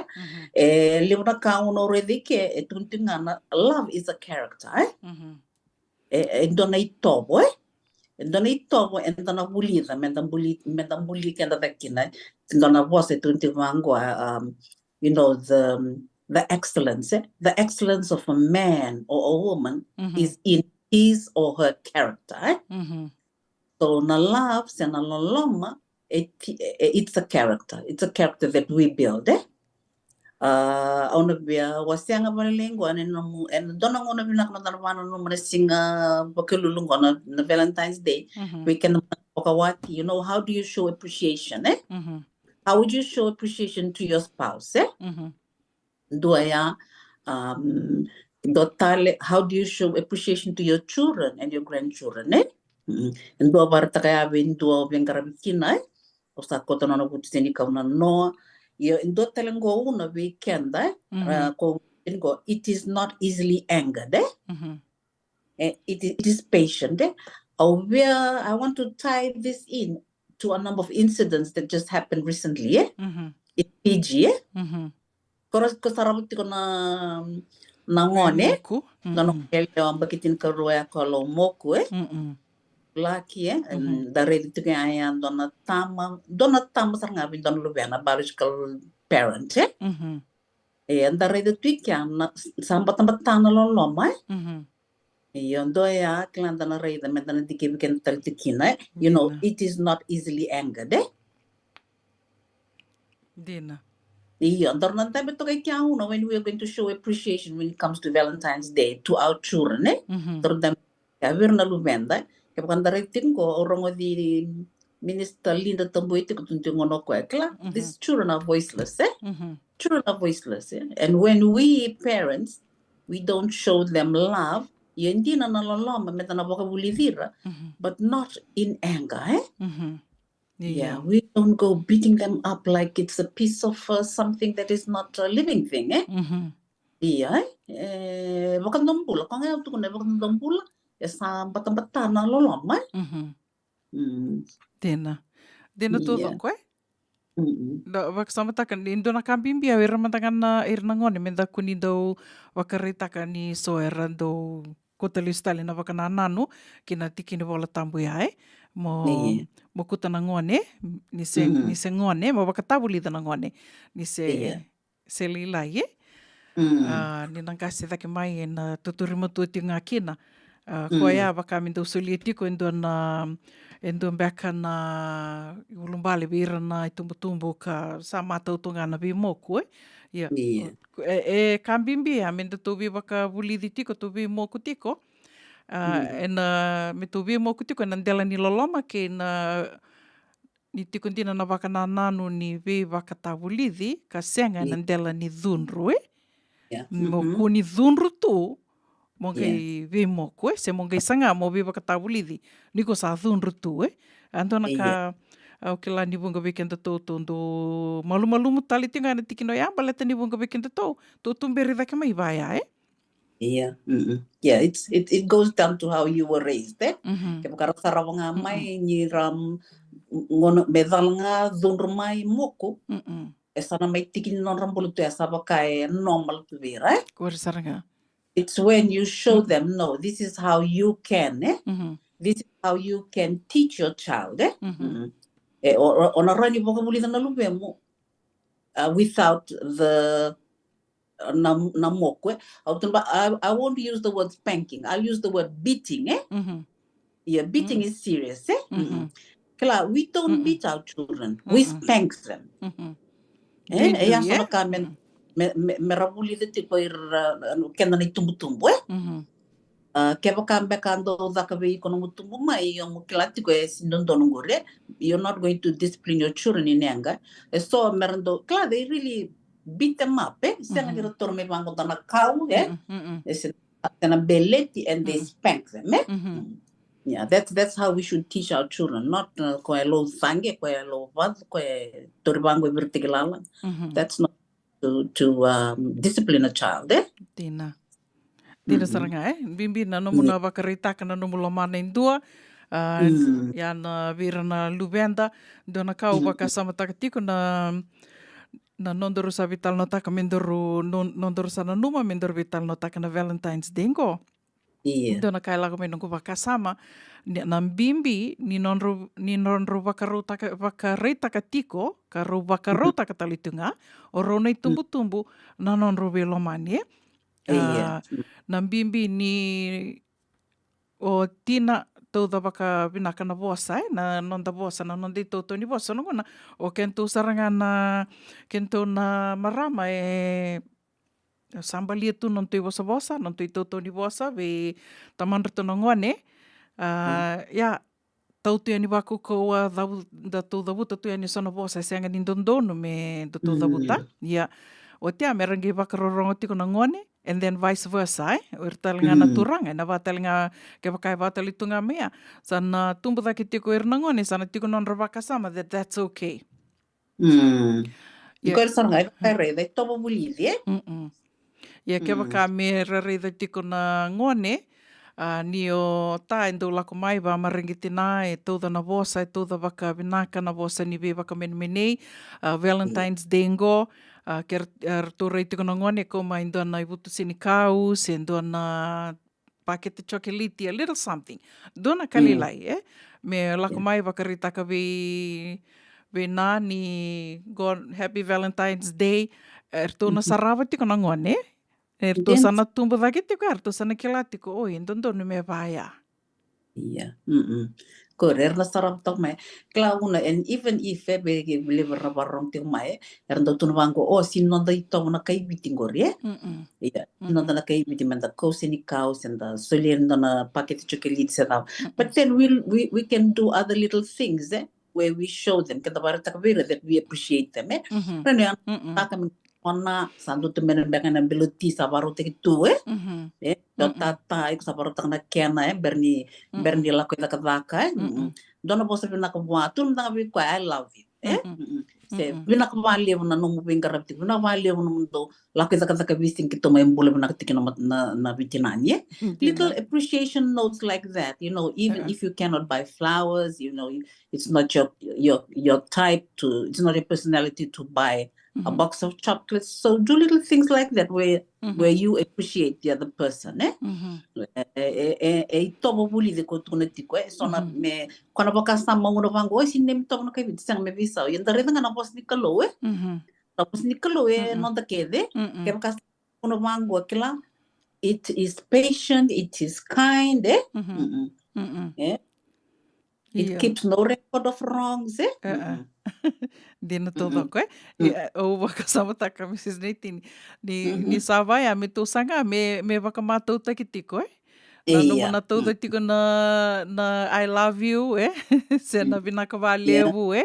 E levu na ka au na raica i ke, e tukuni tiko ga na love is a character, e? E, e dua na itovo, e? E dua na itovo eda na vulica, meda buli, meda buli keda cake kina. E dua na vosa e tukuni tiko vaqo, um, you know, the, um, the excellence, e? The excellence of a man or a woman is in his or her character, eh? Mhm. So na love se na loloma, it, it's a character. It's a character that we build, eh? Uh, au na via wasea ga vakalailai qo ena nomu, ena dua na gauna vinaka mada na vakananuma na siga Vukelulu qo na, na Valentine's Day. Mhm. Vei keda na vakawati, you know, how do you show appreciation, eh? Mhm. How would you show appreciation to your spouse, eh? Mhm. Dua ya, um, dua tale, how do you show appreciation to your children and your grandchildren, eh? Mm. E dua vakaraitaka ya vei dua au veiqaravi kina, eh? Au sa kauta nona vutu senikau na noa. Io, e dua tale qo una vei keda, eh? Mhm. Uh, ko qo, it is not easily angered, eh? Mhm. Eh, it, it is patient, eh? Au via, I want to tie this in to a number of incidents that just happened recently, eh? Mhm. In Fiji, eh? Mhm. Ko ra, ko sarava tiko na, na gone, eh? Moku. Na, na, mhm, yalewa yabaki tinikarua ya ko Lomoku, eh? Mm-mm. Lucky, eh? Mhm. Da raica tiko ya, ya dua na tama, dua na tama sara ga vei dua na luvena, biological parent, eh? Mhm. E, da raica tu i kea na, sa batabata na loloma, eh? Mhm. Io, dua ya, kila da na raica, me da na dikevi keda tale tiko kina, eh? You know, dina, it is not easily angered, eh? Dina. Io, daru na dabe toka i kea una when we are going to show appreciation when it comes to Valentine's Day to our children, eh? Mhm. Daru dabe ya vei ira na luveda, eh? Kevaka da raica tiko qo, au rogoci Minister Linda Tabui tiko tu, tiko qo na o koya, kila, mhm, these children are voiceless, eh? Mhm. Children are voiceless, eh? And when we parents, we don't show them love, ia e dina na loloma, me da na vakavulici ira, mhm, but not in anger, eh? Mhm. Yeah, io, we don't go beating them up like it's a piece of, uh, something that is not a living thing, eh? Mhm. Ia, eh? E vakadobula, ko ga au tukuna e vakadobula, e sa batabata na loloma, eh? Mhm. Mm. Dina. Dina, io, taucoko, eh? Mm-mm. Da vakasamataka ni dua na ka bibi, o ira mada ga na, ira na gone, me da kua ni dau vakaraitaka ni so era dau kauta lesu tale na vakanananu ki na tiki ni Vola Tabu ya, eh? Mo, io, mo kauta na gone, ni se, mm-mm, ni se gone, mo vakatavulica na gone, ni se, io, se lailai, eh? Mm. Ah, ni na qase cake mai, ena tuturi matua tiko ga kina. Ah, mm, koya vaka me dau solia tiko e dua na, e dua beka na iulubale vei ira na itubutubu ka sa matau tu ga na veimoku, eh? Ia. Io. E, e ka bibi ya me datou veivakavulici tiko, tou veimoku tiko. Ah, mm, ena, me tou veimoku tiko ena dela ni loloma kei na ni tiko dina na vakanananu ni veivakatavulici, ka sega ena, io, dela ni cudru, eh? Ia. Mo, mhm, kua ni cudru tu, mo, ia, qai veimoku, eh? Se mo qai saga mo veivakatavulici ni ko sa cudru tu, eh? A dua na, ia, ka au kila ni vuqa vei kedatou, tou dau malumalumu tale tiko ga ena tikina oya, baleta ni vuqa vei kedatou tou tuberi cake mai vaya, eh? Ia, mm-mm. Yeah, it's, it, it goes down to how you were raised, eh? Mhm. Kevaka ra sarava ga, mm-mm, mai ni ra, mm, gauna me cala ga, cudru mai, moku, mm-mm, e sa na mai tiki ni nodra bula tu, e sa vaka e normal tu vei ira, eh? Qori sara ga. It's when you show, mm-mm, them, no, this is how you can, eh? Mhm. This is how you can teach your child, eh? Mhm. Mm-mm. E, o, o, o na rawa ni vakavulica na luvemu, uh, without the, uh, na, na moku, eh? Au tukuna, I, I won't use the word spanking. I'll use the word beating, eh? Mhm. Yeah, beating, mm, is serious, eh? Mhm. Mm-mm. Kila, we don't, mm-mm, beat our children. We, mm-mm, spank them. Mhm. Eh, e, dina, ya, eh? So na ka me, mm, me, me, me ra vulica tiko ira, uh, keda na itubutubu, eh? Mhm. Ah, kevaka beka dau caka vei iko nomu tubu mai, io mo kila tiko e sega ni dodonu qori, eh? You're not going to discipline your children in anger. E so me ra dau, kila, they really beat them up, eh? Sega ni, mhm, ra taura mai vaqo dua na kau, eh? Mm-mm, mm-mm. E se, se na beleti, and they, mm, spank them, eh? Mm-hmm. Mm. Yeah, that's, that's how we should teach our children, not, uh, koya e laucaqe, koya e lauvacu, koya e tauri vaqo e viritaki lala. Mm-hmm. That's not to, to, um, discipline a child, eh? Dina. Dina, mm-hmm, sara ga, eh? Bibi na nomu, yeah, na vakaraitaka na nomu lomana e dua. Ah, mm, ya na vei ira na luveda, dua na ka au, mm-hmm, vakasamataka tiko na, na nodaru sa veitalanoataka me daru, no-, nodaru sa nanuma me daru veitalanoataka na Valentine's Day qo. Io. Dua na ka e lako mai noqu vakasama, ni, na bibi ni nodrau, ni nodrau vakarautaka, vakaraitaka tiko, ka rau vakarautaka tale tu ga o rau na itubutubu na nodrau veilomani, eh? Io. Ah, na bibi ni o tina, tauca vakavinaka na vosa, e, na noda vosa, na noda itautau ni vosa. So na gauna o kedatou sara ga na, kedatou na marama, e, sa balia tu na nodatou ivosavosa, na nodatou itautau ni vosa vei tamadratou na gone. A, ia, tau tu yani vakaukauwa, cavu-, datou cavuta tu yani so na vosa e sega ni dodonu me datou cavuta. Ia, oti ya me ra qai vakarorogo tiko na gone, and then vice versa, e? O ira tale ga na turaga, ena vaka tale ga kevaka e vaka tale tu ga mai ya, sa na tubu cake tiko o ira na gone, sa na tiko na nodra vakasama that that's okay. Mm. Ia. Iko sara ga, e vakaraica, e tovo vulici, e? Mm-mm. Ia, kevaka me ra raica tiko na gone, a, ni o ta e dau lako mai vakamareqeti na, e tauca na vosa, e tauca vakavinaka na vosa ni veivakamenemenei, a, Valentine's Day qo, a, ke ra-, a, ratou rai tiko na gone, kau mai dua na ivutu senikau, se dua na pakete chocolate, a little something. Dua na ka lailai, e? Me lako mai vakaraitaka vei, vei na ni qo Happy Valentine's Day, e, ratou na sarava tiko na gone, e? E ratou sa na tubu cake tiko, e, ratou sa na kila tiko, oi, e dodonu me vaya. Ia. Mm-mm. Ko ira era na sarava toka mai. Kila una, and even if, e, vei, vei levu era na vakarorogo tiko mai, e, era dau tukuna vaqo, o, sega ni noda itovo na kai Viti qori, e? Mm-mm. Ia, sega ni noda na kai Viti, me da kau senikau, se da solia e dua na pakete chocolate se cava. But then we'll, we, we can do other little things, e? Where we show them, keda vakaraitaka vei ira that we appreciate them, e? Rani, taka me ona, sa dua tu me na beka na bilo ti sa vakarautaki tu, e? E, dua tata, iko sa vakarautaka na kena, e, bera ni, bera ni lako i cakacaka, e? Mm-mm. Dua na vosa vinaka vua, tukuna mada ga vei koya, I love you, e? Mm-mm. Se vinaka vakalevu na nomu veiqaravi tiko, vinaka vakalevu na nomudou lako i cakacaka veisiga keitou mai bula vinaka tiko na mat-, na, na veitinani, e? Little appreciation notes like that, you know, even if you cannot buy flowers, you know, it's not your, your, your type to, it's not your personality to buy a box of chocolates. So do little things like that where, where you appreciate the other person, e? E, e, e, e itovo vulici ko tukuna tiko, e? So na me, ko na vakasama una vaqo, o, sega ni me itovo na kai Viti, sega, me veisau. Ia da raica ga na vosa ni Kalou, e? Na vosa ni Kalou e noda kece, e? Kevaka sa una vaqo, kila, it is patient, it is kind, e? Mm-mm. E? It keeps no record of wrongs, e? Dina taucoko, e? Ia, au vakasamataka, Missus Neitini, ni, ni sa vaya me tou saga me, me vakamatautaki tiko, e? Na nomu na tauca tiko na, na I love you, e? Se na vinaka vakalevu, e?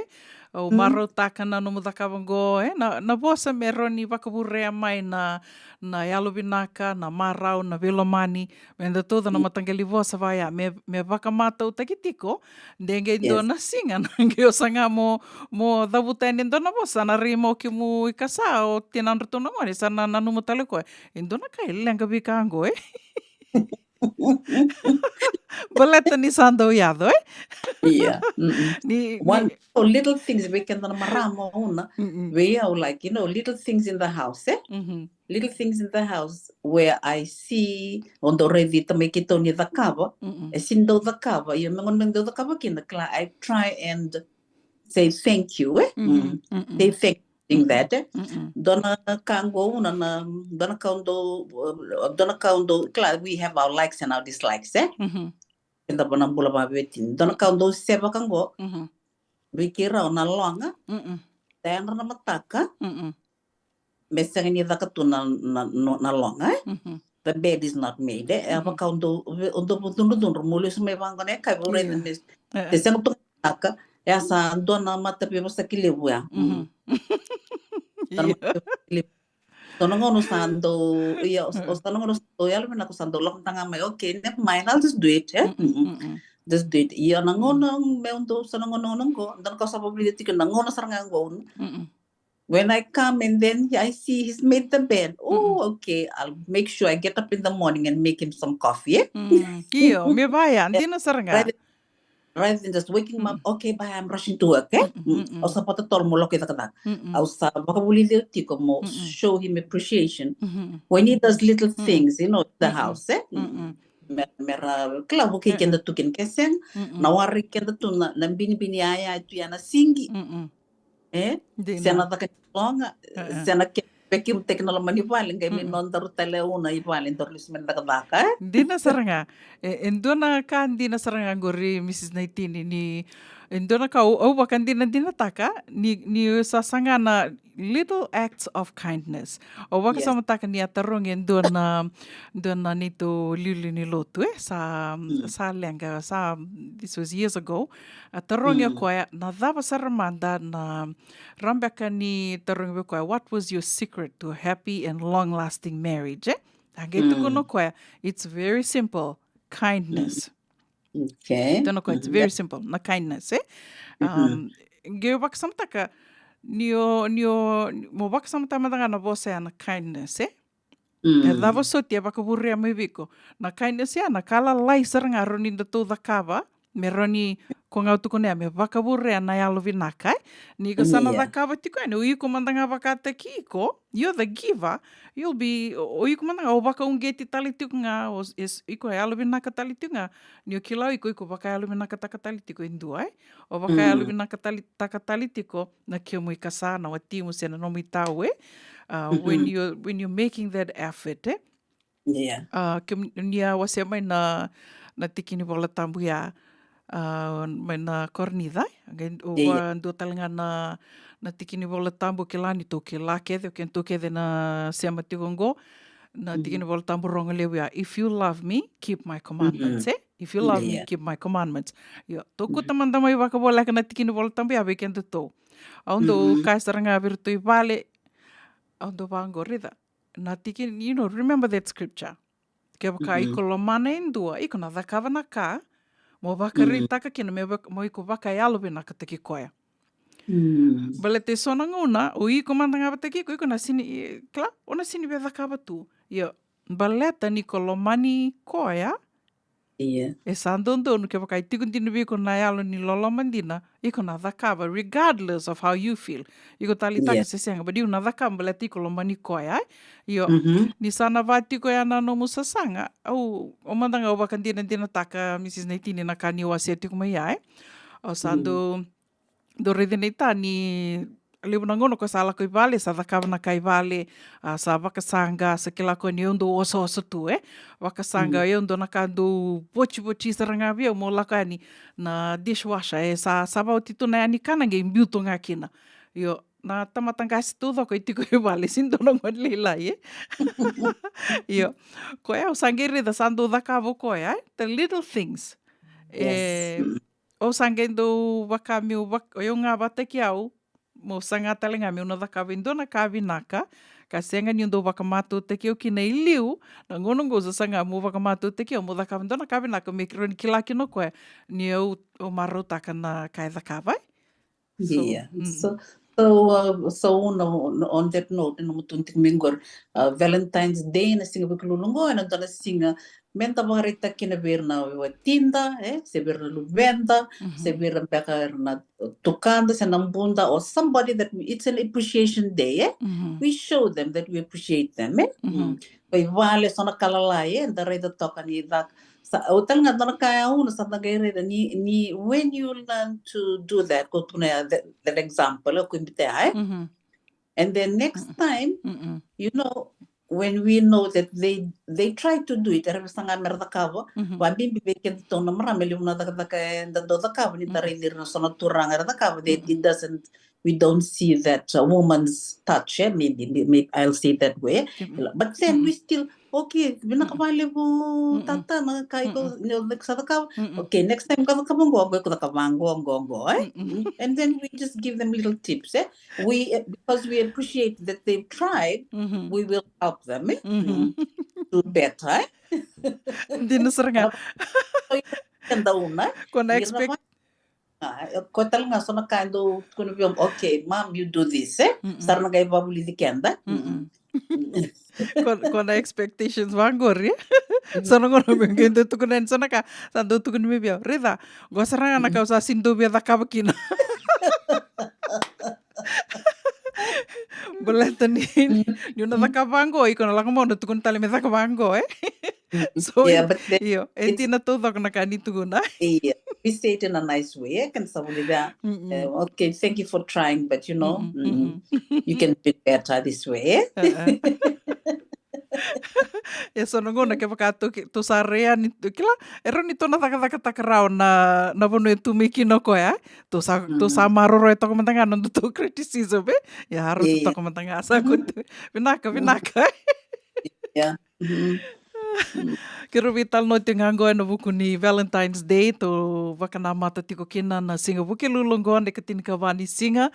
Au marautaka na nomu cakava qo, e? Na, na vosa me rawa ni vakavurea mai na, na yalovinaka, na marau, na veilomani. Me da tauca na mataqali vosa vaya me, me vakamatautaki tiko. De qai dua na siga na qai o saga mo, mo cavuta yani e dua na vosa, na rai mo kemu i kasa, o tinadratou na gone, sa na nanuma tale koya, e dua na ka e leqa vei ka qo, e? Baleta ni sa dau yaco, e? Ia. Ni, ni little things vei keda na marama, una. Vei au, like, you know, little things in the house, e? Little things in the house where I see, o dau raici tamai keitou ni cakava, e sega ni dau cakava, ia me gona me dau cakava kina, kila, I try and say thank you, e? Say thank you, doing that, e? Dua na ka qo, una na, dua na ka dau, dua na ka dau, kila, we have our likes and our dislikes, e? Keda vana bula vaveti. Dua na ka dau sevaka qo, vei keirau na loga, da yadra na mataka, me sega ni caka tu na, na, na, na loga, e? The bed is not made, e? E vaka o dau, o dau cudrucudru, mo lesu mai vaqo na yakavi, o raica me, e sega tu ga na mataka, e a sa dua na mataveivosaki levu ya. Sa na mataveivosaki levu. So na gauna sa dau, ia, o, o sa na gauna sa dau yalovinaka, sa dau lako mada ga mai, okay, never mind, I'll just do it, e? Just do it. Ia na gauna me dau, sa na gauna, gauna qo, dua na ka sa vakavulica tiko na gauna sara ga qo. When I come and then I see he's made the bed. Oh, okay. I'll make sure I get up in the morning and make him some coffee, eh? Mm. Io, me vaya, dina sara ga. Rather, rather than just waking him up, okay, bye, I'm rushing to work, eh? Mm-mm, mm-mm. Au sa vata tolo mo lako i cakacaka. Mm-mm. Au sa vakavulici au tiko mo show him appreciation. Mm-hmm. When he does little things, you know, in the house, eh? Mm-mm. Me, me ra, kila, vukei keda tu kina ke sega. Mm-mm. Na warai keda tu na, na binibini yaya tu ya na sigi. Mm-mm. Eh? Dina. Se na caka ni loga, se na ke Kemutaki na loma ni vale, qai mai nodaru tale una i vale, daru lesu mai na cakacaka, e? Dina sara ga. E, e dua na ka dina sara ga qori, Mrs Naitini, ni, e dua na ka au, au vakadinadinataka, ni, ni sa saga na little acts of kindness. Au vakasamataka ni a tarogi e dua na, dua na neitou liuliu ni lotu, e? Sa, sa leqa, sa, this was years ago. A tarogi o koya, na cava sara mada na, rawa beka ni tarogi vei koya, what was your secret to a happy and long-lasting marriage, e? A qai tukuna o koya, it's very simple, kindness. Okay. Tukuna o koya, it's very simple, na kindness, e? Um, qai vakasamataka, ni o, ni o, mo vakasamataka mada ga na vosa ya na kindness, e? E cava soti e vakavurea mai vei iko? Na kindness ya, na ka lalai sara ga rawa ni datou cakava, me rawa ni ko ga au tukuna ya, me vakavurea na yalo vinaka, e? Ni ko sa na cakava tiko yani, o iko mada ga vakataki iko, you're the giver, you'll be, o, o iko mada ga, o vakauqeti tale tiko ga, o, es, iko yalo vinaka tale tiko ga, ni o kila o iko, iko vakayalo vinakataka tale tiko e dua, e? O vakayalo vinakataka tale tiko na kemu ikasa, na watimu se na nomu itau, e? Uh, when you're, when you're making that effort, e? Yeah. Uh, ke, ni a wasea mai na, na tiki ni Vola Tabu ya, uh, mai na Korinica, e? Qai, o, yeah, dua tale ga na, na tiki ni Vola Tabu, kila ni tou kila kece, o keitou kece na sema tiko qo, na tiki ni Vola Tabu rogo levu ya, if you love me, keep my commandments, e? If you love me, keep my commandments. Io, tou kauta mada mai vakavoleka na tiki ni Vola Tabu ya vei kedatou. Au dau kaya sara ga vei iratou i vale, au dau vaqo, raica. Na tiki, you know, remember that scripture. Kevaka iko lomana e dua, iko na cakava na ka mo vakaraitaka kina me vak-, mo iko vakayalo vinakataki koya. Baleta e so na gauna, o iko mada ga vakataki iko, iko na sini, kila, o na sini via cakava tu. Io, baleta ni ko lomani koya, e sa dodonu kevaka e tiko dina vei iko na yalo ni loloma dina, iko na cakava regardless of how you feel. Iko taleitaka se sega, but iko na cakava baleta iko lomani koya, e? Io, ni sa na va tiko ya na nomu sasaga, au, au mada ga au vakadinadinataka, Mrs Naitini, na ka ni wasea tiko mai ya, e? Au sa dau dau raica na itau ni levu na gauna ko sa lako i vale, sa cakava na ka i vale, a, sa vakasaqa, sa kila ko ni au dau osooso tu, e? Vakasaqa, au dau na ka dau votivoti sara ga vei au mo lako yani na dishwasher, e sa, sa vaoti tu na yani kana qai biu tu ga kina. Io, na tamata qase taucoko e tiko i vale, sini dua na gone lailai, e? Io, koya au sa qai raica sa dau cakava o koya, e? The little things. E, au sa qai dau vaka meu vak-, o yau ga vakataki au, meu saga tale ga meu na cakava e dua na ka vinaka, ka sega niu dau vakamatautaki au kina i liu, na gauna qo sa saga meu vakamatautaki au, meu cakava e dua na ka vinaka, me rawa ni kila kina o koya ni au, au marautaka na ka e cakava, e? So, ia. So, so, uh, so, na, na, on that note, na mutu tiko mai qori, uh, Valentine's Day, na siga Vukelulu qo, ena dua na siga meda vakaraitaka kina vei ira na watida, e, se vei ira na luveda, se vei ira beka ira na tukada, se na buda, or somebody that we, it's an appreciation day, e? We show them that we appreciate them, e? Ko i vale, so na ka lalai, e, da raica toka ni caka. Sa, au tale ga dua na ka ya au na sa da qai raica ni, ni when you learn to do that, ko tukuna ya that, that example, e, ko i bitea, e? And then next time, you know, when we know that they, they try to do it, era via saga mera cakava, vakabibi vei kedatou na marama, e levu na cakacaka eda dau cakava, ni da raici ira na so na turaga era cakava, they, it doesn't, we don't see that, uh, woman's touch, e, maybe, maybe I'll say that way. But then we still, okay, vinaka vakalevu tata na ka iko, ni o sa cakava. Okay, next time ka cakava qo, qo iko cakava qo, qo, qo, e? And then we just give them little tips, e? We, uh, because we appreciate that they've tried, we will help them, e? Do better, e? Dina sara ga. Eda una. Ko na expect. A, ko tale ga so na ka e dau tukuna vei au, okay, mom, you do this, e? Sa ra na qai vavulici keda. Ko, ko na expectations vaqori, e? So na gauna me qai dau tukuna yani so na ka, sa dau tukuna mai vei au, raica, qo sara ga na ka au sa sini dau via cakava kina. Baleta ni, niu na cakava vaqo, iko na lako mai o na tukuna tale me cakava vaqo, e? So, yeah, but then io, e dina taucoko na ka ni tukuna. Ia. we say it in a nice way, eh? Kena sa vulica. Mm-mm. Eh, okay, thank you for trying, but you know, Mm-mm, mm, mm-mm. You can do it better this way, eh? Uh-uh. E so na gauna kevaka tou ki-, tou sa rai yani, kila, e rawa ni tou na cakacakataka rawa na, na vanua e tu mai kina o koya, eh? Tou sa, tou sa maroroya toka mada ga na nodatou criticism, eh? Ia, rauta toka mada ga, sa koti. Vinaka, vinaka. Ia. Keirau veitalanoa tiko ga oqo ena vuku ni Valentine's Day, tou vakanamata tiko kina na siga Vukelulu oqo, na ikatinikava ni siga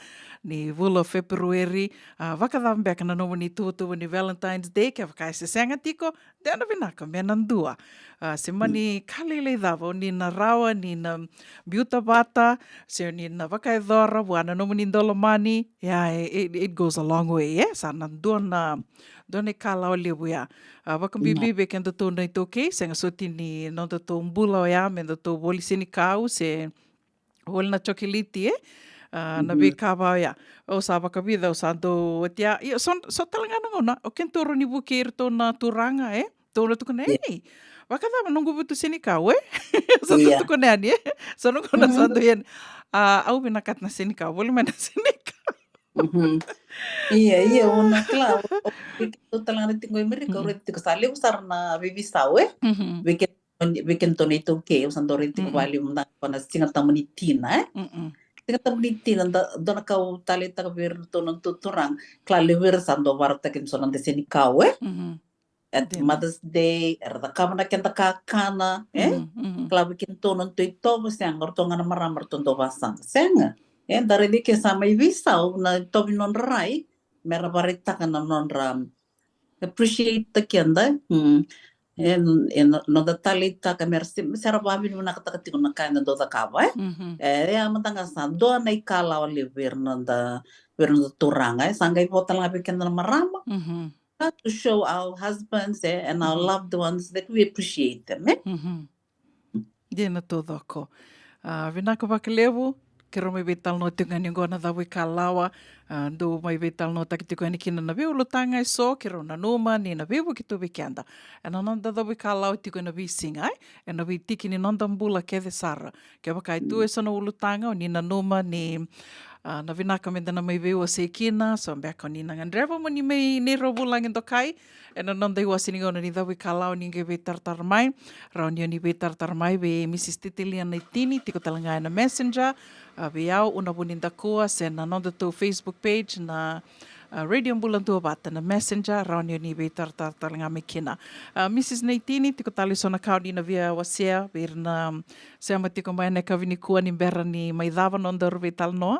ni vula o Feperueri. A, vakacava beka na nomuni tuvatuva ni Valentine's Day, kevaka e se sega tiko, de na vinaka me na dua. A, se mani ka lailai cava o ni na rawa ni na biuta vata, se o ni na vakayacora vua na nomuni daulomani, ia, it, it goes a long way, e? Sa na dua na, dua na ikalawa levu ya. A, vakabibi vei kedatou na iTaukei, sega soti ni nodatou bula oya me datou voli senikau se voli na chocolate, e? A, na veika va oya. Au sa vakavica, au sa dau oti ya. Ia, so, so tale ga na gauna, o kedatou rawa ni vukei iratou na turaga, e? Tou na tukuna, e, vakacava noqu vutu senikau, e? Sa tou tukuna yani, e? So na gauna sa dau yani. A, au vinakata na senikau, voli mai na senikau. Ia, ia, au na kila, au, au, vei kedatou tale ga na tiko e Amerika, au raica tiko sa levu sara na veiveisau, e? Vei ke-, vei kedatou na iTaukei, au sa dau raica tiko vakalevu mada ga na Siga Tabu ni Tina, e? Siga Tabu ni Tina, da, dua na ka au taleitaka vei iratou na tu-, turaga, kila levu era sa dau vakarautaki so na noda senikau, e? At Mother's Day, era cakava na keda kakana, e? Kila vei kedatou na nodatou itovo, sega, ratou ga na marama ratou dau vakasaqa, sega. E, da raica ke sa mai veisau na itovo ni nodra rai, mera vakaraitaka na nodra appreciate-taki keda, mm. E, e no-, noda taleitaka mera se-, se ra vakavinavinakataka tiko na ka eda dau cakava, e? E, e, a mada ga sa dua na ikalawa levu vei ira noda, vei ira noda turaga, e? Sa qai vo tale ga vei keda na marama. Got to show our husbands, e, and our loved ones that we appreciate them, e? Dina taucoko. A, vinaka vakalevu, keirau mai veitalanoa tiko ga ni oqo na cavuikalawa, a, dou mai veitalanoataki tiko yani kina na veiulutaga eso, keirau nanuma ni na veivuke tu vei keda ena noda cavuikalawa tiko ena veisiga, e, ena veitiki ni noda bula kece sara. Kevaka e tu eso na ulutaga o ni nanuma ni, a, na vinaka meda na mai veiwasei kina, so beka o ni na gadreva mo ni mai neirau vulagi dokai ena noda iwase ni gauna ni cavuikalawa, ni qai veitaratara mai. Rawa ni o ni veitaratara mai vei Mrs Titilia Naitini, tiko tale ga ena Messenger, a, vei au, Una Vunidakua, se na nodatou Facebook page na, a, Radio Bula Duavata na Messenger, rawa ni o ni veitaratara tale ga mai kina. A, Mrs Naitini, tiko tale eso na ka o ni na via wasea vei ira na sema tiko mai ena yakavi nikua ni bera ni mai cava nodaru veitalanoa?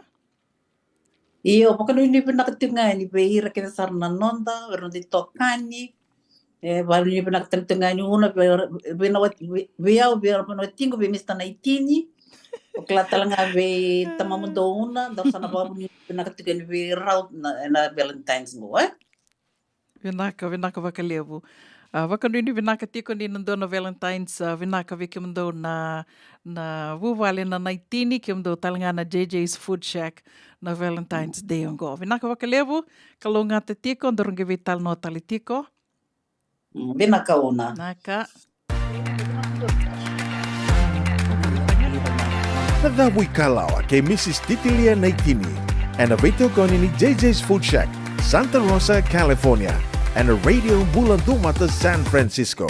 Io, vakanuinui vinaka tiko ga yani vei ira kece sara na noda, vei ira noda itokani. E, vakanuinui vinaka tale tiko ga yani Una, vei, vei na wati-, vei, vei au, vei ira na watiqu, vei Mr Naitini. O kila tale ga vei tamamudou Una, dau sa na vakanuinui vinaka tiko yani vei rau na, na Valentine's qo, e? Vinaka, vinaka vakalevu. A, vakanuinui vinaka tiko ni na dua na Valentine's, a, vinaka vei kemudou na, na vuvale na Naitini, kemudou tale ga na J J's Food Shack na Valentine's Day oqo. Vinaka vakalevu, kalougata tiko, daru qai veitalanoa tale tiko. Mm, vinaka Una. Vinaka. Na cavuikalawa kei Mrs Titilia Naitini, ena veitokoni ni J J's Food Shack, Santa Rosa, California, ena Radio Bula Duavata San Francisco.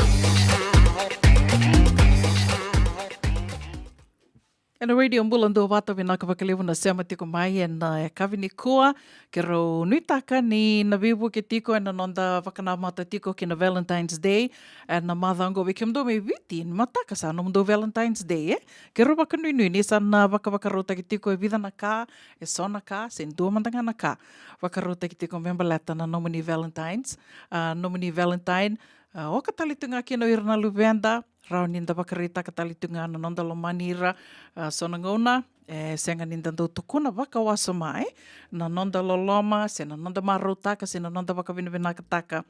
Ena Radio Bula Duavata, vinaka vakalevu na sema tiko mai ena, e, yakavi nikua. Keirau nuitaka ni na veivuke tiko ena noda vakanamata tiko ki na Valentine's Day ena macawa oqo. Vei kemudou mai Viti, ni mataka sa nomudou Valentine's Day, e? Keirau vakanuinui ni sa na vakavakarautaki tiko e vica na ka, e so na ka, se dua mada ga na ka vakarautaki tiko me baleta na nomuni Valentine's, a, nomuni Valentine. A, oka tale tu ga kina o ira na luveda, rawa ni da vakaraitaka tale tu ga na noda lomani ira, a, so na gauna e sega ni da dau tukuna vakawasoma, e, na noda loloma, se na noda marautaka, se na noda vakavinavinakataka,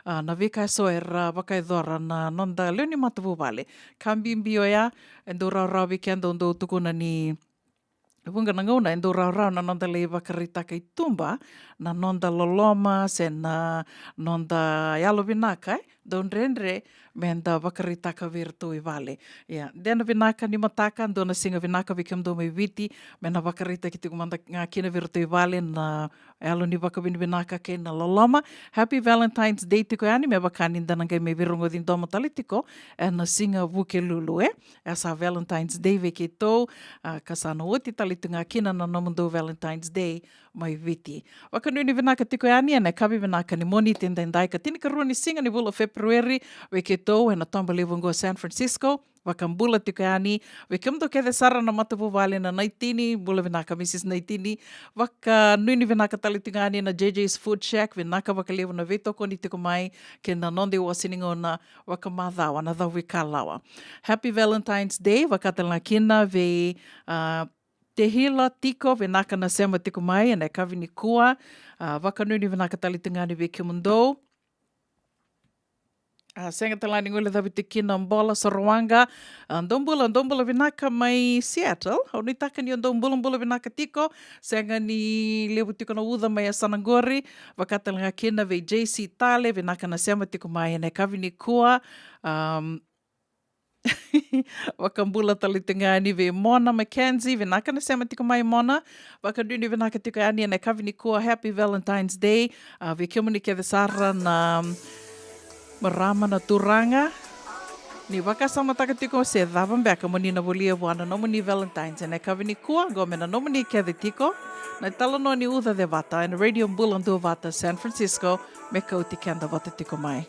a, na veika eso era vakayacora na noda lewe ni matavuvale. Ka bibi oya, e dau rawarawa vei keda, au dau tukuna ni vuqa na gauna e dau rawarawa na noda lai vakaraitaka i tuba na noda loloma se na noda yalovinaka, e, dau dredre me da vakaraitaka vei iratou i vale. Ia, dua na vinaka ni mataka, dua na siga vinaka vei kemudou mai Viti, me na vakaraitaki tiko mada ga kina vei iratou i vale na yalo ni vakavinavinaka kei na loloma. Happy Valentine's Day tiko yani, me vaka ni da na qai mai veirogoci domo tale tiko ena siga Vukelulu, e? E sa Valentine's Day vei keitou, a, ka sa na oti tale tu ga kina na nomudou Valentine's Day mai Viti. Vakanuinui vinaka tiko yani ena yakavi vinaka ni Moniti edaidai, ka tinikarua ni siga ni vula o Feperueri vei keitou ena toba levu oqo San Francisco. Vakabula tiko yani vei kemudou kece sara na matavuvale na Naitini, bula vinaka Mrs Naitini. Vakanuinui vinaka tale tiko yani na J J's Food Shack, vinaka vakalevu na veitokoni tiko mai kei na noda iwase ni gauna vakamacawa na Cavuikalawa. Happy Valentine's Day vaka tale ga kina vei, a, Tehila Tiko, vinaka na sema tiko mai ena yakavi nikua. A, vakanuinui vinaka tale tiko ga yani vei kemudou. A, sega tale ga ni guilecavi tiko kina Bola Sorowaqa. A, dou bula, dou bula vinaka mai Seattle. Au nuitaka ni o dou bulabula vinaka tiko. Sega ni levu tiko na uca mai yasana qori. Vaka tale ga kina vei J C Tale, vinaka na sema tiko mai ena yakavi nikua. Am, vakabula tale tiko ga yani vei Mona Mackenzie, vinaka na sema tiko mai Mona. Vakanuinui vinaka tiko yani ena yakavi nikua, happy Valentine's Day. A, vei kemuni kece sara na marama na turaga, ni vakasamataka tiko se cava beka mo ni na volia vua na nomuni Valentine's ena yakavi nikua, qo me na nomuni kece tiko na italanoa ni Uca Cevata ena Radio Bula Duavata San Francisco, me kauti keda vata tiko mai.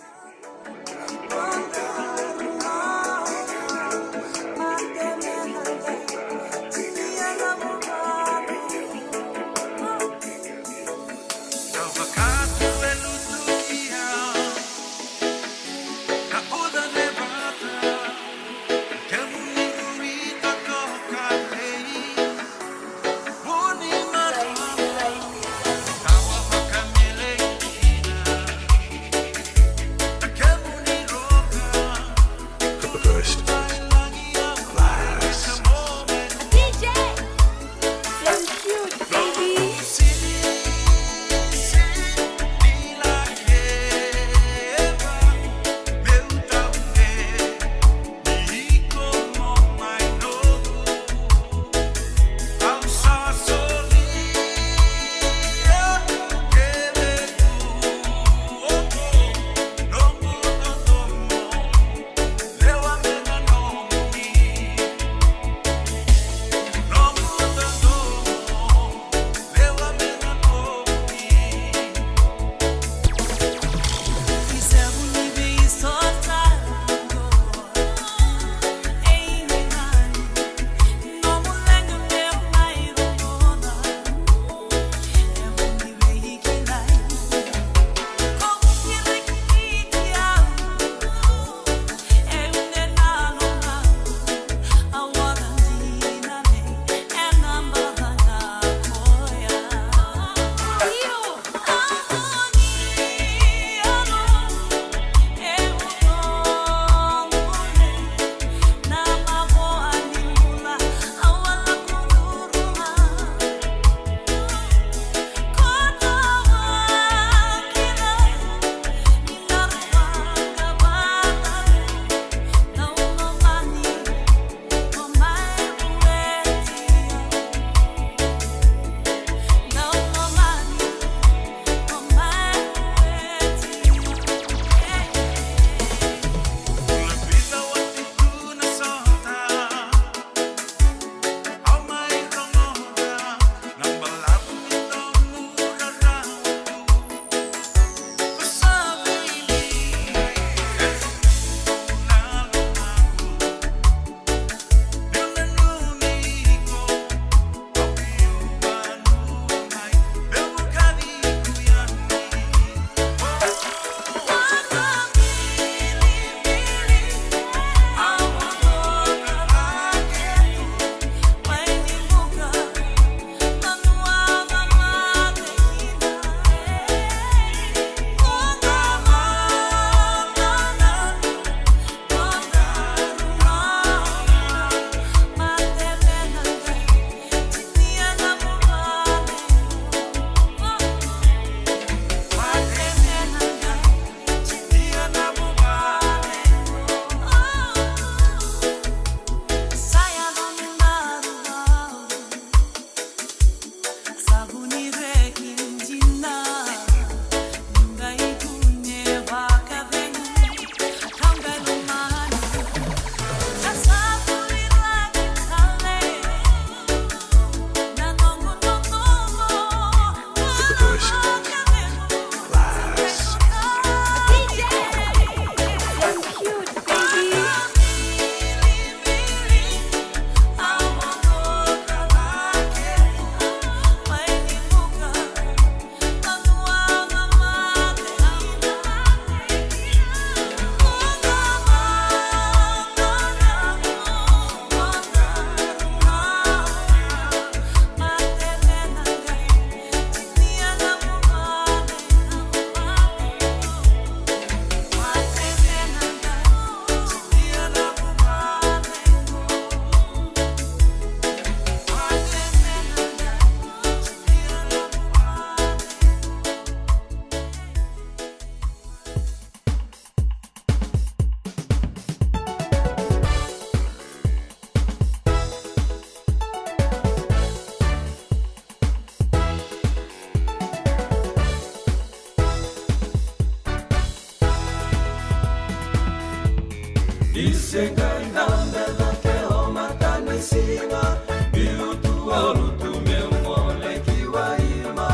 Ni se qai dabe cake o matanisiga, biu tu o lutu me gole ki waima.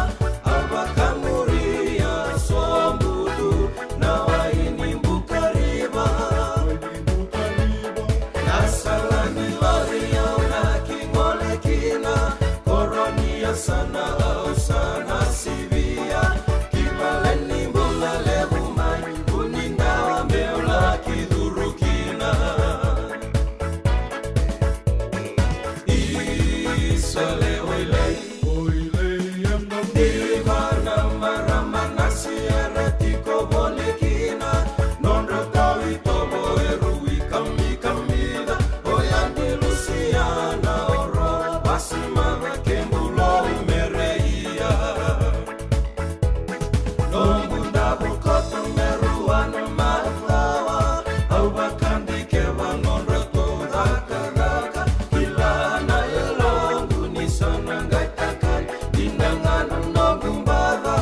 Au vakamuria sobu tu na wai ni Bukariva. Na sala ni lori au na ki gole kina, koro ni yasana au sa na sivia. Ki vale ni bula levu mai, vuni dawa meu laki curu kina. Isa le Oilei, Oilei e na diva na marama na Sierra tiko voli kina. Nodra tau itovo e rui kamikamica, o Yadi Lusiana, o Robasi Mava, kei Bulou Mereia. Noqu davo koto me rua na macawa, au vakadikeva nodratou cakacaka. Kila na yaloqu ni sa na qai takali, dina ga na noqu baca.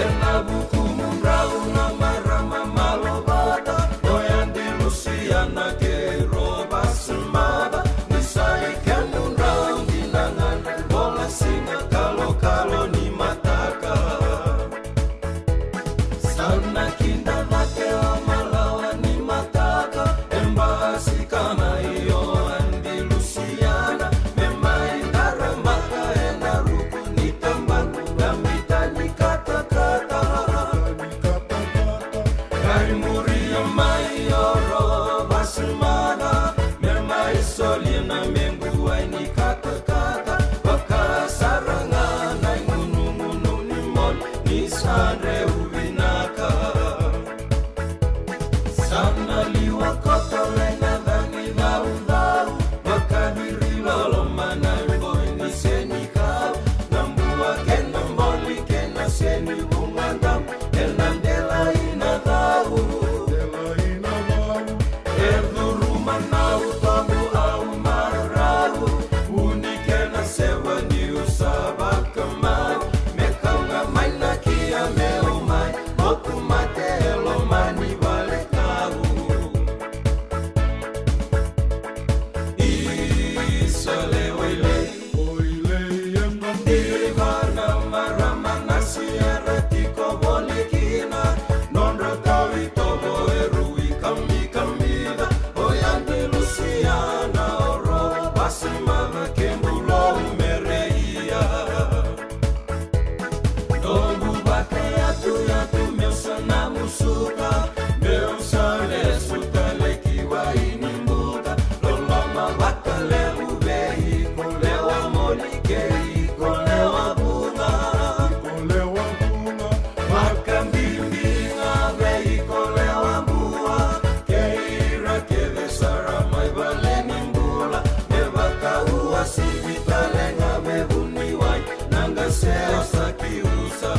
Ena vuku mudrau na marama malovata, o Yadi Lusiana kei Robasi Mava, ni sa i kemudrau dina ga na vola siga kalokalo ni mataka. Sa na kida cake o malawa ni mataka, e basika mai o Yadi Lusiana, me mai daramaka ena ruku ni tabana, na mita ni katakata. Qai muria mai o Robasi Mava, me mai solia na mequ wai ni katakata. Vakasara ga na igunugunu ni moli ni sa dreu vinaka. Sa na liwa koto le na cagi caucau, vakaciri loloma na iboi ni senikau. Na bua kei na boli kei na seni vugadamu, ena delai na cau. E curuma na utobu au marau, vuni kei na sewa niu sa vakamau. Me kau ga mai na kia meu mai, moku mate e loma ni vale kau. Isa le Oilei, Oilei e na diva na marama na Sierra tiko voli kina. Nodra tau itovo e rui kamikamica, o Yadi Lusiana, o Robasi Mava, kei Bulou Mereia. Noqu vakayatuyatu meu sa na musuka, meu sa lesu tale ki wai ni buka. Loloma vakalevu vei iko lewa moli kei iko lewa vuqa. Vakabibi ga vei iko lewa bua, kei ira kece sara mai vale ni bula. Me vakauasivi tale ga me vuniwai, na qase o Sakiusa.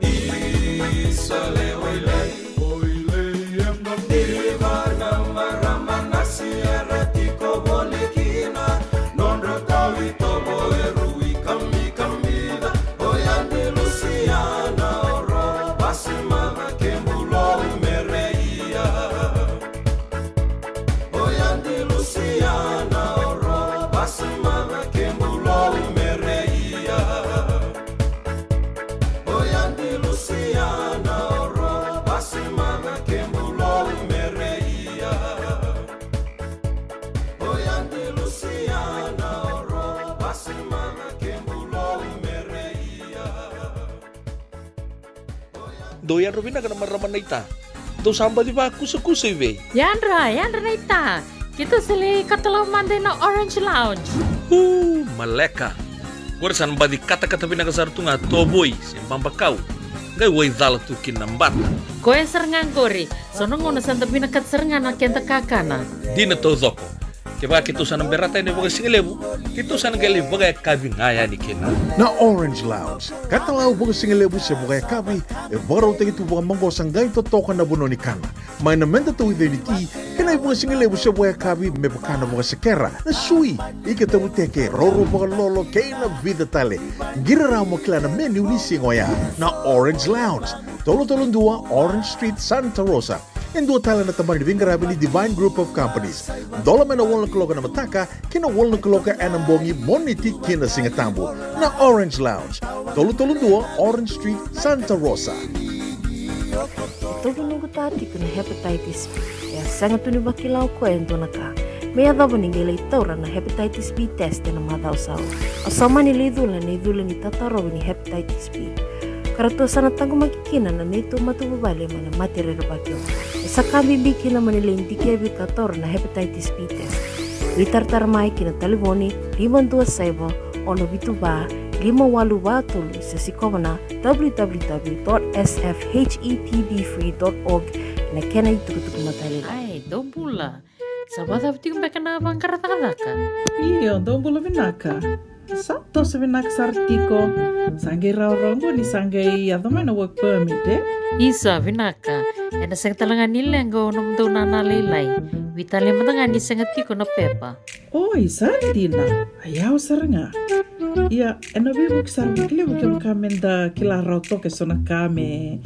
Isa le Oilei, Oilei e na diva na marama na Sierra tiko voli kina. Nodra tau itovo e rui kamikamica, o Yadi Lusiana, o Robasi Mava, kei Bulou Mereia. O Yadi Lusiana, o Robasi Mava, kei Bulou Mereia. O Yadi Lusiana, o Robasi Mava, kei Bulou Mereia. O Yadi Lusiana, o Robasi Mava, kei Bulou Mereia. Dou yadra vinaka na marama naita. Dou sa baci vakusakusa i vei? Yadra, yadra naita. Keitou sa lai katalau mada ina Orange Lounge. U, maleka. Qori sa na baci katakata vinaka sara tu ga tovoi se babakau. Qai waicala tu kina na bata. Koya sara ga qori. So na gauna sa da vinakata sara ga na keda kakana. Dina taucoko. Kevaka keitou sa na berata yani vakasigalevu, keitou sa na qai lai vakayakavi ga yani kina. Na Orange Lounge, katalau vakasigalevu se vakayakavi, e vakarautaki tu vakamaqosa qai totoka na vanua ni kana. Mai na meda tauica ni ti, kei na ivakasigalevu se vakayakavi me vaka na vakasekera, na sui, ika tavuteke, roro vakalolo, kei na vica tale. Qiri rawa mo kila na menu ni siga oya. Na Orange Lounge. tolu tolu dua Orange Street, Santa Rosa. E dua tale na tabana ni veiqaravi ni Divine Group of Companies. Dola mai na walu na kaloko ena mataka ki na walu na kaloko ena bogi, Moniti ki na Sigatabu. Na Orange Lounge, tolu tolu dua Orange Street, Santa Rosa. E tovunuku tiko na hepatitis B. E a sega tu ni vakila o koya e dua na ka me yacova ni qai lai taura na hepatitis B test ena macawa sa oti. A sa mani lai cula na icula ni tatarovi ni hepatitis B. Ka ratou sa na taqomaki kina na neitou matavuvale mai na mate rerevaki oqo. E sa ka bibi kina mo ni lai dikevi ka taura na hepatitis B test. Veitaratara mai ki na talevoni lima dua saiva, ono vitu va, lima walu va tolu, se sikova na w w w dot s f h e p b free dot org na kena itukutuku matailalai. Ai, dou bula. Sa vakacava tiko beka na vaqara cakacaka? Io, dou bula vinaka. Sa toso vinaka sara tiko. Sa qai rawarawa qo ni sa qai yaco mai na work permit, e? Isa, vinaka. Ena sega tale ga ni leqa o nomudou nana lailai. Veitalia mada ga ni sega tiko na pepa. Oi, sa dina. A yawa sara ga. Ia, ena veivuke sara vakalevu kevaka meda kila rawa toka eso na ka me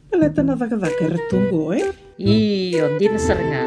baleta na cakacaka era tu qo, e? Io, dina sara ga.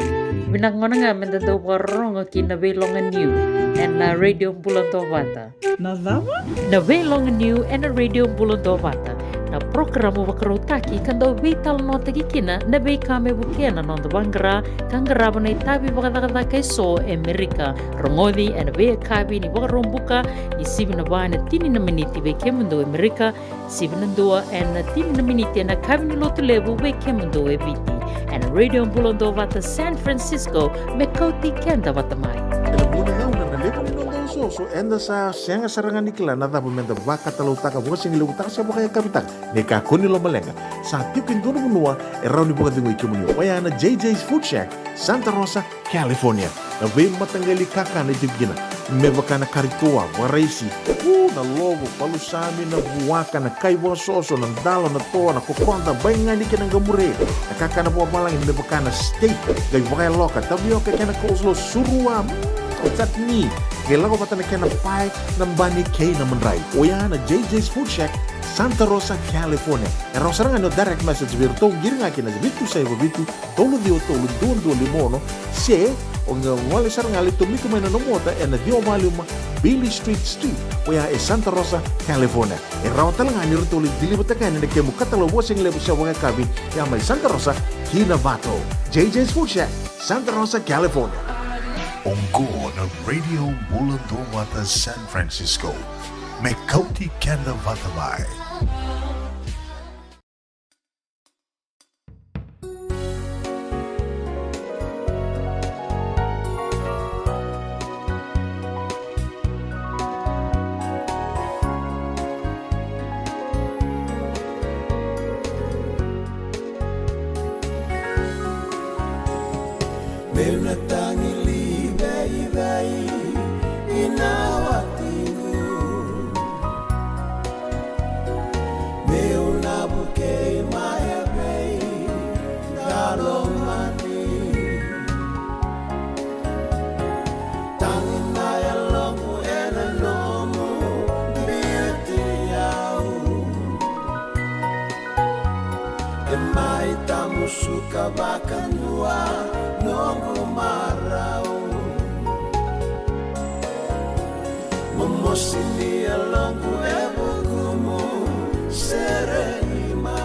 Vinaka gona ga meda dau vakarorogo ki na Veiloga Niu ena Radio Bula Dovata. Na cava? Na Veiloga Niu ena Radio Bula Dovata. Na porokaramu vakarautaki ka dau veitalanoataki kina na veika me vukea na noda vaqara ka qarava na itavi vakacakacaka eso e Amerika. Rogoci ena veiyakavi ni Vakaraubuka ni sivi na va ena tini na miniti vei kemudou e Amerika, sivi na dua ena tini na miniti ena yakavi ni Lotulevu vei kemudou e Viti. Ena Radio Bula Dovata San Francisco, me kauti keda vata mai. Ena vuqa na gauna na levu ni noda osooso, eda sa sega sara ga ni kila na cava meda vakatalautaka, vakasigalevutaka se vakayakavitaka. Ni kakua ni lomaleqa, sa tiko e dua na vanua e rawa ni vakacegui kemuni. Oya na J J's Food Shack, Santa Rosa, California. Na veimataqali kakana e tiko kina, me vaka na kari toa, vakaraisi, u, na lovo, palusami, na vuaka, na kai vakasoso, na dalo, na toa, na kokoda, baigani kei na qamure, na kakana vakavalagi me vaka na steak, qai vakayaloka, tavioka kei na coleslaw, surua, mm, o chutney, qai lako vata na kena pae, na bani kei na madrai. Oya na J J's Food Shack, Santa Rosa, California. E rawa sara ga ni o direct message vei iratou, qiri ga kina vitu saiva vitu, tolu ciwa tolu dua dua lima ono, se o qai gole sara ga lai tomika mai na nomu ota ena ciwa va lima Bailey Street Suite, oya e Santa Rosa, California. E rawa tale ga ni ratou lai deliver-taka yani na kemu katalau vakasigalevu se vakayakavi, ya mai Santa Rosa ki Novato. J J's Food Shack, Santa Rosa, California. Oqo na Radio Bula Dovata San Francisco. Me kauti keda vata mai. Meu na tagi liveivei ina watiqu. Meu na vukei mai vei dalomani. Tagi na yaloqu ena nomu biuti au. E mai tamusuka vakadua noqu marau. Momosi ni yaloqu e vukumu, Sereima.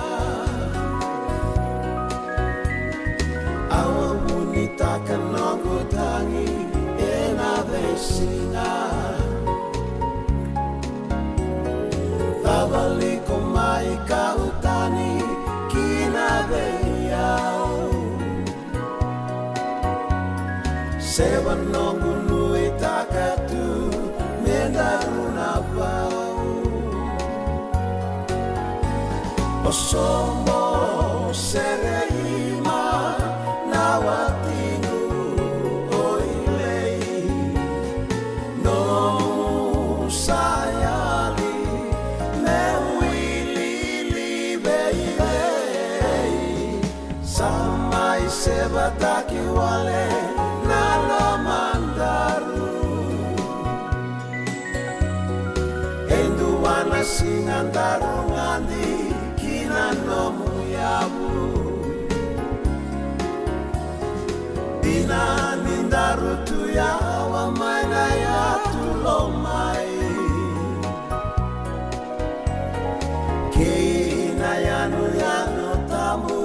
Au a vunitaka noqu tagi ena veisiga. Cava liko mai kau tani kina vei au? Se va noqu nuitaka tu me daru na vau. O sobo Sereima na watiqu o Ilei. Nomu sa yali me wili liveivei. Sa mai sevataki wale na lomadaru. E dua na siga daru gadi ki na nomu Dina ni daru tu yawa mai na yatu lomai. Kei na yanuyanu tabu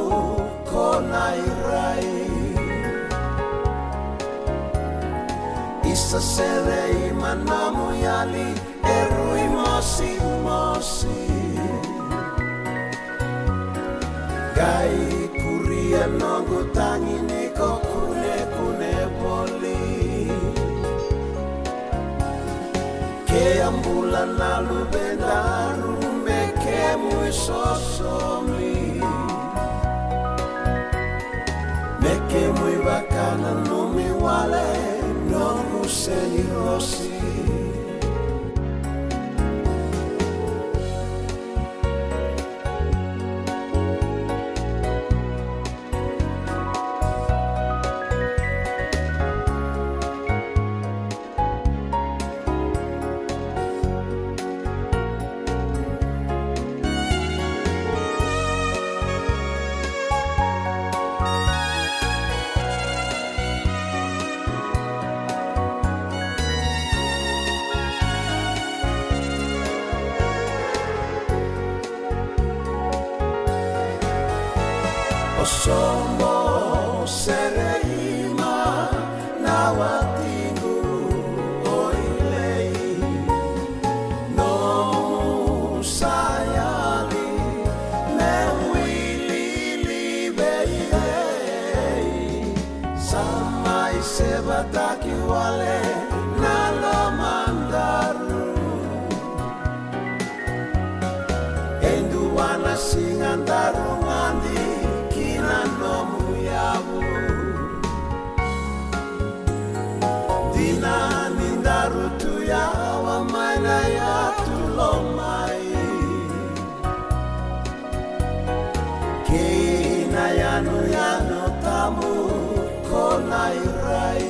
ko na irai. Isa sere i manamu yali e rui mosimosi. Qai kuria noqu tagi ni ko kunekune voli. Ke a bula na luvedaru me kemui sosomi. Me kemui vakananumi wale noqu seni rosi. O sobo sere i ma na watiqu o ilei. Nomu sa yali me wili li vei ei. Sa mai sevataki wale na lomadaru. E dua na siga daru gadi ki na nomu yavu. Dina ni daru tu yawa mai na yatu lomai. Kei na yanuyanu tabu ko na irai.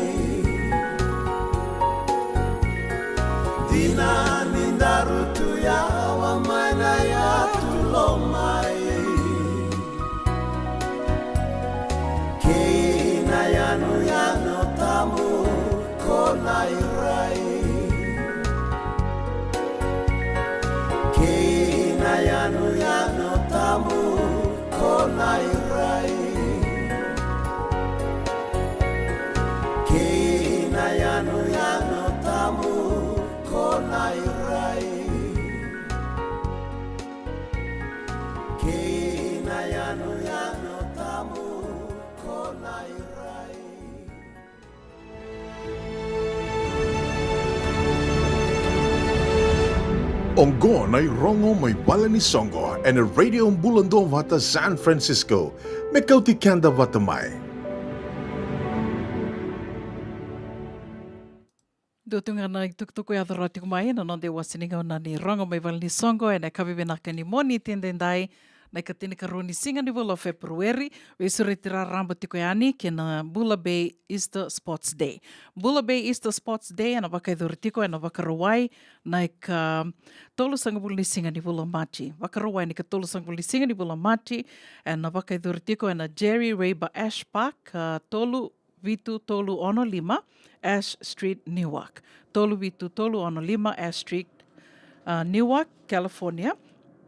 Dina ni daru tu yawa mai na yatu lomai. Kei na yanuyanu tabu ko na irai. Kei na yanuyanu tabu ko na irai. Kei na yanuyanu tabu ko na irai. Kei na yanuyanu tabu ko na irai. Oqo na irogo mai vale ni soqo ena Radio Bula Duavata San Francisco. Me kauti keda vata mai. Dua tu ga na itukutuku e yaco rawa tiko mai ena noda iwase ni gauna ni rogo mai vale ni soqo ena yakavi vinaka ni Moniti edaidai, na ikatinikarua ni siga ni vula o Feperueri. Veisureti raraba tiko yani kei na Bula Bay Easter Sports Day. Bula Bay Easter Sports Day ena vakayacori tiko ena Vakarauwai na ikatolusagavulu ni siga ni vula o Maji. Vakarauwai na ikatolusagavulu ni siga ni vula o Maji, ena vakayacori tiko ena Jerry Rayber Ash Park, a, tolu vitu tolu ono lima Ash Street, Newark. Tolu vitu tolu ono lima Ash Street, a, Newark, California.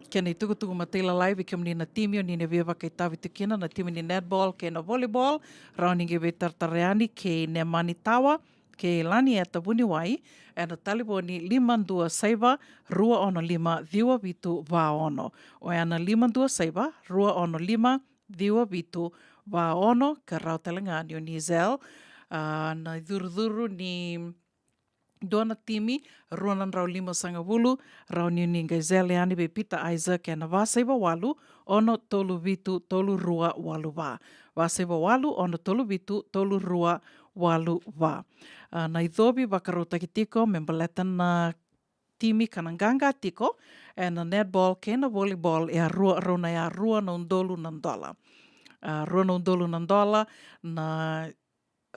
Kena itukutuku matailalai vei kemuni na timi o ni na via vakaitavi tu kina, na timi ni netball kei na volleyball, rawa ni qai veitaratara yani kei Nemani Tawa kei Lanieta Vuniwai ena talevoni lima dua saiva, rua ono lima, ciwa vitu va ono. Oya na lima dua saiva, rua ono lima, ciwa vitu va ono, ka rawa tale ga ni o ni call, a, na icurucuru ni dua na timi, rua na drau limasagavulu, rawa ni o ni qai call yani vei Peter Isaac ena va saiva walu, ono tolu vitu tolu rua walu va. Va saiva walu, ono tolu vitu tolu rua walu va. A, na icovi vakarautaki tiko me baleta na timi ka na qaqa tiko ena netball kei na volleyball, e a rua, rau na ya rua na udolu na dola. A, rua na udolu na dola na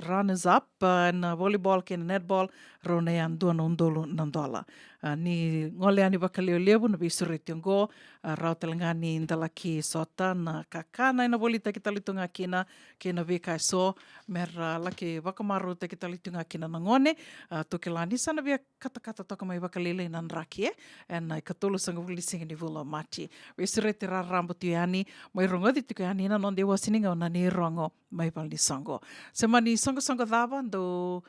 runners up, a, na volleyball kei na netball, rau na ya dua na udolu na dola. A, ni gole yani vakalevulevu na veisureti oqo, a, rawa tale ga ni da laki sota na kakana ena volitaki tale tu ga kina kei na veika eso, me ra laki vakamarautaki tale tu ga kina na gone. A, tou kila ni sa na via katakata toka mai vakalailai na draki, e, ena ikatolusagavulu ni siga ni vula o Maji. Veisureti raraba tu yani, mai rogoci tiko yani na noda iwasewase ni gauna ni Rogo mai Valenisoqo. Se mani soqosoqo cava dou,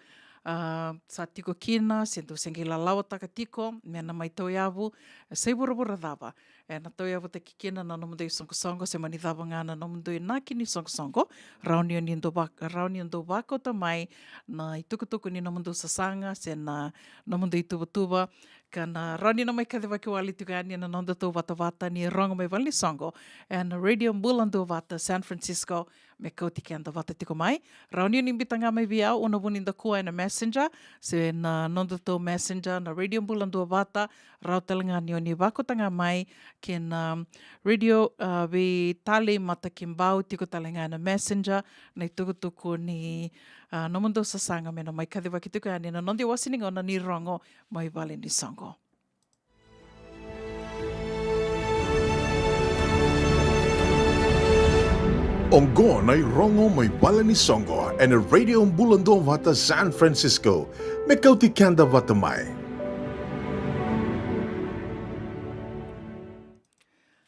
a, sa tiko kina, se dou se qai lalawataka tiko me na mai tauyavu, e, se i vuravura cava ena tauyavutaki kina na nomudou isoqosoqo, se mani cava ga na nomudou inaki ni soqosoqo, rawa ni o ni dou va-, rawa ni o dou vakauta mai na itukutuku ni nomudou sasaga se na nomudou ituvatuva, ka na rawa ni na mai kacivaki wale tiko yani ena nodatou vatavata ni Rogo mai Valenisoqo ena Radio Bula Duavata San Francisco, me kauti keda vata tiko mai. Rawa ni o ni biuta ga mai vei au, Una Vunidakua, ena Messenger, se na nodatou Messenger na Radio Bula Duavata. Rawa tale ga ni o ni vakauta ga mai kei na Radio, a, Veitalei Matakibau, tiko tale ga ena Messenger na itukutuku ni, a, nomudou sasaga me na mai kacivaki tiko yani na noda iwasewase ni gauna ni Rogo mai Valenisoqo. Oqo na iRogo mai Valenisoqo ena Radio Bula Duavata San Francisco, me kauti keda vata mai.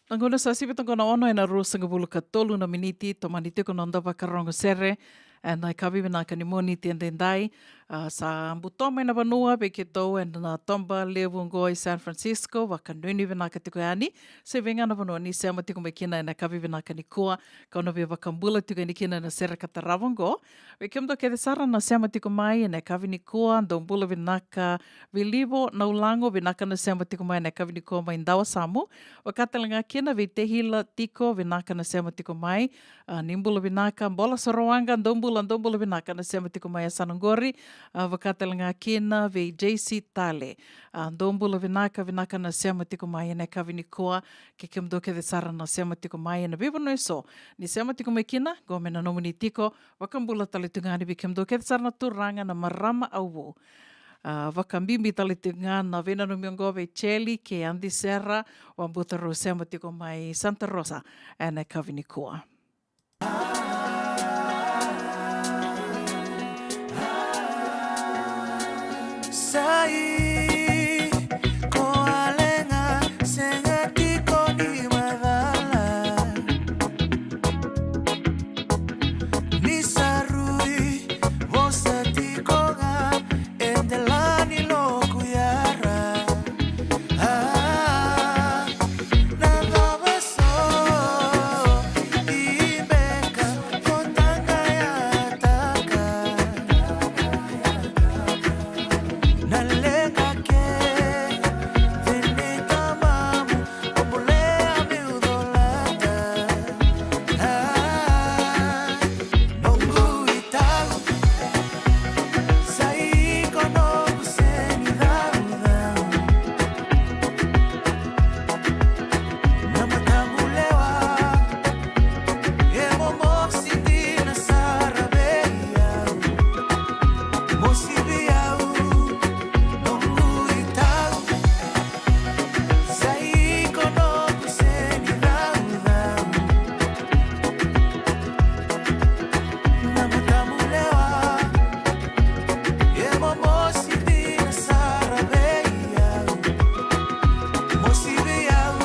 Na gauna sa sivi toka na ono ena ruasagavulu ka tolu na miniti, tomani tiko na noda vakarogo sere ena yakavi vinaka ni Moniti edaidai. A, sa buto mai na vanua vei keitou ena toba levu oqo i San Francisco, vakanuinui vinaka tiko yani. Se vei ga na vanua ni sema tiko mai kina ena yakavi vinaka nikua, kau na via vakabula tiko yani kina ena sere ka tarava oqo. Vei kemudou kece sara na sema tiko mai ena yakavi nikua, dou bula vinaka. Vilivo Naulago, vinaka na sema tiko mai ena yakavi nikua mai Dawasamu. Vaka tale ga kina vei Tehila Tiko, vinaka na sema tiko mai. A, ni bula vinaka. Bola Sorowaqa, dou bula, dou bula vinaka na sema tiko mai Yasana oqori. A, vaka tale ga kina vei J C Tale. A, dou bula vinaka, vinaka na sema tiko mai ena yakavi nikua. Kei kemudou kece sara na sema tiko mai ena veivanua eso ni sema tiko mai kina, qo me na nomuni tiko. Vakabula tale tu ga yani vei kemudou kece sara na turaga, na marama, au vu. A, vakabibi tale tu ga na veinanumi oqo vei Cheli kei Adi Sera, vabauta rau sema tiko mai Santa Rosa ena yakavi nikua. Sai ko aleqa sega tiko ni macala. Ni sa rui vosa tiko ga e dela ni loku yara. A, na cava so i beka ko taqayataka? Na leqa kece ni tamamu o bolea meu colata. A, noqu itau, sa iko noqu senicaucau. Na matamu lewa e momosi dina sara vei au. Mosi vei au, noqu itau. Sa iko noqu senicaucau. Na matamu lewa e momosi dina sara vei au. Mosi vei au.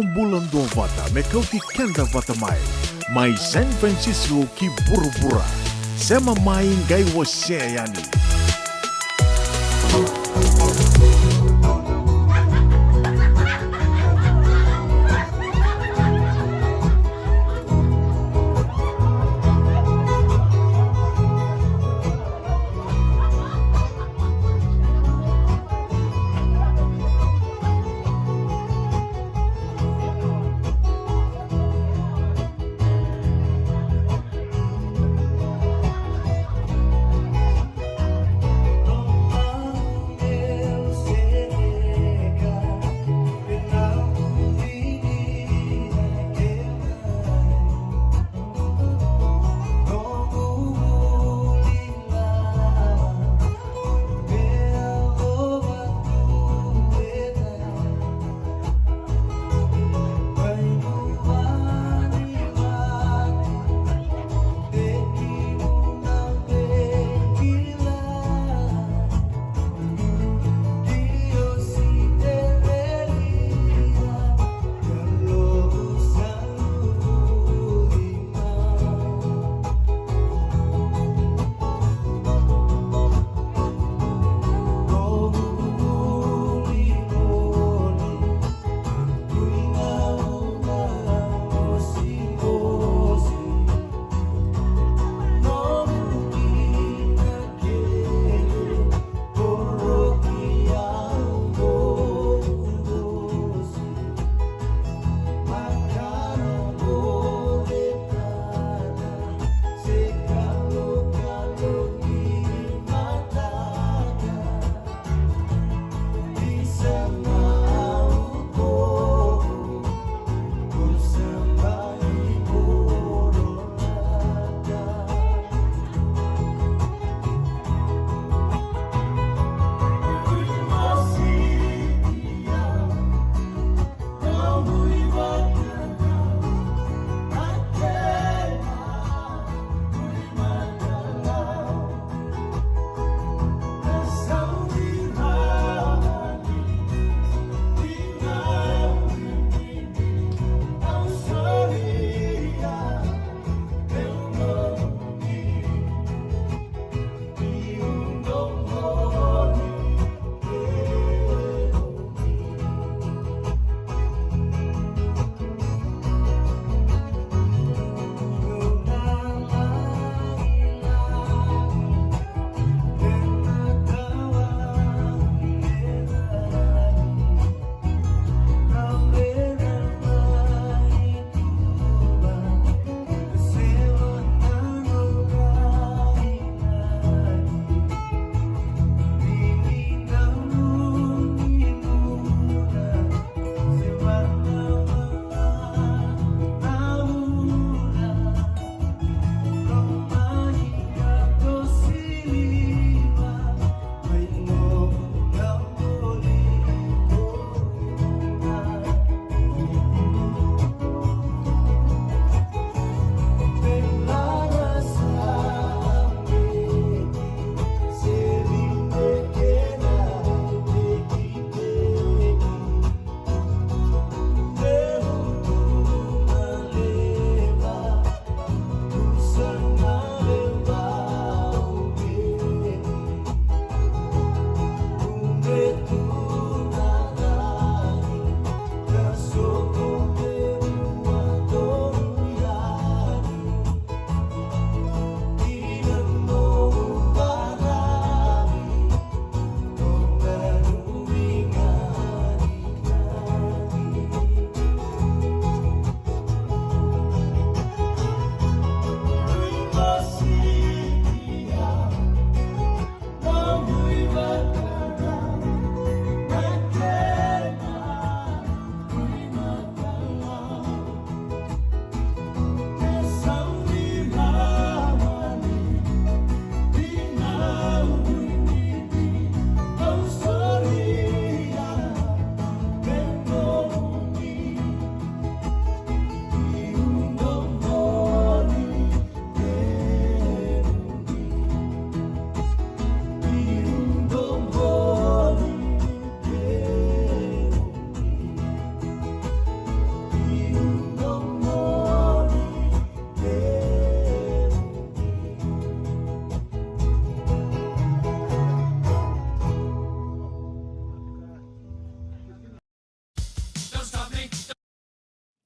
Bula duavata me kauti keda vata mai, mai San Francisco ki vuravura. Sema mai qai wasea yani.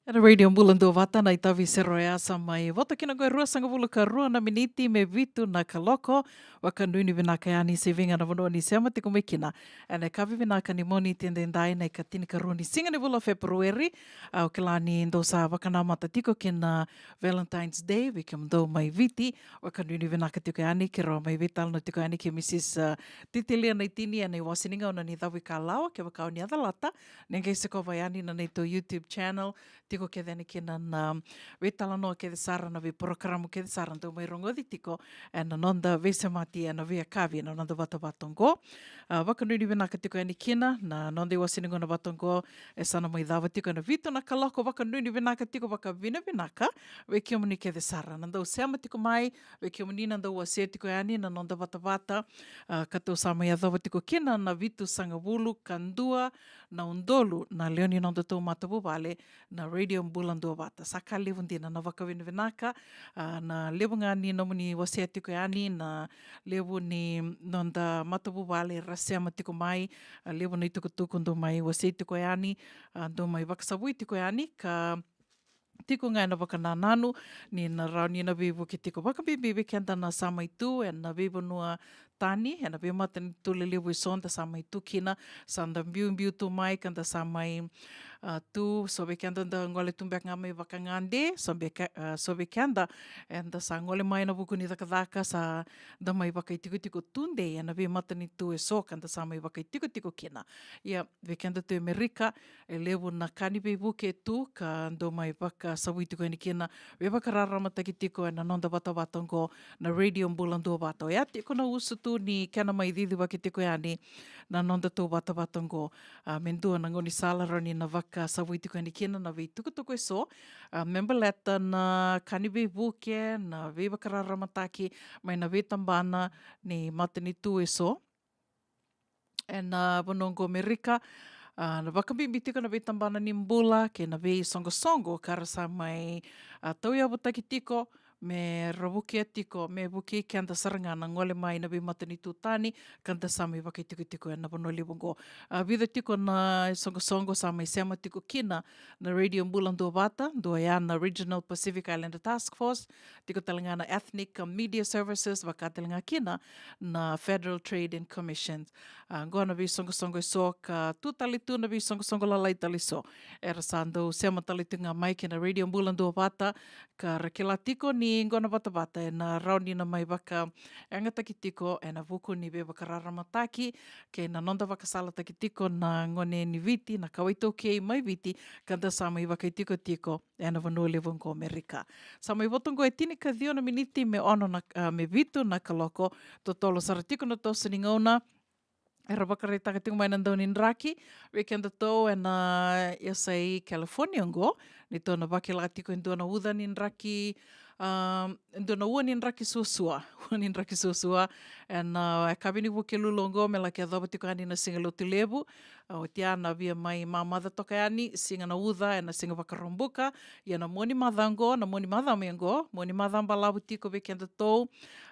Ena Radio Bula Duavata na itavi sero ya sa mai voto kina qo e ruasagavulu ka rua na miniti me vitu na kaloko. Vakanuinui vinaka yani se vei ga na vanua ni sema tiko mai kina. Ena ikavi vinaka ni Moniti edaidai na ikatinikarua ni siga ni vula o Feperueri. Au kila ni dou sa vakanamata tiko kina Valentine's Day vei kemudou mai Viti. Vakanuinui vinaka tiko yani keirau mai veitalanoa tiko yani kei Mrs, uh, Titilia Naitini ena iwase ni gauna ni cavuikalawa, kevaka o ni a calata, ni qai sikova yani na neitou YouTube channel. Tiko kece yani kina na veitalanoa kece sara, na veiporokaramu kece sara dou mai rogoci tiko ena noda veisemati ena veiyakavi ena noda vatavata oqo. A, vakanuinui vinaka tiko yani kina na noda iwase ni gauna vata oqo, e sa na mai cava tiko ena vitu na kaloko. Vakanuinui vinaka tiko vakavinavinaka vei kemuni kece sara na dau sema tiko mai, vei kemuni na dau wasea tiko yani na noda vatavata, a, ka tou sa mai yacova tiko kina na vitusagavulu ka dua na udolu na lewe ni nodatou matavuvale na Radio Bula Duavata. Sa ka levu dina na vakavinavinaka, a, na levu ga ni nomuni wasea tiko yani, na levu ni noda matavuvale ra sema tiko mai, a, levu na itukutuku dou mai wasei tiko yani, a, dou mai vakasavui tiko yani, ka tiko ga ena vakanananu ni na rawa ni na veivuke tiko vakabibi vei keda na sa mai tu ena veivanua tani, ena veimatanitu lelevu eso da sa mai tu kina, sa da biubiu tu mai ka da sa mai, a, tu, so vei keda da gole tu beka ga mai vakagade, so vei ke-, a, so vei keda eda sa gole mai ena vuku ni cakacaka, sa da mai vakaitikotiko tudei ena veimatanitu eso ka da sa mai vakaitikotiko kina. Ia, vei keda tu e Merika, e levu na ka ni veivuke tu ka dou mai vakasavui tiko yani kina, veivakararamataki tiko ena noda vatavata oqo na Radio Bula Duavata. Oya tiko na usutu ni kena mai cicivaki tiko yani na nodatou vatavata oqo. A, me dua na gaunisala rawa ni na vakasavui tiko yani kina na veitukutuku eso, a, me baleta na ka ni veivuke, na veivakararamataki mai na veitabana ni matanitu eso ena vanua oqo Merika. A, na vakabibi tiko na veitabana ni bula kei na veisoqosoqo ka ra sa mai, a, tauyavutaki tiko me ra vukea tiko, me vukei keda sara ga na gole mai na veimatanitu tani ka da sa mai vakaitikotiko ena vanua levu oqo. A, vica tiko na soqosoqo sa mai sema tiko kina na Radio Bula Duavata, dua ya na Regional Pacific Islander Task Force, tiko tale ga na Ethnic Media Services, vaka tale ga kina na Federal Trade and Commissions. A, oqo na veisoqosoqo eso ka tu tale tu na veisoqosoqo lalai tale eso era sa dau sema tale tu ga mai kei na Radio Bula Duavata, ka ra kila tiko ni oqo na vatavata ena rawa ni na mai vakayagataki tiko ena vuku ni veivakararamataki kei na noda vakasalataki tiko na gone ni Viti, na kawa iTaukei mai Viti, ka da sa mai vakaitikotiko ena vanua levu oqo Merika. Sa mai voto oqo e tinikaciwa na miniti me ono na, a, me vitu na kaloko. Totolo sara tiko na toso ni gauna era vakaraitaka tiko mai na dau ni draki vei kedatou ena yasai California oqo, ni tou na vakila tiko e dua na uca ni draki, a, e dua na ua ni draki suasua. Ua ni draki suasua ena, a, yakavi ni Vukelulu oqo me laki yacova tiko yani na Siga Lotulevu. A, oti ya na via mai mamaca toka yani, siga na uca ena Siga Vakaraubuka. Ia na Moniti macawa oqo, na Moniti macawa mai oqo, Moniti macawa balavu tiko vei kedatou,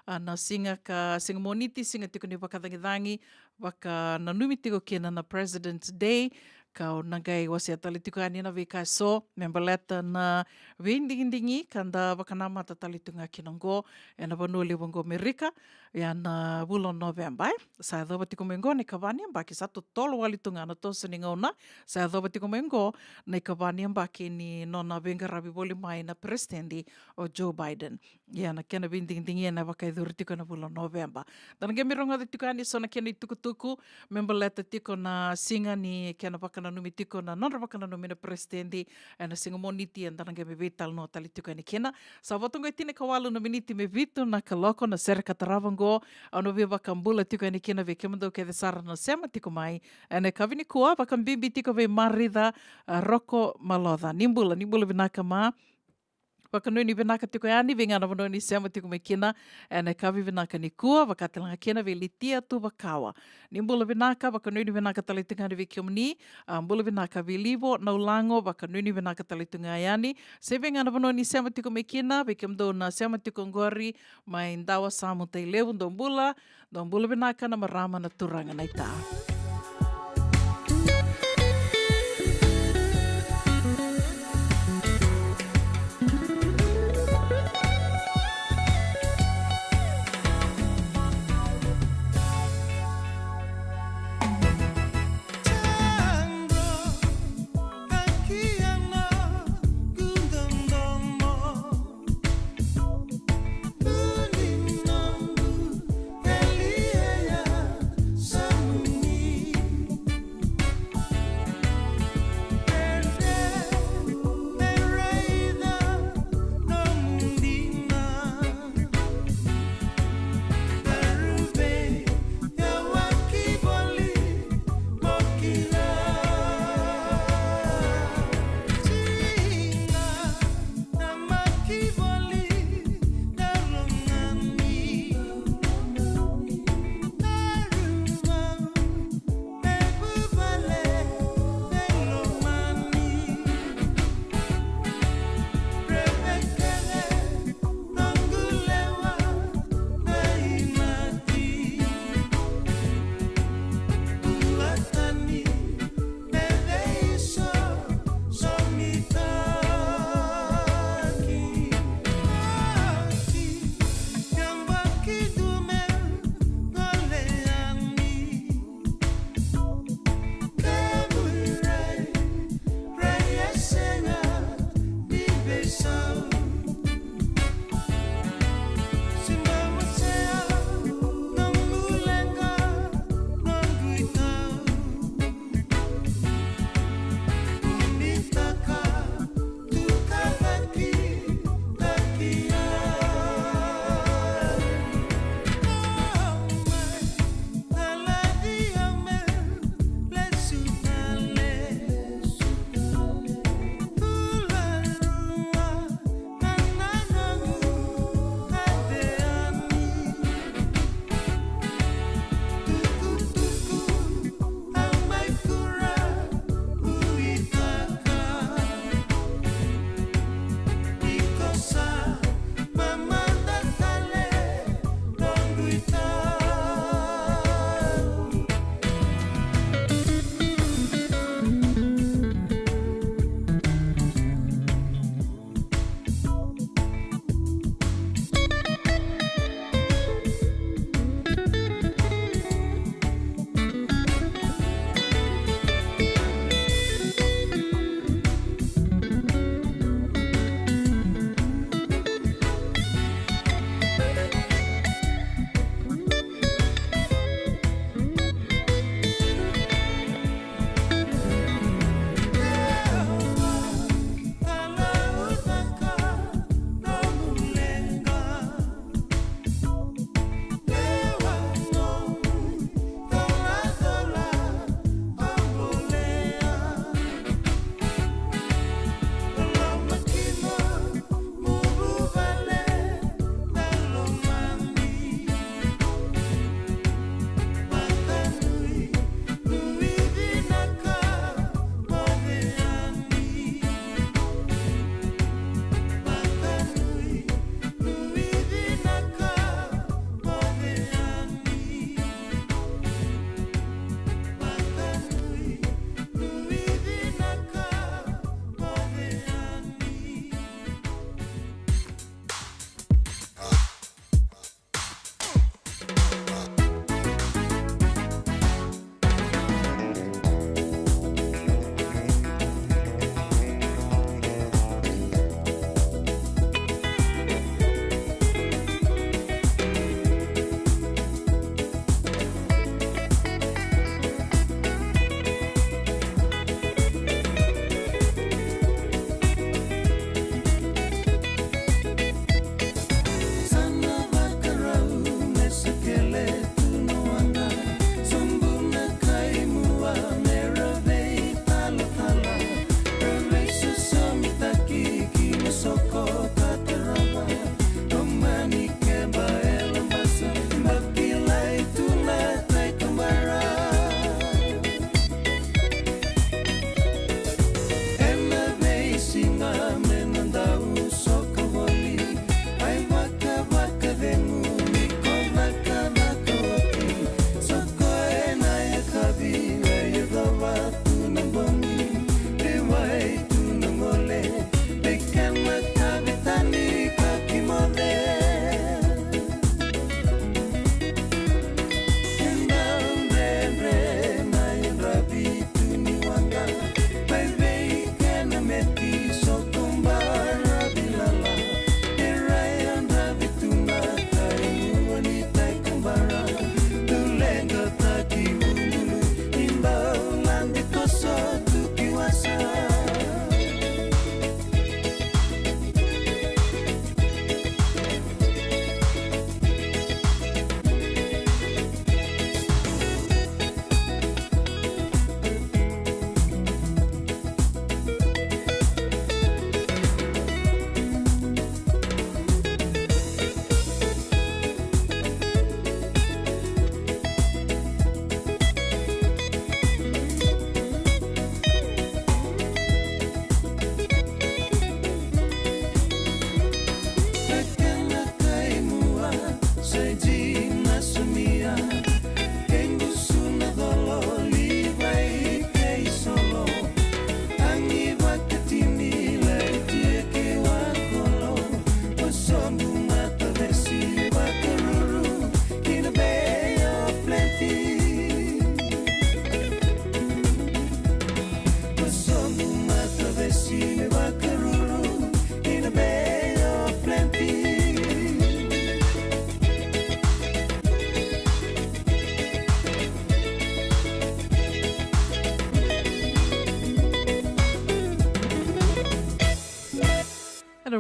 a, na siga ka, siga Moniti, siga tiko ni vakacagicagi, vakananumi tiko kina na President's Day, ka au na qai wasea tale tiko yani na veika eso me baleta na veidigidigi ka da vakanamata tale tu ga kina oqo ena vanua levu oqo Merika. Ia na vula o Noveba, e sa yacova tiko mai oqo na ikava ni yabaki, sa totolo wale tu ga na toso ni gauna, sa yacova tiko mai oqo na ikava ni yabaki ni nona veiqaravi voli mai na Peresitedi o Joe Biden. Ia na kena veidigidigi ena vakayacori tiko ena vula o Noveba. Da na qai mai rogoca tiko yani eso na kena itukutuku me baleta tiko na siga ni kena vakananumi tiko na nodra vakananumi na Peresitedi ena siga Moniti, eda na qai mai veitalanoa tale tiko yani kina. Sa voto oqo e tinikawalu na miniti me vitu na kaloko. Na sere ka tarava oqo au na via vakabula tiko yani kina vei kemudou kece sara na sema tiko mai ena yakavi nikua, vakabibi tiko vei Marica, a, Roko Maloca. Ni bula, ni bula vinaka ma. Vakanuinui vinaka tiko yani vei ga na vanua ni sema tiko mai kina ena yakavi vinaka nikua, vaka tale ga kina vei Litia Tuvakawa. Ni bula vinaka, vakanuinui vinaka tale tiko yani vei kemuni, a, bula vinaka vei Livo Naulago, vakanuinui vinaka tale tiko ga yani. Se vei ga na vanua ni sema tiko mai kina, vei kemudou na sema tiko oqori mai Dawasamu, Tailevu, dou bula, dou bula vinaka na marama, na turaga, na ita.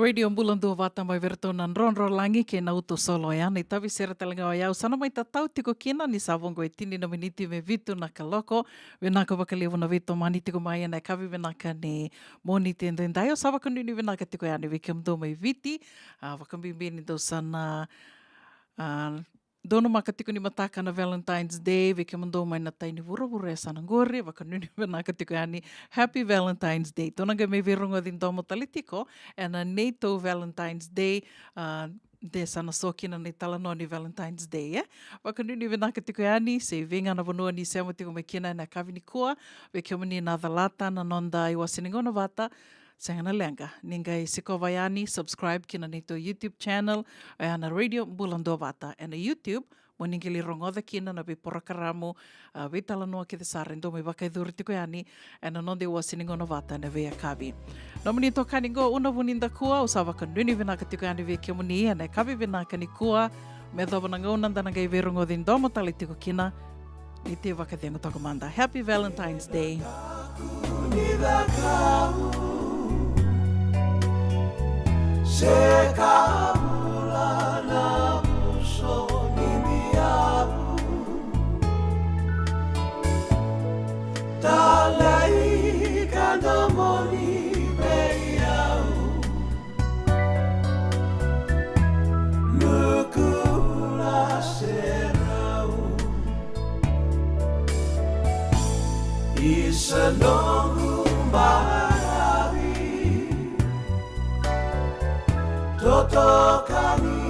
Radio Bula Duavata mai vei iratou na Drodrolagi kei na Uto Solo, oya na itavi sere tale ga oya. Au sa na mai tatau tiko kina ni sa vo qo e tini na miniti me vitu na kaloko. Vinaka vakalevu na veitomani tiko mai ena yakavi vinaka ni Moniti edaidai. Au sa vakanuinui vinaka tiko yani vei kemudou mai Viti. A, vakabibi ni dou sa na, a, donumaka tiko ni mataka na Valentine's Day, vei kemudou mai na tai ni vuravura e sa na qori, vakanuinui vinaka tiko yani. Happy Valentine's Day. Tou na qai mai veirogoci domo tale tiko ena neitou Valentine's Day, a, de sa na so kina na italanoa ni Valentine's Day, e? Vakanuinui vinaka tiko yani, se vei ga na vanua ni sema tiko mai kina ena yakavi nikua, vei kemuni na calata na noda iwase ni gauna vata, sega na leqa. Ni qai sikova yani, subscribe kina neitou YouTube channel, oya na Radio Bula Duavata. Ena YouTube, mo ni qai lai rogoca kina na veiporokaramu, a, veitalanoa kece sara e dau mai vakayacori tiko yani ena noda iwase ni gauna vata ena veiyakavi. Nomuni itokani qo, Una Vunidakua, au sa vakanuinui vinaka tiko yani vei kemuni ena yakavi vinaka nikua. Me yacova na gauna da na qai veirogoci domo tale tiko kina. Ni tei vakacegu toka mada. Happy Valentine's Day. Ni cakau, se ka bula na puso ni biau. Talai ka domoni vei au. Nuku na serau. Isa noqu baravi. Totokani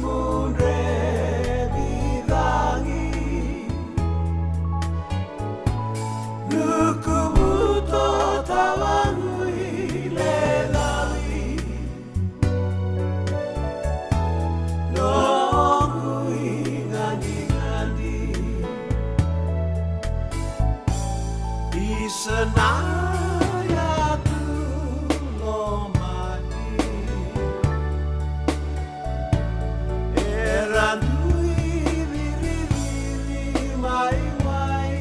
mudre vidagi. Nuku buto tawagu i ledawi. Noqu i gadigadi. Isa na yatu lomani. Era dui viriviri mai wai.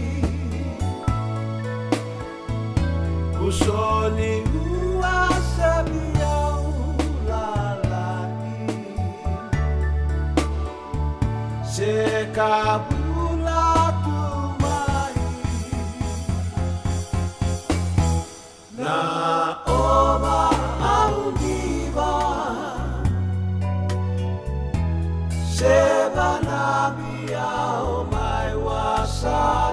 Usoni ua savi au lalai. Se ka bula tu mai. Na ova au diva. Se vanabi au mai wasa.